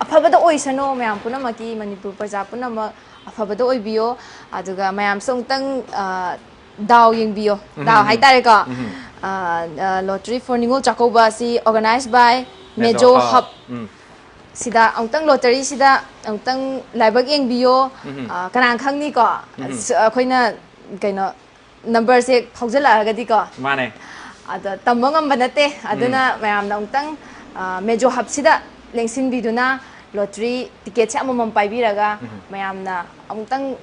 ꯑꯐꯕꯗ ꯑꯣꯏꯁꯅꯨ, ꯃꯌꯥꯝ ꯄꯨꯝꯅꯃꯛꯀꯤ, ꯃꯅꯤꯄꯨꯔ ꯄ꯭ꯔꯖꯥ ꯄꯨꯝꯅꯃꯛ ꯑꯐꯕꯗ ꯑꯣꯏꯕꯤꯌꯣ꯫ ꯑꯗꯨꯒ ꯃꯌꯥꯝꯁꯨ ꯑꯃꯨꯛꯇꯪ, ꯑ, ꯗꯥꯎ ꯌꯦꯡꯕꯤꯌꯣ, ꯎꯝ, ꯗꯥꯎ ꯎꯝ, ꯍꯥꯏꯇꯥꯔꯦꯀꯣ꯫ ꯎꯝ꯫ ꯑ, ꯑ, Lottery for ꯅꯤꯉꯣꯜ ꯆꯥꯛꯀꯧꯕ ꯑꯁꯤ organized by Mejo Mejo Hub꯫ Hub꯫ ꯎꯝ꯫ ꯁꯤꯗ ꯑꯃꯨꯛꯇꯪ, lottery ꯁꯤꯗ ꯑꯃꯨꯛꯇꯪ ꯂꯥꯏꯕꯛ ꯌꯦꯡꯕꯤꯌꯣ꯫ ꯎꯝ꯫ ꯑ, ꯀꯅꯥ ꯈꯪꯅꯤꯀꯣ? ꯎꯝ꯫ ꯑꯁ, ꯑꯩꯈꯣꯏꯅ ꯀꯩꯅꯣ, number ꯁꯦ ꯐꯥꯎꯖꯜꯂꯛꯑꯒꯗꯤꯀꯣ꯫ ꯃꯥꯅꯦ꯫ ꯑꯗ ꯇꯝꯕ ꯉꯝꯕ ꯅꯠꯇꯦ꯫ ꯑꯗꯨꯅ ꯎꯝ꯫ ꯃꯌꯥꯝꯅ ꯑꯃꯨꯛꯇꯪ, ꯑ, Mejo Hub ꯁꯤꯗ ꯂꯦꯡꯁꯤꯟꯕꯤꯗꯨꯅ lottery ticket ꯁꯦ ꯑꯃꯃꯝ ꯄꯥꯏꯕꯤꯔꯒ ꯎꯝ꯫ ꯃꯌꯥꯝꯅ ꯑꯃꯨꯛꯇꯪ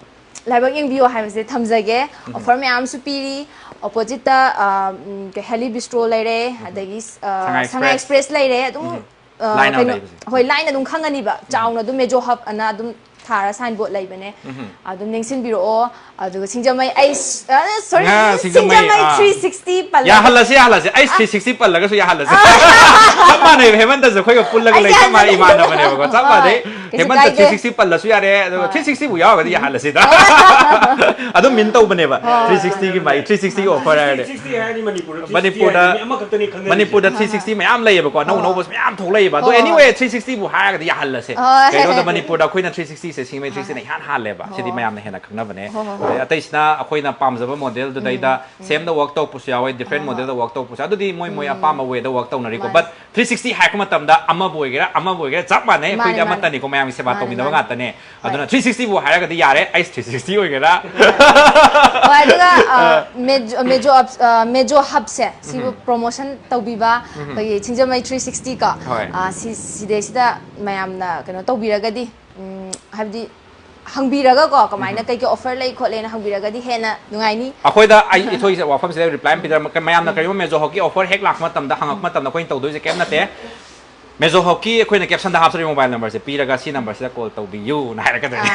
ꯂꯥꯏꯕꯛ ꯌꯦꯡꯕꯤꯌꯣ ꯍꯥꯏꯕꯁꯦ ꯊꯝꯖꯒꯦ꯫ ꯎꯝ꯫ Offer ꯃꯌꯥꯝꯁꯨ ꯄꯤꯔꯤ꯫ Opposite ꯇ, ꯑ, ꯎꯝ, ꯀꯩ, Heli Bistro ꯂꯩꯔꯦ, ꯎꯝ꯫ ꯑꯗꯒꯤ, ꯑ, ꯁꯉꯥꯏ ꯁꯉꯥꯏ Express꯫ Express ꯂꯩꯔꯦ꯫ ꯑꯗꯨꯝ, ꯎꯝ꯫ ꯑ, ꯂꯥꯏꯅ ꯀꯩꯅꯣ, ꯂꯩꯕꯁꯦ꯫ ꯍꯣꯏ, ꯂꯥꯏꯅ ꯑꯗꯨꯝ ꯈꯪꯉꯅꯤꯕ꯫ ꯎꯝ꯫ ꯆꯥꯎꯅ ꯑꯗꯨꯝ Mejo Hub ꯑꯅ ꯑꯗꯨꯝ ꯊꯥꯔ signboard ꯂꯩꯕꯅꯦ꯫ ꯎꯝ꯫ ꯑꯗꯨꯝ ꯅꯤꯡꯁꯤꯡꯕꯤꯔꯛꯑꯣ꯫ ꯑꯗꯨꯒ ꯁꯤꯡꯖꯃꯩ ꯑꯩꯁ-, ꯑ, sorry, ꯉꯥ, ꯁꯤꯡꯖꯃꯩ, ꯁꯤꯡꯖꯃꯩ ꯑꯥ꯫ Three sixty ꯄꯜꯂꯒ꯫ ꯌꯥꯍꯜꯂꯁꯤ, ꯌꯥꯍꯜꯂꯁꯤ꯫ ꯑꯩꯁ ꯑꯥ꯫ Three sixty ꯄꯜꯂꯒꯁꯨ ꯌꯥꯍꯜꯂꯁꯤ꯫ ꯑꯥ꯫ ꯆꯞ ꯃꯥꯟꯅꯩ, ꯍꯦꯃꯟꯇꯁꯨ ꯑꯩꯈꯣꯏꯒ ꯄꯨꯜꯂꯒ ꯑꯩꯁ ꯂꯩ, ꯆꯞ ꯃꯥꯟꯅꯩ, ꯌꯥꯍꯜꯂꯁꯤ꯫ ꯏꯃꯥꯟꯅꯕꯅꯦꯕꯀꯣ, ꯆꯞ ꯍꯣꯏ, ꯃꯥꯟꯅꯩ꯫ ꯀꯩꯁꯨ ꯍꯦꯃꯟꯇ ꯀꯥꯏꯗꯦ꯫ Three sixty ꯄꯜꯂꯁꯨ ꯌꯥꯔꯦ, ꯑꯗꯨꯒ ꯍꯣꯏ꯫ Three sixty ꯕꯨ ꯌꯥꯎꯔꯒꯗꯤ ꯌꯥꯍꯜꯂꯁꯤꯗ꯫ ꯑꯗꯨꯝ mean ꯇꯧꯕꯅꯦꯕ, ꯍꯣꯏ꯫ Three sixty ꯒꯤ ꯃꯥꯒꯤ, three sixty ꯒꯤ offer ꯍꯥꯏꯔꯗꯤ꯫ Three sixty ꯍꯥꯏꯔꯗꯤ ꯃꯅꯤꯄꯨꯔꯗ three sixty ꯃꯅꯤꯄꯨꯔꯗ, ꯍꯥꯏꯔꯗꯤ ꯃꯤ ꯑꯃꯈꯛꯇꯅꯤ ꯈꯪꯅꯔꯤꯁꯦ꯫ ꯃꯅꯤꯄꯨꯔꯗ three sixty ꯃꯌꯥꯝ ꯂꯩꯌꯦꯕꯀꯣ, ꯑꯅꯧ ꯍꯣꯏ꯫ ꯑꯅꯧꯕꯁꯨ ꯃꯌꯥꯝ ꯊꯣꯛꯂꯛꯏꯕ꯫ ꯑꯗꯣ ꯍꯣꯏ, ꯍꯣꯏ꯫ Anyway, three sixty ꯕꯨ ꯍꯥꯏꯔꯒꯗꯤ ꯌꯥꯍꯜꯂꯁꯦ꯫ ꯍꯣꯏ꯫ ꯀꯩꯅꯣꯗ ꯃꯅꯤꯄꯨꯔꯗ ꯑꯩꯈꯣꯏꯅ three sixty ꯁꯦ, ꯁꯤꯡꯖꯃꯩ three sixty ꯅ ꯏꯍꯥꯟ ꯍꯥꯜꯂꯦꯕ꯫ ꯁꯤꯗꯤ ꯍꯣꯏ꯫ ꯃꯌꯥꯝꯅ ꯍꯦꯟꯅ ꯈꯪꯅꯕꯅꯦ꯫ ꯍꯣꯏ, ꯍꯣꯏ, ꯍꯣꯏ꯫ ꯑꯗꯩ ꯑꯇꯩꯁꯤꯅ ꯑꯩꯈꯣꯏꯅ ꯄꯥꯝꯖꯕ model ꯗꯨꯗꯩꯗ ꯎꯝ, ꯎꯝ꯫ Same ꯗ work ꯇꯧꯔꯛꯄꯁꯨ ꯌꯥꯎꯋꯦ, different ꯍꯣꯏ, ꯍꯣꯏ꯫ Model ꯗ work ꯇꯧꯔꯛꯄꯁꯨ ꯌꯥꯎꯋꯦ꯫ ꯑꯗꯨꯗꯤ ꯃꯣꯏ ꯃꯣꯏ ꯎꯝ꯫ ꯑꯄꯥꯝꯕ way ꯗ work ꯇꯧꯅꯔꯤꯀꯣ꯫ ꯃꯥꯅꯦ꯫ But three sixty ꯍꯥꯏꯔꯛꯄ ꯃꯇꯝꯗ ꯑꯃꯕꯨ ꯑꯣꯏꯒꯦꯔꯥ, ꯑꯃꯕꯨ ꯑꯣꯏꯒꯦꯔꯥ, ꯆꯞ ꯃꯥꯟꯅꯩ꯫ ꯃꯥꯅꯦ, ꯑꯩꯈꯣꯏꯗꯤ ꯃꯥꯅꯦ꯫ ꯑꯃꯠꯇꯅꯤꯀꯣ, ꯃꯌꯥꯝꯒꯤ ꯁꯦꯕꯥ ꯃꯥꯅꯦ, ꯇꯧꯃꯤꯟꯅꯕ ꯃꯥꯅꯦ꯫ ꯉꯥꯛꯇꯅꯦ꯫ ꯍꯣꯏ꯫ ꯑꯗꯨꯅ three sixty ꯕꯨ ꯍꯥꯏꯔꯒꯗꯤ ꯌꯥꯔꯦ, ꯑꯩꯁ three sixty ꯑꯣꯏꯒꯦꯔꯥ꯫ ꯍꯣꯏ, ꯑꯗꯨꯒ, ꯑ, ꯑ꯫ Mejo, Mejo Hub, ꯑ, Mejo Hub ꯁꯦ, ꯁꯤꯕꯨ ꯎꯝ꯫ Promotion ꯇꯧꯕꯤꯕ ꯎꯝ꯫ ꯑꯩꯈꯣꯏꯒꯤ ꯁꯤꯡꯖꯃꯩ three sixty ꯀꯣ, ꯍꯣꯏ꯫ ꯑ, ꯁꯤ-, ꯁꯤꯗꯩꯁꯤꯗ ꯃꯌꯥꯝꯅ ꯀꯩꯅꯣ ꯇꯧꯕꯤꯔꯒꯗꯤ, ꯎꯝ, ꯍꯥꯏꯕꯗꯤ ꯍꯪꯕꯤꯔꯒꯀꯣ, ꯀꯃꯥꯏꯅ ꯎꯝ꯫ ꯀꯩ ꯀꯩ offer ꯂꯩ ꯈꯣꯠꯂꯦꯅ ꯍꯪꯕꯤꯔꯒꯗꯤ ꯍꯦꯟꯅ ꯅꯨꯡꯉꯥꯏꯅꯤ꯫ ꯑꯩꯈꯣꯏꯗ ꯑꯩ ꯏꯊꯣꯏꯁꯦ ꯋꯥꯐꯝꯁꯤꯗ reply ꯑꯃ ꯄꯤꯗ꯭ꯔ-, ꯃꯌꯥꯝꯅ ꯎꯝ꯫ ꯀꯔꯤꯒꯨꯝꯕ Mejo Hub ꯀꯤ offer ꯍꯦꯛ ꯂꯥꯛꯄ ꯃꯇꯝꯗ, ꯍꯪꯉꯛꯄ ꯃꯇꯝꯗ ꯑꯩꯈꯣꯏꯅ ꯇꯧꯗꯣꯏꯁꯦ ꯀꯩꯝ ꯅꯠꯇꯦ꯫ ꯃꯦꯖꯣ ꯍꯕꯀꯤ ꯑꯩꯈꯣꯏꯅ caption ꯗ ꯍꯥꯞꯆꯔꯤꯕ mobile number ꯁꯦ ꯄꯤꯔꯒ, "ꯁꯤ number ꯁꯤꯗ call ꯇꯧꯕꯤꯌꯨ"ꯅ ꯍꯥꯏꯔꯛꯀꯗꯣꯏꯅꯤ꯫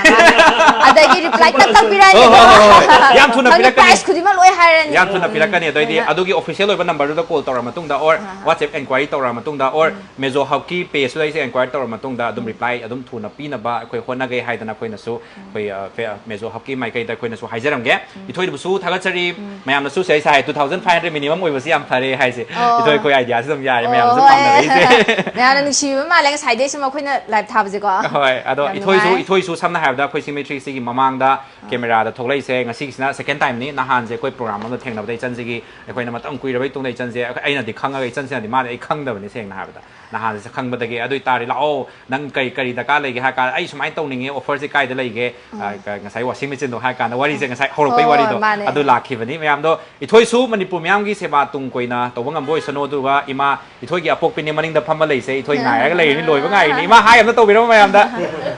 ꯑꯗꯒꯤ reply ꯇꯛ ꯇꯛ ꯄꯤꯔꯛꯑꯅꯤ꯫ ꯍꯣꯏ, ꯍꯣꯏ, ꯍꯣꯏ, ꯍꯣꯏ꯫ ꯌꯥꯝ ꯊꯨꯅ ꯈꯪꯉꯦ, ꯄꯤꯔꯛꯀꯅꯤ꯫ prize ꯈꯨꯗꯤꯡꯃꯛ ꯂꯣꯏ ꯍꯥꯏꯔꯅꯤ꯫ ꯌꯥꯝ ꯊꯨꯅ ꯄꯤꯔꯛꯀꯅꯤ꯫ ꯑꯗꯩꯗꯤ ꯂꯣꯏꯅ꯫ ꯑꯗꯨꯒꯤ official ꯑꯣꯏꯕ number ꯗꯨꯗ call ꯇꯧꯔ ꯃꯇꯨꯡꯗ, or WhatsApp enquiry ꯇꯧꯔ ꯃꯇꯨꯡꯗ, or ꯃꯦꯖꯣ ꯍꯕꯀꯤ page ꯇꯨꯗ ꯑꯩꯁꯦ enquiry ꯇꯧꯔ ꯃꯇꯨꯡꯗ ꯑꯗꯨꯝ reply ꯑꯗꯨꯝ ꯊꯨꯅ ꯄꯤꯅꯕ ꯑꯩꯈꯣꯏ ꯍꯣꯠꯅꯒꯦ ꯍꯥꯏꯗꯅ ꯑꯩꯈꯣꯏꯅꯁꯨ ꯑꯩꯈꯣꯏ, ꯑ, ꯐꯦ-, ꯃꯦꯖꯣ ꯍꯕꯀꯤ ꯃꯥꯏꯀꯩꯗ ꯑꯩꯈꯣꯏꯅꯁꯨ ꯍꯥꯏꯖꯔꯝꯒꯦ꯫ ꯏꯊꯣꯏꯗꯕꯨꯁꯨ ꯊꯥꯒꯠꯆꯔꯤ꯫ ꯃꯌꯥꯝꯅꯁꯨ ꯁꯤ ꯑꯩ ꯁꯥꯏ two thousand five hundred minimum ꯑꯣꯏꯕꯁꯤ ꯌꯥꯝ ꯐꯔꯦ ꯍꯥꯏꯁꯦ꯫ ꯑꯣ꯫ ꯏꯊꯣꯏ ꯑꯩꯈꯣꯏ idea ꯁꯤ ꯑꯗꯨꯝ ꯌꯥꯔꯦ, ꯑꯣ, ꯃꯌꯥꯝꯅꯁꯨ ꯍꯣꯏ꯫ ꯄꯥꯝꯅꯔꯛꯏꯁꯦ꯫ ꯃꯌꯥꯝꯅ ꯅꯨꯡꯁꯤꯕꯤꯕ ꯃꯥꯜꯂꯦ ꯉꯁꯥꯏꯗꯩ ꯁꯨꯝ ꯑꯩꯈꯣꯏꯅ live ꯊꯥꯕꯁꯦꯀꯣ꯫ ꯍꯣꯏ, ꯑꯗꯣ ꯌꯥꯝ ꯏꯊꯣꯏꯁꯨ ꯅꯨꯡꯉꯥꯏ꯫ ꯏꯊꯣꯏꯁꯨ ꯁꯝꯅ ꯍꯥꯏꯔꯕꯗ ꯑꯩꯈꯣꯏ ꯁꯤꯃꯤꯇ꯭ꯔꯤꯁꯤꯒꯤ ꯃꯃꯥꯡꯗ camera ꯗ ꯊꯣꯛꯂꯛꯏꯁꯦ, ꯉꯁꯤꯒꯤꯁꯤꯅ second time ꯅꯤ꯫ ꯅꯍꯥꯟꯁꯦ ꯑꯩꯈꯣꯏ program ꯑꯃꯗ ꯊꯦꯡꯅꯕꯗ ꯏꯆꯟꯁꯤꯒꯤ ꯑꯩꯈꯣꯏꯅ ꯃꯇꯝ ꯀꯨꯏꯔꯕꯩ ꯇꯨꯡꯗ ꯏꯆꯟꯁꯦ ꯑꯩꯈꯣꯏ, ꯑꯩꯅꯗꯤ ꯈꯪꯉꯒ ꯏꯆꯟꯁꯤꯅꯗꯤ, ꯃꯥꯗꯤ ꯑꯩ ꯈꯪꯗꯕꯅꯤ ꯁꯦꯡꯅ ꯍꯥꯏꯔꯕꯗ꯫ ꯅꯍꯥꯟꯁꯦ ꯈꯪꯕꯗꯒꯤ ꯑꯗꯨ ꯑꯣꯏꯇꯥꯔꯗꯤ ꯂꯥꯛꯑꯣ, ꯅꯪ ꯀꯔꯤ ꯀꯔꯤ ꯗꯔꯀꯥꯔ ꯂꯩꯒꯦ ꯍꯥꯏ ꯀꯥꯟꯗ, "ꯑꯩ ꯁꯨꯃꯥꯏꯅ ꯇꯧꯅꯤꯡꯉꯦ, offer ꯁꯦ ꯀꯥꯏꯗ ꯂꯩꯒꯦ?" ꯑ, ꯉꯁꯥꯏ washing machine ꯗꯣ ꯍꯥꯏ ꯀꯥꯟꯗ ꯋꯥꯔꯤꯁꯦ, ꯉꯁꯥꯏ ꯍꯧꯔꯛꯄꯩ ꯍꯣꯏ, ꯋꯥꯔꯤꯗꯣ ꯃꯥꯅꯦ꯫ ꯑꯗꯨ ꯂꯥꯛꯈꯤꯕꯅꯤ꯫ ꯃꯌꯥꯝꯗꯣ ꯏꯊꯣꯏꯁꯨ ꯃꯅꯤꯄꯨꯔ ꯃꯤꯌꯥꯝꯒꯤ ꯁꯦꯕꯥ ꯇꯨꯡ ꯀꯣꯏꯅ ꯇꯧꯕ ꯉꯝꯕ ꯑꯣꯏꯁꯅꯨ꯫ ꯑꯗꯨꯒ ꯏꯃꯥ, ꯏꯊꯣꯏꯒꯤ ꯑꯄꯣꯛꯄꯤꯅꯦ ꯃꯅꯤꯡꯗ ꯐꯝꯕ ꯂꯩꯁꯦ, ꯏꯊꯣꯏ ꯉꯥꯏꯔꯒ ꯂꯩꯔꯤꯅꯤ, ꯂꯣꯏꯕ ꯉꯥꯏꯔꯤꯅꯤ꯫ ꯏꯃꯥ, ꯍꯥꯏ ꯑꯝꯇ ꯇꯧꯕꯤꯔꯝꯃꯣ ꯃꯌꯥꯝꯗ꯫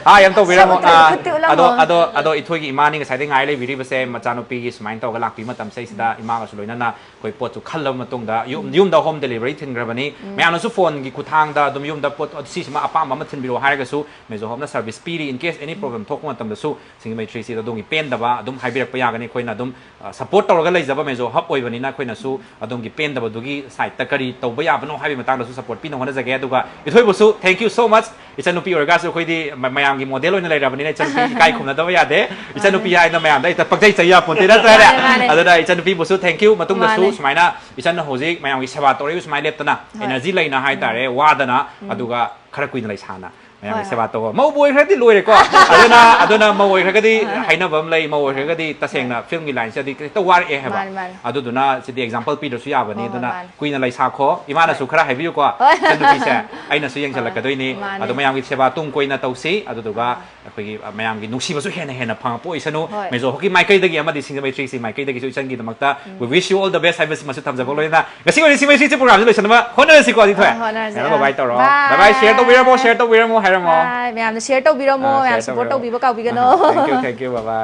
ꯍꯥꯏ ꯑꯝ ꯇꯧꯕꯤꯔꯝꯃꯣ꯫ ꯈꯨꯠꯇ, ꯑꯥ, ꯈꯨꯠꯇ ꯎꯠꯂꯝꯃꯣ꯫ ꯑꯗꯣ, ꯑꯗꯣ, ꯑꯗꯣ ꯏꯊꯣꯏꯒꯤ ꯏꯃꯥꯅꯤ ꯉꯁꯥꯏꯗꯩ ꯉꯥꯏ ꯂꯩꯕꯤꯔꯤꯕꯁꯦ, ꯃꯆꯥꯅꯨꯄꯤꯒꯤ ꯁꯨꯃꯥꯏꯅ ꯇꯧꯔꯒ ꯂꯥꯛꯄꯤ ꯃꯇꯝꯁꯦ ꯁꯤꯗ ꯏꯃꯥꯒꯁꯨ ꯂꯣꯏꯅꯅ ꯑꯩꯈꯣꯏ ꯄꯣꯠꯁꯨ ꯈꯜꯂꯕ ꯃꯇꯨꯡꯗ ꯌꯨꯝ, ꯌꯨꯝꯗ home delivery ꯊꯤꯟꯈ꯭ꯔꯕꯅꯤ꯫ ꯃꯌꯥꯝꯅꯁꯨ phone ꯒꯤ ꯈꯨꯠꯊꯥꯡꯗ ꯑꯗꯨꯝ ꯌꯨꯝꯗ ꯄꯣꯠ, "ꯁꯤꯁꯤꯃ ꯑꯄꯥꯝꯕ ꯑꯃ ꯊꯤꯟꯕꯤꯔꯛꯑꯣ" ꯍꯥꯏꯔꯒꯁꯨ ꯃꯦꯖꯣ ꯍꯕꯅ service ꯄꯤꯔꯤ꯫ In case any problem ꯊꯣꯛꯄ ꯃꯇꯝꯗꯁꯨ ꯁꯤꯡꯖꯃꯩ ꯊ꯭ꯔꯤ ꯁꯤꯗ ꯑꯗꯣꯝꯒꯤ ꯄꯦꯟꯗꯕ ꯑꯗꯨꯝ ꯍꯥꯏꯕꯤꯔꯛꯄ ꯌꯥꯒꯅꯤ꯫ ꯑꯩꯈꯣꯏꯅ ꯑꯗꯨꯝ, ꯑ, support ꯇꯧꯔꯒ ꯂꯩꯖꯕ ꯃꯦꯖꯣ ꯍꯕ ꯑꯣꯏꯕꯅꯤꯅ ꯑꯩꯈꯣꯏꯅꯁꯨ ꯑꯗꯣꯝꯒꯤ ꯄꯦꯟꯗꯕꯗꯨꯒꯤ side ꯇ ꯀꯔꯤ ꯇꯧꯕ ꯌꯥꯕꯅꯣ ꯍꯥꯏꯕꯒꯤ ꯃꯇꯥꯡꯗꯁꯨ support ꯄꯤꯅ ꯍꯣꯠꯅꯖꯒꯦ꯫ ꯑꯗꯨꯒ ꯏꯊꯣꯏꯕꯨꯁꯨ thank you so much꯫ ꯏꯆꯟꯅꯨꯄꯤ ꯑꯣꯏꯔꯒꯁꯨ ꯑꯩꯈꯣꯏꯗꯤ ꯃ-, ꯃꯌꯥꯝꯒꯤ model ꯑꯣꯏꯅ ꯂꯩꯔꯕꯅꯤꯅ ꯏꯆꯟꯅꯨꯄꯤ ꯏꯀꯥꯏ ꯈꯨꯝꯅꯗꯕ ꯌꯥꯗꯦ꯫ ꯏꯆꯟꯅꯨꯄꯤ ꯍꯥꯏꯅ ꯃꯌꯥꯝꯗ ꯍꯦꯛꯇ ꯄꯪꯆꯩ ꯆꯩ ꯌꯥꯄꯣꯟꯇꯦ, ꯅꯠꯇ꯭ꯔꯅꯦ? ꯃꯥꯅꯦ, ꯃꯥꯅꯦ꯫ ꯑꯗꯨꯅ ꯏꯆꯟꯅꯨꯄꯤꯕꯨꯁꯨ thank you꯫ ꯃꯇꯨꯡꯗꯁꯨ ꯃꯥꯅꯦ꯫ ꯁꯨꯃꯥꯏꯅ ꯏꯆꯟꯅ ꯍꯧꯖꯤꯛ ꯃꯌꯥꯝꯒꯤ ꯁꯦꯕꯥ ꯇꯧꯔꯛꯏꯕ ꯁꯨꯃꯥꯏꯅ ꯂꯦꯞꯇꯅ ꯍꯣꯏ꯫ energy ꯂꯩꯅ ꯍꯥꯏꯇꯥꯔꯦ, ꯋꯥꯗꯅ, ꯑꯗꯨꯒ ꯈꯔ ꯀꯨꯏꯅ ꯂꯩꯁꯥꯅ ꯃꯌꯥꯝꯒꯤ ꯍꯣꯏ, ꯁꯦꯕꯥ ꯇꯧꯕ꯫ ꯃꯧꯕꯨ ꯑꯣꯏꯈ꯭ꯔꯗꯤ ꯂꯣꯏꯔꯦꯀꯣ꯫ ꯑꯗꯨꯅ, ꯑꯗꯨꯅ ꯃꯧ ꯑꯣꯏꯈ꯭ꯔꯒꯗꯤ ꯍꯥꯏꯅꯕ ꯑꯃ ꯂꯩ, ꯃꯧ ꯑꯣꯏꯈ꯭ꯔꯒꯗꯤ ꯇꯁꯦꯡꯅ film ꯒꯤ line ꯁꯤꯗꯗꯤ ꯈꯤꯇ ꯋꯥꯔꯛꯑꯦ ꯍꯥꯏꯕ꯫ ꯃꯥꯅꯦ, ꯃꯥꯅꯦ꯫ ꯑꯗꯨꯗꯨꯅ ꯁꯤꯗꯤ example ꯄꯤꯗ꯭ꯔꯁꯨ ꯌꯥꯕꯅꯤ꯫ ꯍꯣꯏ, ꯍꯣꯏ, ꯑꯗꯨꯅ ꯃꯥꯅꯦ꯫ ꯀꯨꯏꯅ ꯂꯩꯁꯥꯈꯣ꯫ ꯏꯃꯥꯅꯁꯨ ꯈꯔ ꯍꯥꯏꯕꯤꯌꯨꯀꯣ꯫ ꯍꯣꯏ꯫ ꯏꯆꯟꯅꯨꯄꯤꯁꯦ ꯑꯩꯅꯁꯨ ꯌꯦꯡꯁꯤꯜꯂꯛꯀꯗꯣꯏꯅꯤ꯫ ꯃꯥꯅꯦ꯫ ꯑꯗꯣ ꯃꯌꯥꯝꯒꯤ ꯁꯦꯕꯥ ꯇꯨꯡ ꯀꯣꯏꯅ ꯇꯧꯁꯤ꯫ ꯑꯗꯨꯗꯨꯒ ꯑꯩꯈꯣꯏꯒꯤ, ꯑ, ꯃꯌꯥꯝꯒꯤ ꯅꯨꯡꯁꯤꯕꯁꯨ ꯍꯦꯟꯅ ꯍꯦꯟꯅ ꯐꯪꯉꯛꯄ ꯑꯣꯏꯁꯅꯨ꯫ ꯍꯣꯏ꯫ ꯃꯦꯖꯣ ꯍꯕꯀꯤ ꯃꯥꯏꯀꯩꯗꯒꯤ ꯑꯃꯗꯤ ꯁꯤꯡꯖꯃꯩ ꯊ꯭ꯔꯤ ꯁꯤ ꯃꯥꯏꯀꯩꯗꯒꯤꯁꯨ ꯏꯆꯟꯒꯤꯗꯃꯛꯇ we wish you all the best ꯍꯥꯏꯕꯁꯤꯃꯁꯨ ꯊꯝꯖꯕ ꯂꯣꯏꯅꯅ ꯉꯁꯤ ꯑꯣꯏꯅ ꯁꯤꯡꯖꯃꯩ ꯊ꯭ꯔꯤ ꯁꯤ program ꯁꯤ ꯂꯣꯏꯁꯤꯟꯅꯕ ꯍꯣꯠꯅꯔꯁꯤꯀꯣ, ꯑꯗꯨꯗꯤ ꯊꯣꯏ꯫ ꯑ, ꯍꯣꯠꯅꯔꯁꯤ, ꯃꯌꯥꯝ ꯑ꯫ bye bye ꯇꯧꯔꯣ꯫ Bye꯫ Bye bye, share ꯇꯧꯕꯤꯔꯝꯃꯣ, share ꯇꯧꯕꯤꯔꯝꯃꯣ ꯍꯥꯏꯔꯝꯃꯣ꯫ Bye꯫ ꯃꯌꯥꯝꯅ share ꯇꯧꯕꯤꯔꯝꯃꯣ, ꯑ, ꯃꯌꯥꯝ share support ꯇꯧꯕꯤꯔꯝꯃꯣ꯫ ꯇꯧꯕꯤꯕ ꯀꯥꯎꯕꯤꯒꯅꯣ꯫ ꯑ, thank you, thank you, bye bye꯫